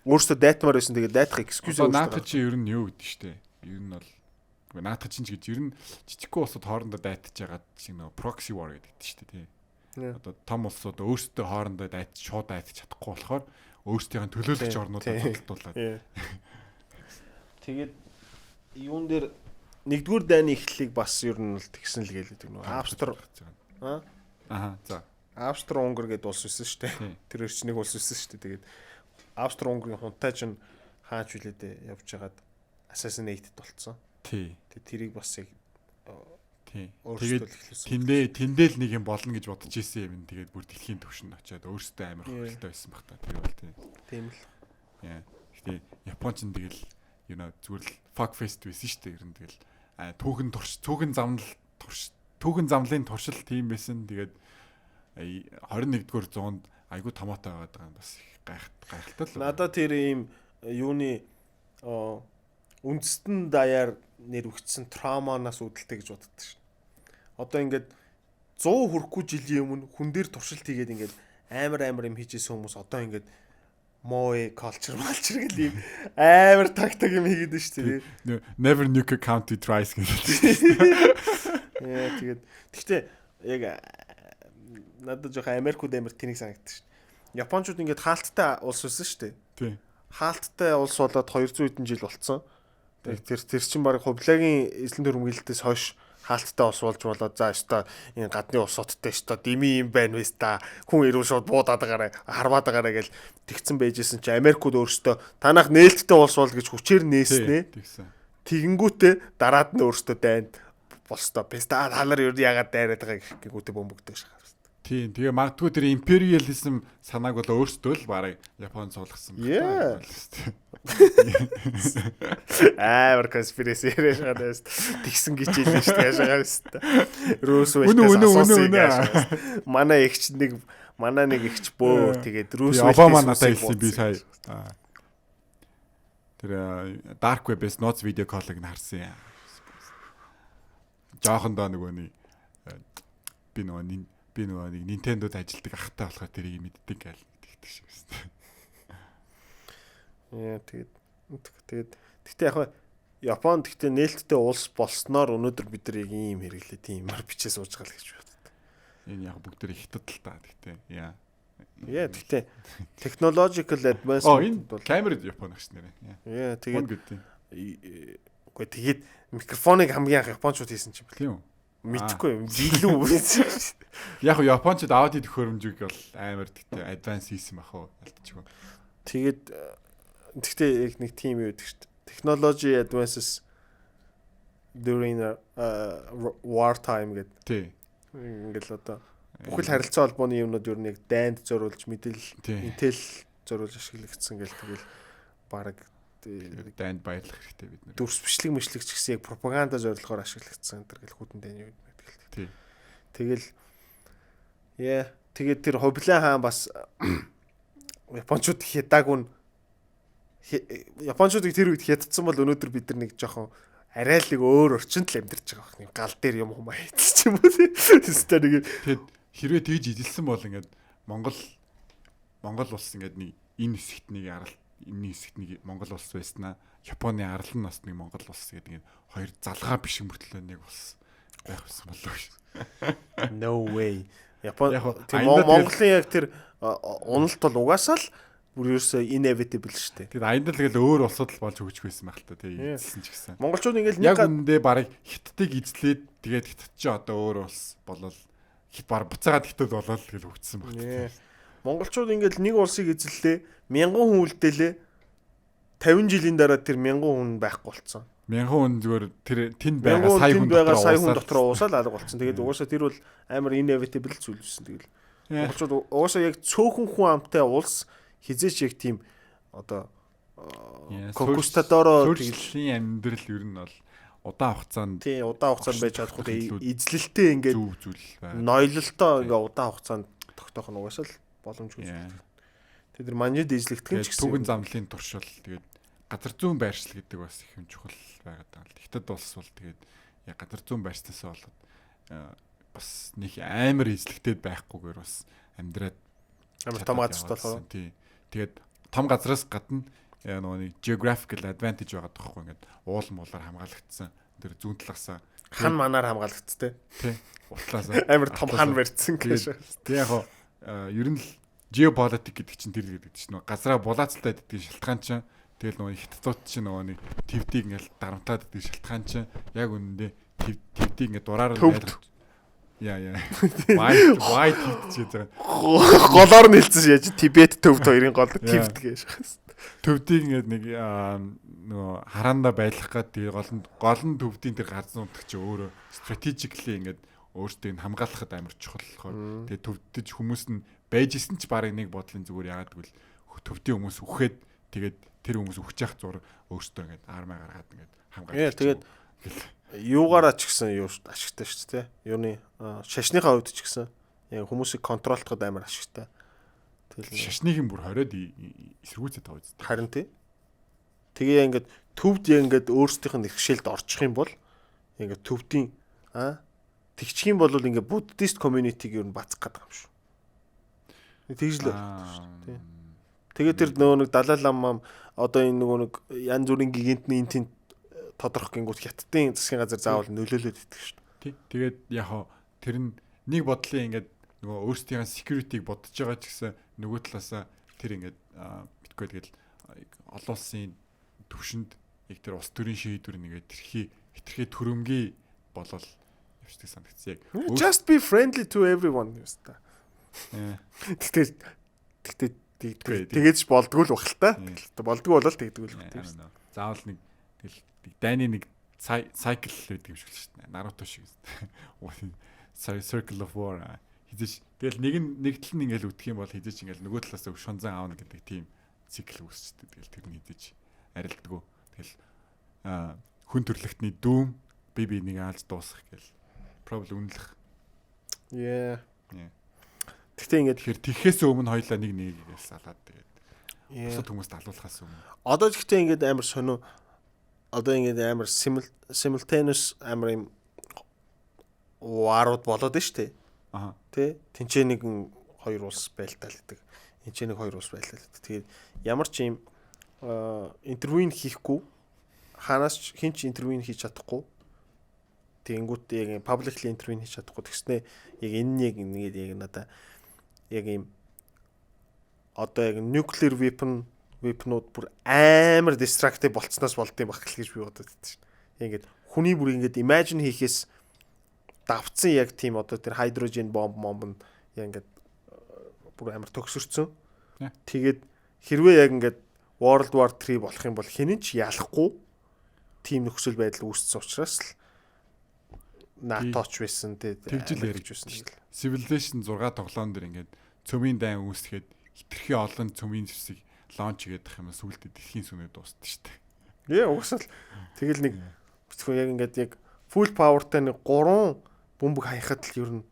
Өөрсдөө дайтмаар байсан, тэгээд дайтах excuse өөрсдөө. НАТО чи ер нь юу гэдэг штэ. Ер нь бол НАТО чинь ч гэж ер нь жижигхэн улсууд хоорондоо дайтаж байгаа чинь нөгөө proxy war гэдэг штэ тий. Одоо том улсууд өөрсдөө хоорондоо дайтаж, шууд дайтаж чадахгүй болохоор өөрсдийнх нь төлөөлөгч орнуудад судалдуулаад. Тэгээд юун дээр нэгдүгээр дайны эхлэлийг бас ер нь л тэгсэн л гэлээд нөгөө Австри аа Аа за. Австри Унгар гэдээ улс байсан шүү дээ. Тэр хоёр чинь нэг улс байсан шүү дээ. Тэгээд Австри Унгарийн хунтай чинь хаач үлээдэ явж хагаад assassinated болцсон. Тэгээд тэрийг бас яг Тэгээд тэндээ тэндээ л нэг юм болно гэж бодож исэн юм. Тэгээд бүр дэлхийн түвшинд очиад өөрсдөө амар хөрөлтэй байсан баг та. Тэр бол тий. Тийм л. Яа. Гэтэ Япон ч тэгэл зүгээр л fuck fest байсан шүү дээ. Ер нь тэгэл түүхэн турш түүхэн замнал турш түүхэн замлын туршил тийм байсан. Тэгээд 21-р зуунд айгу томоотой байгаад байгаа юм бас их гайхалтай л. Надад тэр ийм юуны үндэстэн даяар нэрвэгдсэн trauma наас үүдэлтэй гэж боддог шин. Одоо ингээд 100 хүрэхгүй жилийн өмнө хүн дээр туршилт хийгээд ингээд амар амар юм хийжсэн хүмүүс одоо ингээд moe culture малчер гэл ийм амар таг таг юм хийгээд шүү дээ. Never nuke a county twice гэдэг. Яа, тэгээд гэхдээ яг надад жоохон Америкууд амар тэнэг санагддаг шин. Япончууд ингээд хаалттай улс байсан шүү дээ. Тий. Хаалттай улс болоод 200 хэдэн жил болцсон. Тэр тэр чинь баг Хубилайгийн эзлэн төрөмгөлтөөс хойш хаалттай улс болж болоод, за өстой энэ гадны улсуудтай өстой дими юм байна вэс та, хүн ирүүл шууд буудаад байгаарай, харваад байгаарай гэл тэгцэн байжсэн чи Америкууд өөрсдөө танах нээлттэй улс бол гэж хүчээр нээснэ. Тэгсэн. Тэгэнгүүтээ дараад нь өөрсдөө дайнд болстой. Песта та нар ер нь яагаад дайраад байгаа гингүүтээ бөмбөгдөг шахав. Тийм. Тэгээ магадгүй тэр империализм санааг бол өөрсдөө л бараг Японд суулгасан байна. Амар conspiracy яриаш байгаа. Тэгсэн гэж хэлсэн шүү дээ. Яшаа шүү. Рузвельтээс асуусан юм. Манай эгч нэг, манай нэг эгч бөө тэгээд Рузвельтээс Обама надад хэлсэн, би сая тэр Dark Web-ээс нууц видео call ыг нь харсан. Жоохондоо нөгөө нэг би нөгөө нэг Nintendo-д ажилладаг ахтай болохоор тэрийг мэддэг гайл тэгдэг шиг байна. Яа, тэгээд тэгтээ яг Япон тэгтээ нээлттэй улс болсноор өнөөдөр бид нар яг ийм хэрэглээ тиймэр бичээ сууж байгаа л гэж боддог. Энэ яг бүгд тэр хятад л та тэгтээ. Яа. Яа, тэгтээ technological advancement бол камер Япон агч нэрээ. Яа, тэгээд үгүй, тэгээд микрофоныг хамгийн анх японочууд хийсэн чинь. Тийм үү? Мэдхгүй юм. Билүү. Яг нь японочууд аудио төхөөрөмжийг бол амар тэгтээ advance хийсэн бах уу? Алтчгүй. Тэгээд тэгтээ яг нэг тийм юу гэдэг шүү дээ. Technology advances during war time гэдэг. Тий. Ингээл одоо бүхэл харилцаа холбооны юмнууд ер нь яг дайнд зориулж, мэдээлэл интэл зориулж ашиглагдсан гэл, тэгэл баг дайнд баярлах хэрэгтэй бид нар. Дүрс бичлэг мэтлэг ч гэсэн яг пропаганда зорилгоор ашиглагдсан энэ гэл хүтэн дайны үед тэгэл. Тий. Тэгэл яа, тэгээд тэр Хубилай хаан бас японочууд хядаагүй нь, японочуудыг тэр үед хядцсан бол өнөөдөр бид нар нэг жоохон арай л нэг өөр орчинд л амьдарч байгаа байх. Нэг гал дээр юм хумаа хийсэн ч юм уу. Тэстэй нэг Тэгэд хэрвээ тэгж эзэлсэн бол ингээд Монгол улс ингээд нэг энэ хэсэгт нэг арал, энэ хэсэгт нэг Монгол улс байснаа Японы арал нь бас нэг Монгол улс гэдэг, ингээд хоёр залгаа биш мөртлөө нэг улс байх байсан болов уу. No way. Япон Яг хоо, тэр аяндаа Монголын яг тэр уналт бол угаасаа л бүр ерөөсөө inevitable шүү дээ. Тэгээд аяндаа л тэгэл өөр улсууд л болж өгч байсан байх л та, тий, эзэлсэн ч гэсэн. Монголчууд ингээл нэг Яг үнэндээ барыг Хятадыг эзлээд, тэгээд Хятад чи одоо өөр улс болол хит баг буцаагаад Хятад болол тэгэл хөгжсөн баг. Yeah. Монголчууд ингээл нэг улсыг эзэллээ, мянган хүн үлдээлээ. 50 жилийн дараа тэр мянган хүн байхгүй болцсон. Мянган хүн зүгээр тэр тэнд байгаа Мянган сая хүн хүн тэнд байгаа дотор сая хүн уусаад дотор уусаал алга болцсон. Тэгээд угаасаа тэр бол амар inevitable зүйл байсан. Тэгэл монголчууд угаасаа яг цөөхөн хүн амтай улс хэзээ ч яг тийм одоо конкистадоро тэгэл суурьшлийн амьдрал ер нь бол удаан хугацаанд тийм удаан хугацаанд байж чадахгүй. илүү Тэгээд эзлэлтэй ингээд зөв зүйл байна. ноёлолтоо ингээ удаан хугацаанд тогтоох нь угаасаа л боломжгүй. Yeah. Тэгээд тэр манжид эзлэгдэх нь ч Тэгээд гэсэн түгэн замлын туршил, тэгээд газар зүүн байршил гэдэг бас их юм чухал байгаад байгаа л. Хятад улс бол тэгээд яг газар зүүн байршлаасаа болоод бас нэг амар эзлэгдээд байхгүйгээр бас амьдраад амар том газарт болохоор тий. Тэгээд том газраас гадна нөгөө нэг geographical advantage байгаа тоххой, ингээд уул муулаар хамгаалагдсан. Тэр зүүн талаасаа хан манаар хамгаалагдсан. Тий. Утлаасаа Амар том хан барьсан Тэгээд гэж. тэг яг хоо ер нь л геополитик гэдэг чинь тэр гэдэг чинь нөгөө газраа булаацалтай гэдгийг шалтгаан чинь, тэгэл нөгөө хятадууд чинь нөгөө нэг твдийг ингээл дарамтаад гэдэг шалтгаан чинь яг үнэндээ твдийг ингээд дураар нь Төвд. байлгаж. Яа. Why твд ч гэж байгаа. Голоор нь хэлсэн яаж Тибет төвд хоёрын гол твд гэж. Төвдийг ингээд нэг нөгөө хараандаа байлгах гээд, тэгээ гол нь төвдийн тэр газар нутаг чи өөрөө strategically ингээд өөртөө нь хамгаалахад амар чухал болохоор тэгээ төвдөж хүмүүс нь байж исэн ч барыг нэг бодлын зүгээр, яагаад гэвэл төвдийн хүмүүс үхээд, тэгээд тэр хүмүүс үхэж явах зур өөртөө ингээд армаа гаргаад ингээд хамгаалах. Яа, тэгээд юугаараа ч гэсэн юу ашигтай шүү дээ. Юуны шашныхаа хувьд ч гэсэн яг хүмүүсийг control тоход амар ашигтай. Тэгэл шашныг нь бүр хориод эсэргүүцээд байгаа үст. Харин тий. Тэгээ ингээд төвд яг ингээд өөрсдийнх нь бэрхшээлд орчих юм бол ингээд төвдийн тэгчих юм бол ингээд буддист community-г ер нь бацах гэдэг юм шүү. Тэгж л ойлгох шүү дээ. Тий. Тэгээд тэр нөгөө нэг Далай лам одоо энэ нөгөө нэг янз бүрийн гигантны энэ тэнд тодорх гингүүт хятадын засгийн газар заавал нөлөөлөд идэх шүү дээ. Тий. Тэгээд яг хоо тэр нь нэг бодлын ингээд нөгөө өөрсдийнхээ security-г бодож байгаа ч гэсэн нөгөө талаасаа тэр ингээд мэдгүй тэгэл олон улсын төвшөнд яг тэр улс төрийн шийдвэр нэгээд тэрхий хитрхи төрөмгий болол явчихдаг санагдсан яг. Just be friendly to everyone юм та. Тэгтээ тэгтээ тэгэж болдгоо л бах л та. Болдгоо болол тэгдэг л тийм шүү. Заавал нэг тэгэл дайны нэг cycle байдаг юм шиг л шүү дээ. Наруто шиг. Sorry, Circle of War хизээш тэгэл нэг нь нэг тал нь ингээл үдэх юм бол хизээч ингээл нөгөө талаас өг шунзан аавна гэдэг тийм цикл үүсчихдээ, тэгэл тэр нь хизээч арилдаггүй. Тэгэл хүн төрлөختний doom, би би нэг аалж дуусгах гэл probably үнэлэх. Yeah. Yeah. Тэгтээ ингээд Тэгэхээр тэгэхээс өмнө хоёлаа нэг нэг салаад тэгээд бусад хүмүүст алуулахаас өмнө. Одоо ч гэхдээ ингээд амар сонио, одоо ингээд амар simultaneous амар юм war ууд болоод нь шүү дээ. Аа. Тэ? Тинчээ нэгэн хоёр улс байлтаал гэдэг. Энд нэг хоёр улс байлтаал гэдэг. Тэгээд ямар ч юм intervene хийхгүй, хаанаас ч хэн ч intervene хийж чадахгүй. Тэгэнгүүт яг publicly intervene хийж чадахгүй. Тэгснээ яг энэ нь яг ингээд яг надаа яг юм одоо яг nuclear weapon-ууд бүр амар destructive болцсноос болд юм баг л гэж би бодод байсан шин. Яг ингээд хүний бүр ингээд imagine хийхээс давцсан яг тийм одоо тэр hydrogen bomb нь яг ингээд бүр амар төгсөрцөн. Тэгээд хэрвээ яг ингээд World War 3 болох юм бол хэн ч ялахгүй тийм нөхцөл байдал үүссэн учраас л НАТО ч байсан тий Тэгж л Америкч ярьж байсан. Civilization 6 тоглоом дэр ингээд цөмийн дайн үүсгэхэд хитрхи олон цөмийн зэвсэг launch хийгээд юм сүултээ дэлхийн сүнээ дуустдаг шүү дээ. Яа, угсаал тэгэл нэг зөвхөн яг ингээд яг full power-тай нэг 3 бөмбөг хаяхад л ер нь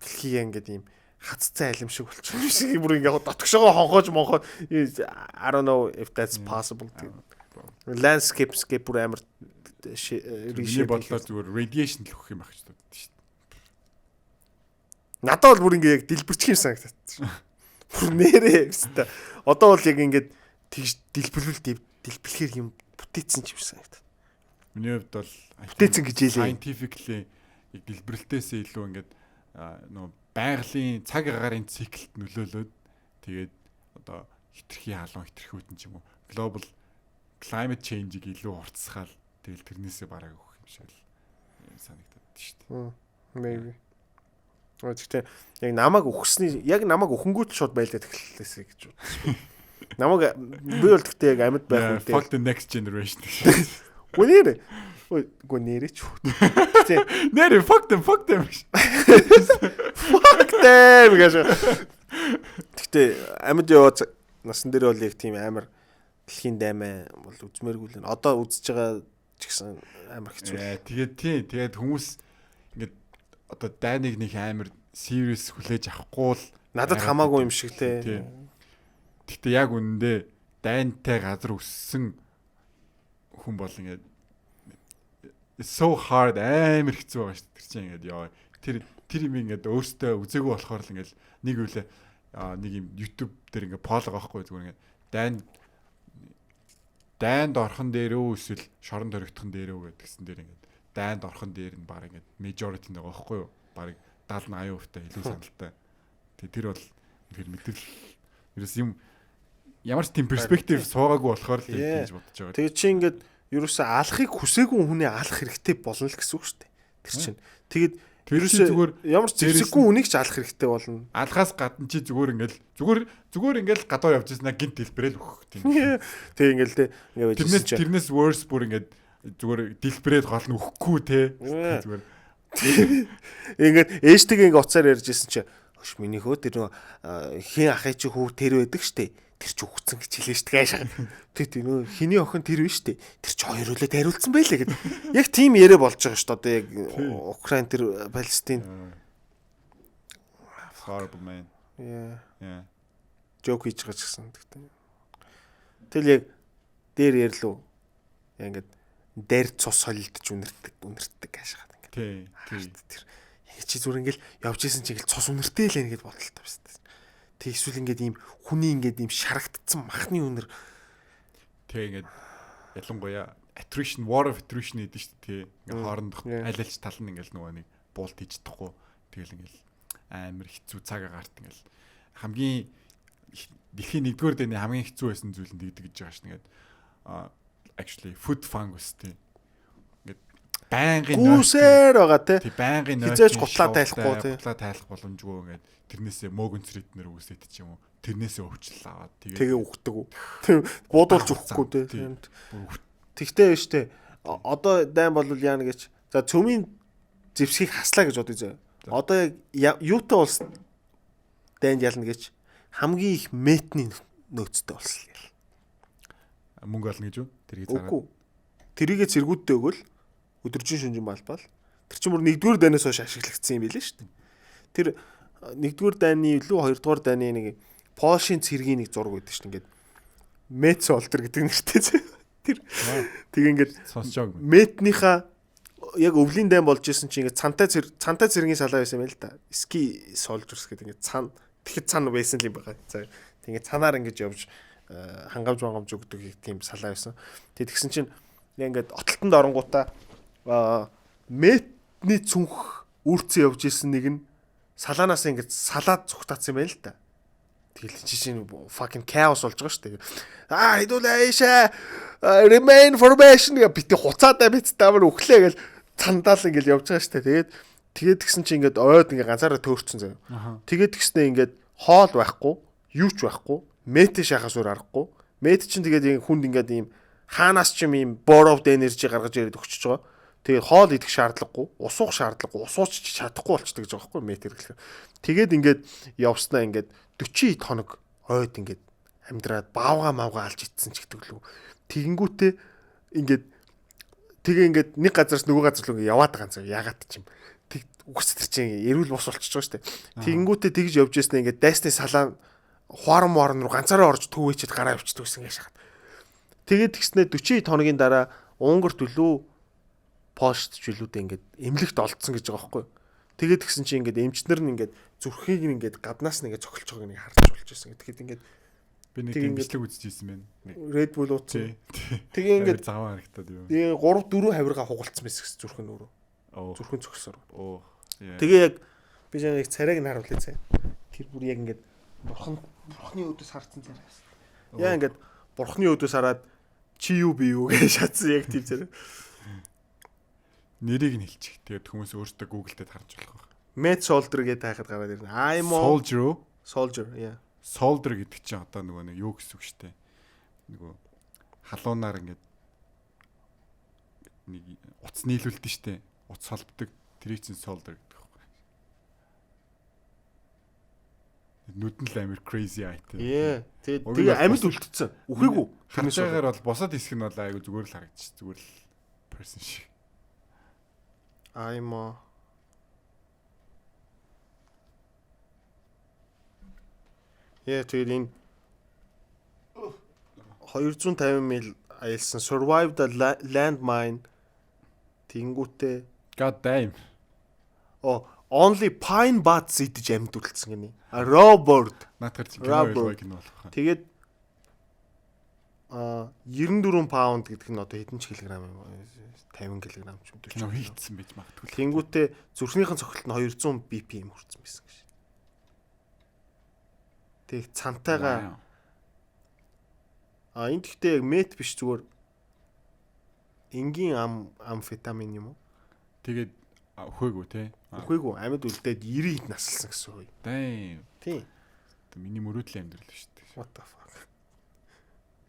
Дэлхийг ингээд ийм хаццсан алим шиг болчих юм шиг бүр ингээд дотгошоогоо хонхоож монхоо, I don't know if that's possible. Landscape scape бүр амар Миний бодлоор зүгээр radiation л өгөх юм байх гэж боддоо шүү дээ. Надад бол бүр ингээ яг дэлбэрчих юм санагдаад. Бүр нэрээ өстой. Одоо бол яг ингээд тэгж дэлбэрвэл дэлбэлэхээр юм бүтээцсэн ч юм санагдаад. Миний хувьд бол бүтээцэн гэж хэлээ. Scientifically яг дэлбэрэлтээсээ илүү ингээд нөгөө байгалийн цаг агаарын циклд нөлөөлөөд, тэгээд одоо хитрхи халуун, хитрхи хүйтэн ч юм уу, global climate change-ийг илүү хурцсгаал, тэгэл тэрнээсээ бараг өгөх юм шиг л санагдаад шүү дээ. Maybe. Гэхдээ яг намайг өгсөний, яг намайг өхөнгүүт шууд байлдаад эхэллээсэй гэж бодсон. Намайг, би бол гэхдээ яг амьд байх үедээ fuck the next generation. Үгүй нэрээ. Үгүй нэрээ ч. Гэтэ нэрээ fuck them, fuck them. Fuck them гэж. Гэтэ амьд яваа насан дээр бол яг тийм амар дэлхийн даймаа бол үзмээргүй л. Одоо үзэж байгаа ч гэсэн амар хэцүү. Тэгээд тий, тэгээд хүмүүс ингээд одоо дайныг нэг амар serious хүлээж авахгүй л надад хамаагүй юм шиг те. Гэхдээ яг үнэндээ дайнтай газар өссөн хүн бол ингээд so hard, амар хэцүү байгаа шүү дээ. Тэр чинь ингээд яа, тэр юм ингээд өөртөө үзээгүй болохоор л ингээд нэг үлээ нэг юм YouTube дээр ингээд poll байгаа байхгүй, зүгээр ингээд дайнд орхон дээр үү эсвэл шоронд хоригдох дээр үү гэдгсэн дээр ингээд дайнд орхон дээр нь баг ингээд majority нэг байгаа байхгүй юу? Баг 70 80% та илүү саналтай. Тэгээ тэр бол тэр мэдрэл ерөөс юм ямар ч тийм перспектив суугаагүй болохоор л ингэж бодож байгаа. Тэгээ чи ингээд ерөөсөө алахыг хүсээгүй хүний алах хэрэгтэй болно л гэсэн үг шүү дээ. Тэр чинь. Тэгээд ерөөсөө зүгээр ямар ч зэвсэггүй хүнийг ч алах хэрэгтэй болно. Алхаас гадна чи зүгээр ингээл зүгээр ингээл гадаа явж ирсэн гинт дэлбэрэл өгөх тийм. Тэг ингээл те ингээ байж тэрнээс worse бүр ингээд зүгээр дэлбэрээд гол нь өгөхгүй те. Зүгээр ингээд ээжтэйгээ ингээ уцаар ярьж исэн чи өш миний хөө тэр нөө хин ахын чи хүү тэр байдаг штэ, тэр чи үхсэн гэж хэлээ штэ гаашаа. Тэр нөө хиний охин тэр биш штэ. Тэр чи хоёр үлээ хариулсан байлээ гэд. Яг тийм яриа болж байгаа штэ, одоо яг Украин, тэр Палестин. Horrible, man. Yeah. Yeah. Joke хийж байгаа ч гэсэн тэгтээ. Тэгэл яг дээр ярьлуу. Яг ингээд дээр цус солилдож үнэртдэг үнэртдэг гаашаа ингээд. Тий. Тэр яг чи зүгээр ингээл явж исэн чи ингээл цус үнэртэй л ингээд бодолтой байна. Тэг эсвэл ингээд ийм хүний ингээд ийм шарагдсан махны үнэр. Тэг ингээд ялангуяа attrition, war of attrition гэдэг шүү дээ. Ингээ хоорондох аль альч тал нь ингээл нөгөө нэг буулт хийж чадахгүй, тэгэл ингээл амар хэцүү цаг агаарт ингээл хамгийн дэлхийн нэгдүгээр дайны хамгийн хэцүү байсан зүйл нь тэгдэг гэж байгаа шин ингээд actually foot fungus тий. Ингээд байнгын гүүсээр байгаа тий. Тий, байнгын хизээж гутлаа тайлахгүй тий. Гутлаа тайлах боломжгүй, ингээд тэрнээсээ мөөгөнцөр эднэр үүсээд ч юм уу. Тэрнээсээ өвчлөл аваад тэгээ тэгээ үхдэг үү. Тийм, буудуулж өгөхгүй тий. Тэгтээ штэ одоо дайн бол яана гэж, за, цөмийн зэвсгийг хаслаа гэж бодъё зөө. Одоо яг юутай улс дайнд ялна гэж, хамгийн их метний нөөцтэй улс л ял. Мөнгө олно гэж үү? Тэрийг зараад. Үгүй. Тэрийгэ цэргүүдтэй өгөөл өдөржин шүнжин балбал. Тэр чинь бүр нэгдүгээр дайнаас хойш ашиглагдсан юм билээ шүү дээ. Тэр нэгдүгээр дайны илүү хоёрдугаар дайны нэг Польшийн цэргийн нэг зураг байдаг шүү дээ. Ингээд Met Soldier гэдэг нэртэй. Тэр тэг ингээд сонсож байгааг. Метнийхаа яг өвлийн дайн болж исэн чинь ингээд цантай цэргийн салаа байсан юм л да. Ski soldiers гэдэг ингээд цан тэгэхэд цан байсан л юм байгаа. За, тэг ингээд цанаар ингээд явж хангамж мангамж өгдөг тийм салаа байсан. Тэг тэгсэн чинь яг ингээд отолтонд оронгуудаа метний цүнх үүрцэн явж исэн нэг нь салаанаас ингээд салаад цухтаацсан юм байна л да. Тэгэл чи чинь fucking chaos болж байгаа шүү дээ. Аа, хэдүүлээ аашаа remain formation гэ бити хуцаадаа бит амар өглөө гэл цандаал ингээл явж байгаа шүү дээ. Тэгээд тэгсэн чинь ингээд ойд ингээд ганцаараа төөрцөн заяа. Тэгээд тэгснээ ингээд хоол байхгүй, юу ч байхгүй, мет шахаас өөр аргагүй. Мет чинь тэгээд хүнд ингээд ийм хаанаас ч юм ийм borrowed energy гаргаж ирээд өгчөж байгаа. Тэгээд хоол идэх шаардлагагүй, ус уух шаардлагагүй, ус ууч чадахгүй болчдөг гэж байгаа байхгүй мет хэрэглэхээр. Тэгээд ингээд явснаа ингээд 40 хоног ойд ингээд амьдраад баавга мавга алж итсэн ч гэдэг лүү. Тэгэнгүүтээ ингээд тэгээ ингээд нэг газараас нөгөө газар руу ингээд яваад байгаа юм заяа. Ягаад ч юм. Тэг Үгс тэр чинь эрүүл бус болчихж байгаа шүү дээ. Тэгэнгүүтээ тэгж явж яснаа ингээд дайсны салаан хуаран муаран руу ганцаараа орж түүвээчэд гараа явчихдаг гэсэн ингээд шахаад. Тэгээд тэгснэ 40 хоногийн дараа Унгарт үлээ Польшд ч үлүүдээ ингээд эмнэлэгт олдсон гэж байгаа байхгүй юу. Тэгээд тэгсэн чинь ингээд эмчнэр нь ингээд зүрхийг нь ингээд гаднаас нь ингээд цохилж байгааг нэг харж болж байсан. Тэгэхэд ингээд Би нэг Тэг тийм ингээд- бичлэг үзчихсэн байна. Нэг Red Bull ууцсан. тий. Тэгээ ингээд заваа харагдаад юу. тэгээ 3 4 хавиргаа хугалцсан байсан гэсэн зүрх нь өөрөө. Оо. Зүрхэн цогсоор. Оо. Yeah. Тэгээ яг би чам яг царайг нь харуулъя цаа. Тэр бүр яг ингээд бурхан бурхны өдөөс харцсан царай байсан. Яа ингээд бурхны өдөөс хараад чи юу би юу гэж шатсан яг тийм царай. Нэрийг нь хэлчих. Тэгээд хүмүүс өөрсдөө Google дээр харж болох байх. Met Soldier гэдэг тайхад гараад ирнэ. I'm a Soldier уу? soldier. Yeah. Soldier гэдэг чинь одоо нөгөө нэг юу гэсэн үг штэ. Нөгөө халуунаар ингээд нэг утас нийлүүлдэг штэ. Утас холбдог. Тэрийг чинь soldier гэдэг байхгүй. Нүд нь л амар crazy eye-тэй. Yeah. Тэгээд Уг нь тэгээ бол амьд үлдсэн. Үхээгүй. Харж байгаагаар бол босоод хэсэг нь бол айгу зүгээр л харагдчих. Зүгээр л person шиг. I'm a Yeah, тэгээд энэ 250 миль аялсан Survive the Landmine тэнгүүтээ God damn. о only pine buds идэж амьд үлдсэн гинэ. А raw bird. Наадхаар чинь кино Rubber. байлгаа кино болох хаа. Тэгээд а 94 паунд гэдэг нь одоо хэдэн ч килограмм юм бэ? 50 килограмм ч юм 40. Кино хийгдсэн байж магадгүй. Тэнгүүтээ зүрхнийхэн цохилт нь 200 BPM хүрсэн байсан гэж. Тэг цантайгаа Wow. а энэ гэхдээ яг мет биш зүгээр энгийн ам амфетамин юм уу? Тэгээд өхөөгүй те. Үхээгүй амьд үлдээд 90 хэд наслсан гэсэн үг. Damn. Тийм. Одоо миний мөрөөдлийн амьдрал шүү дээ. What the fuck.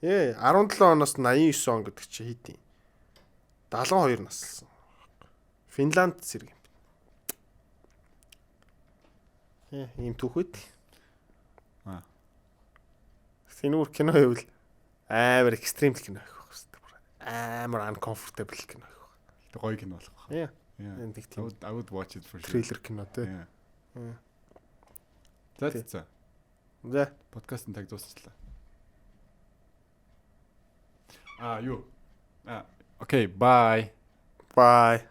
Ээ 17 оноос 89 он гэдэг чи хэд юм? 72 наслсан. Финланд зэрэг юм. Ээ ийм түүхүүд. Аа. Синүүр кино байвал амар экстрим кино их байх хэрэгтэй. Амар uncomfortable кино их байх. Тэг гоё кино болох байх. Яа. Yeah. Энэ нэг I тийм would I would watch it for sure. трейлер кино те. Yeah. Yeah. За Тий. за. За. Подкастын таг дуусчлаа. Аа юу. Аа окей, bye. Bye.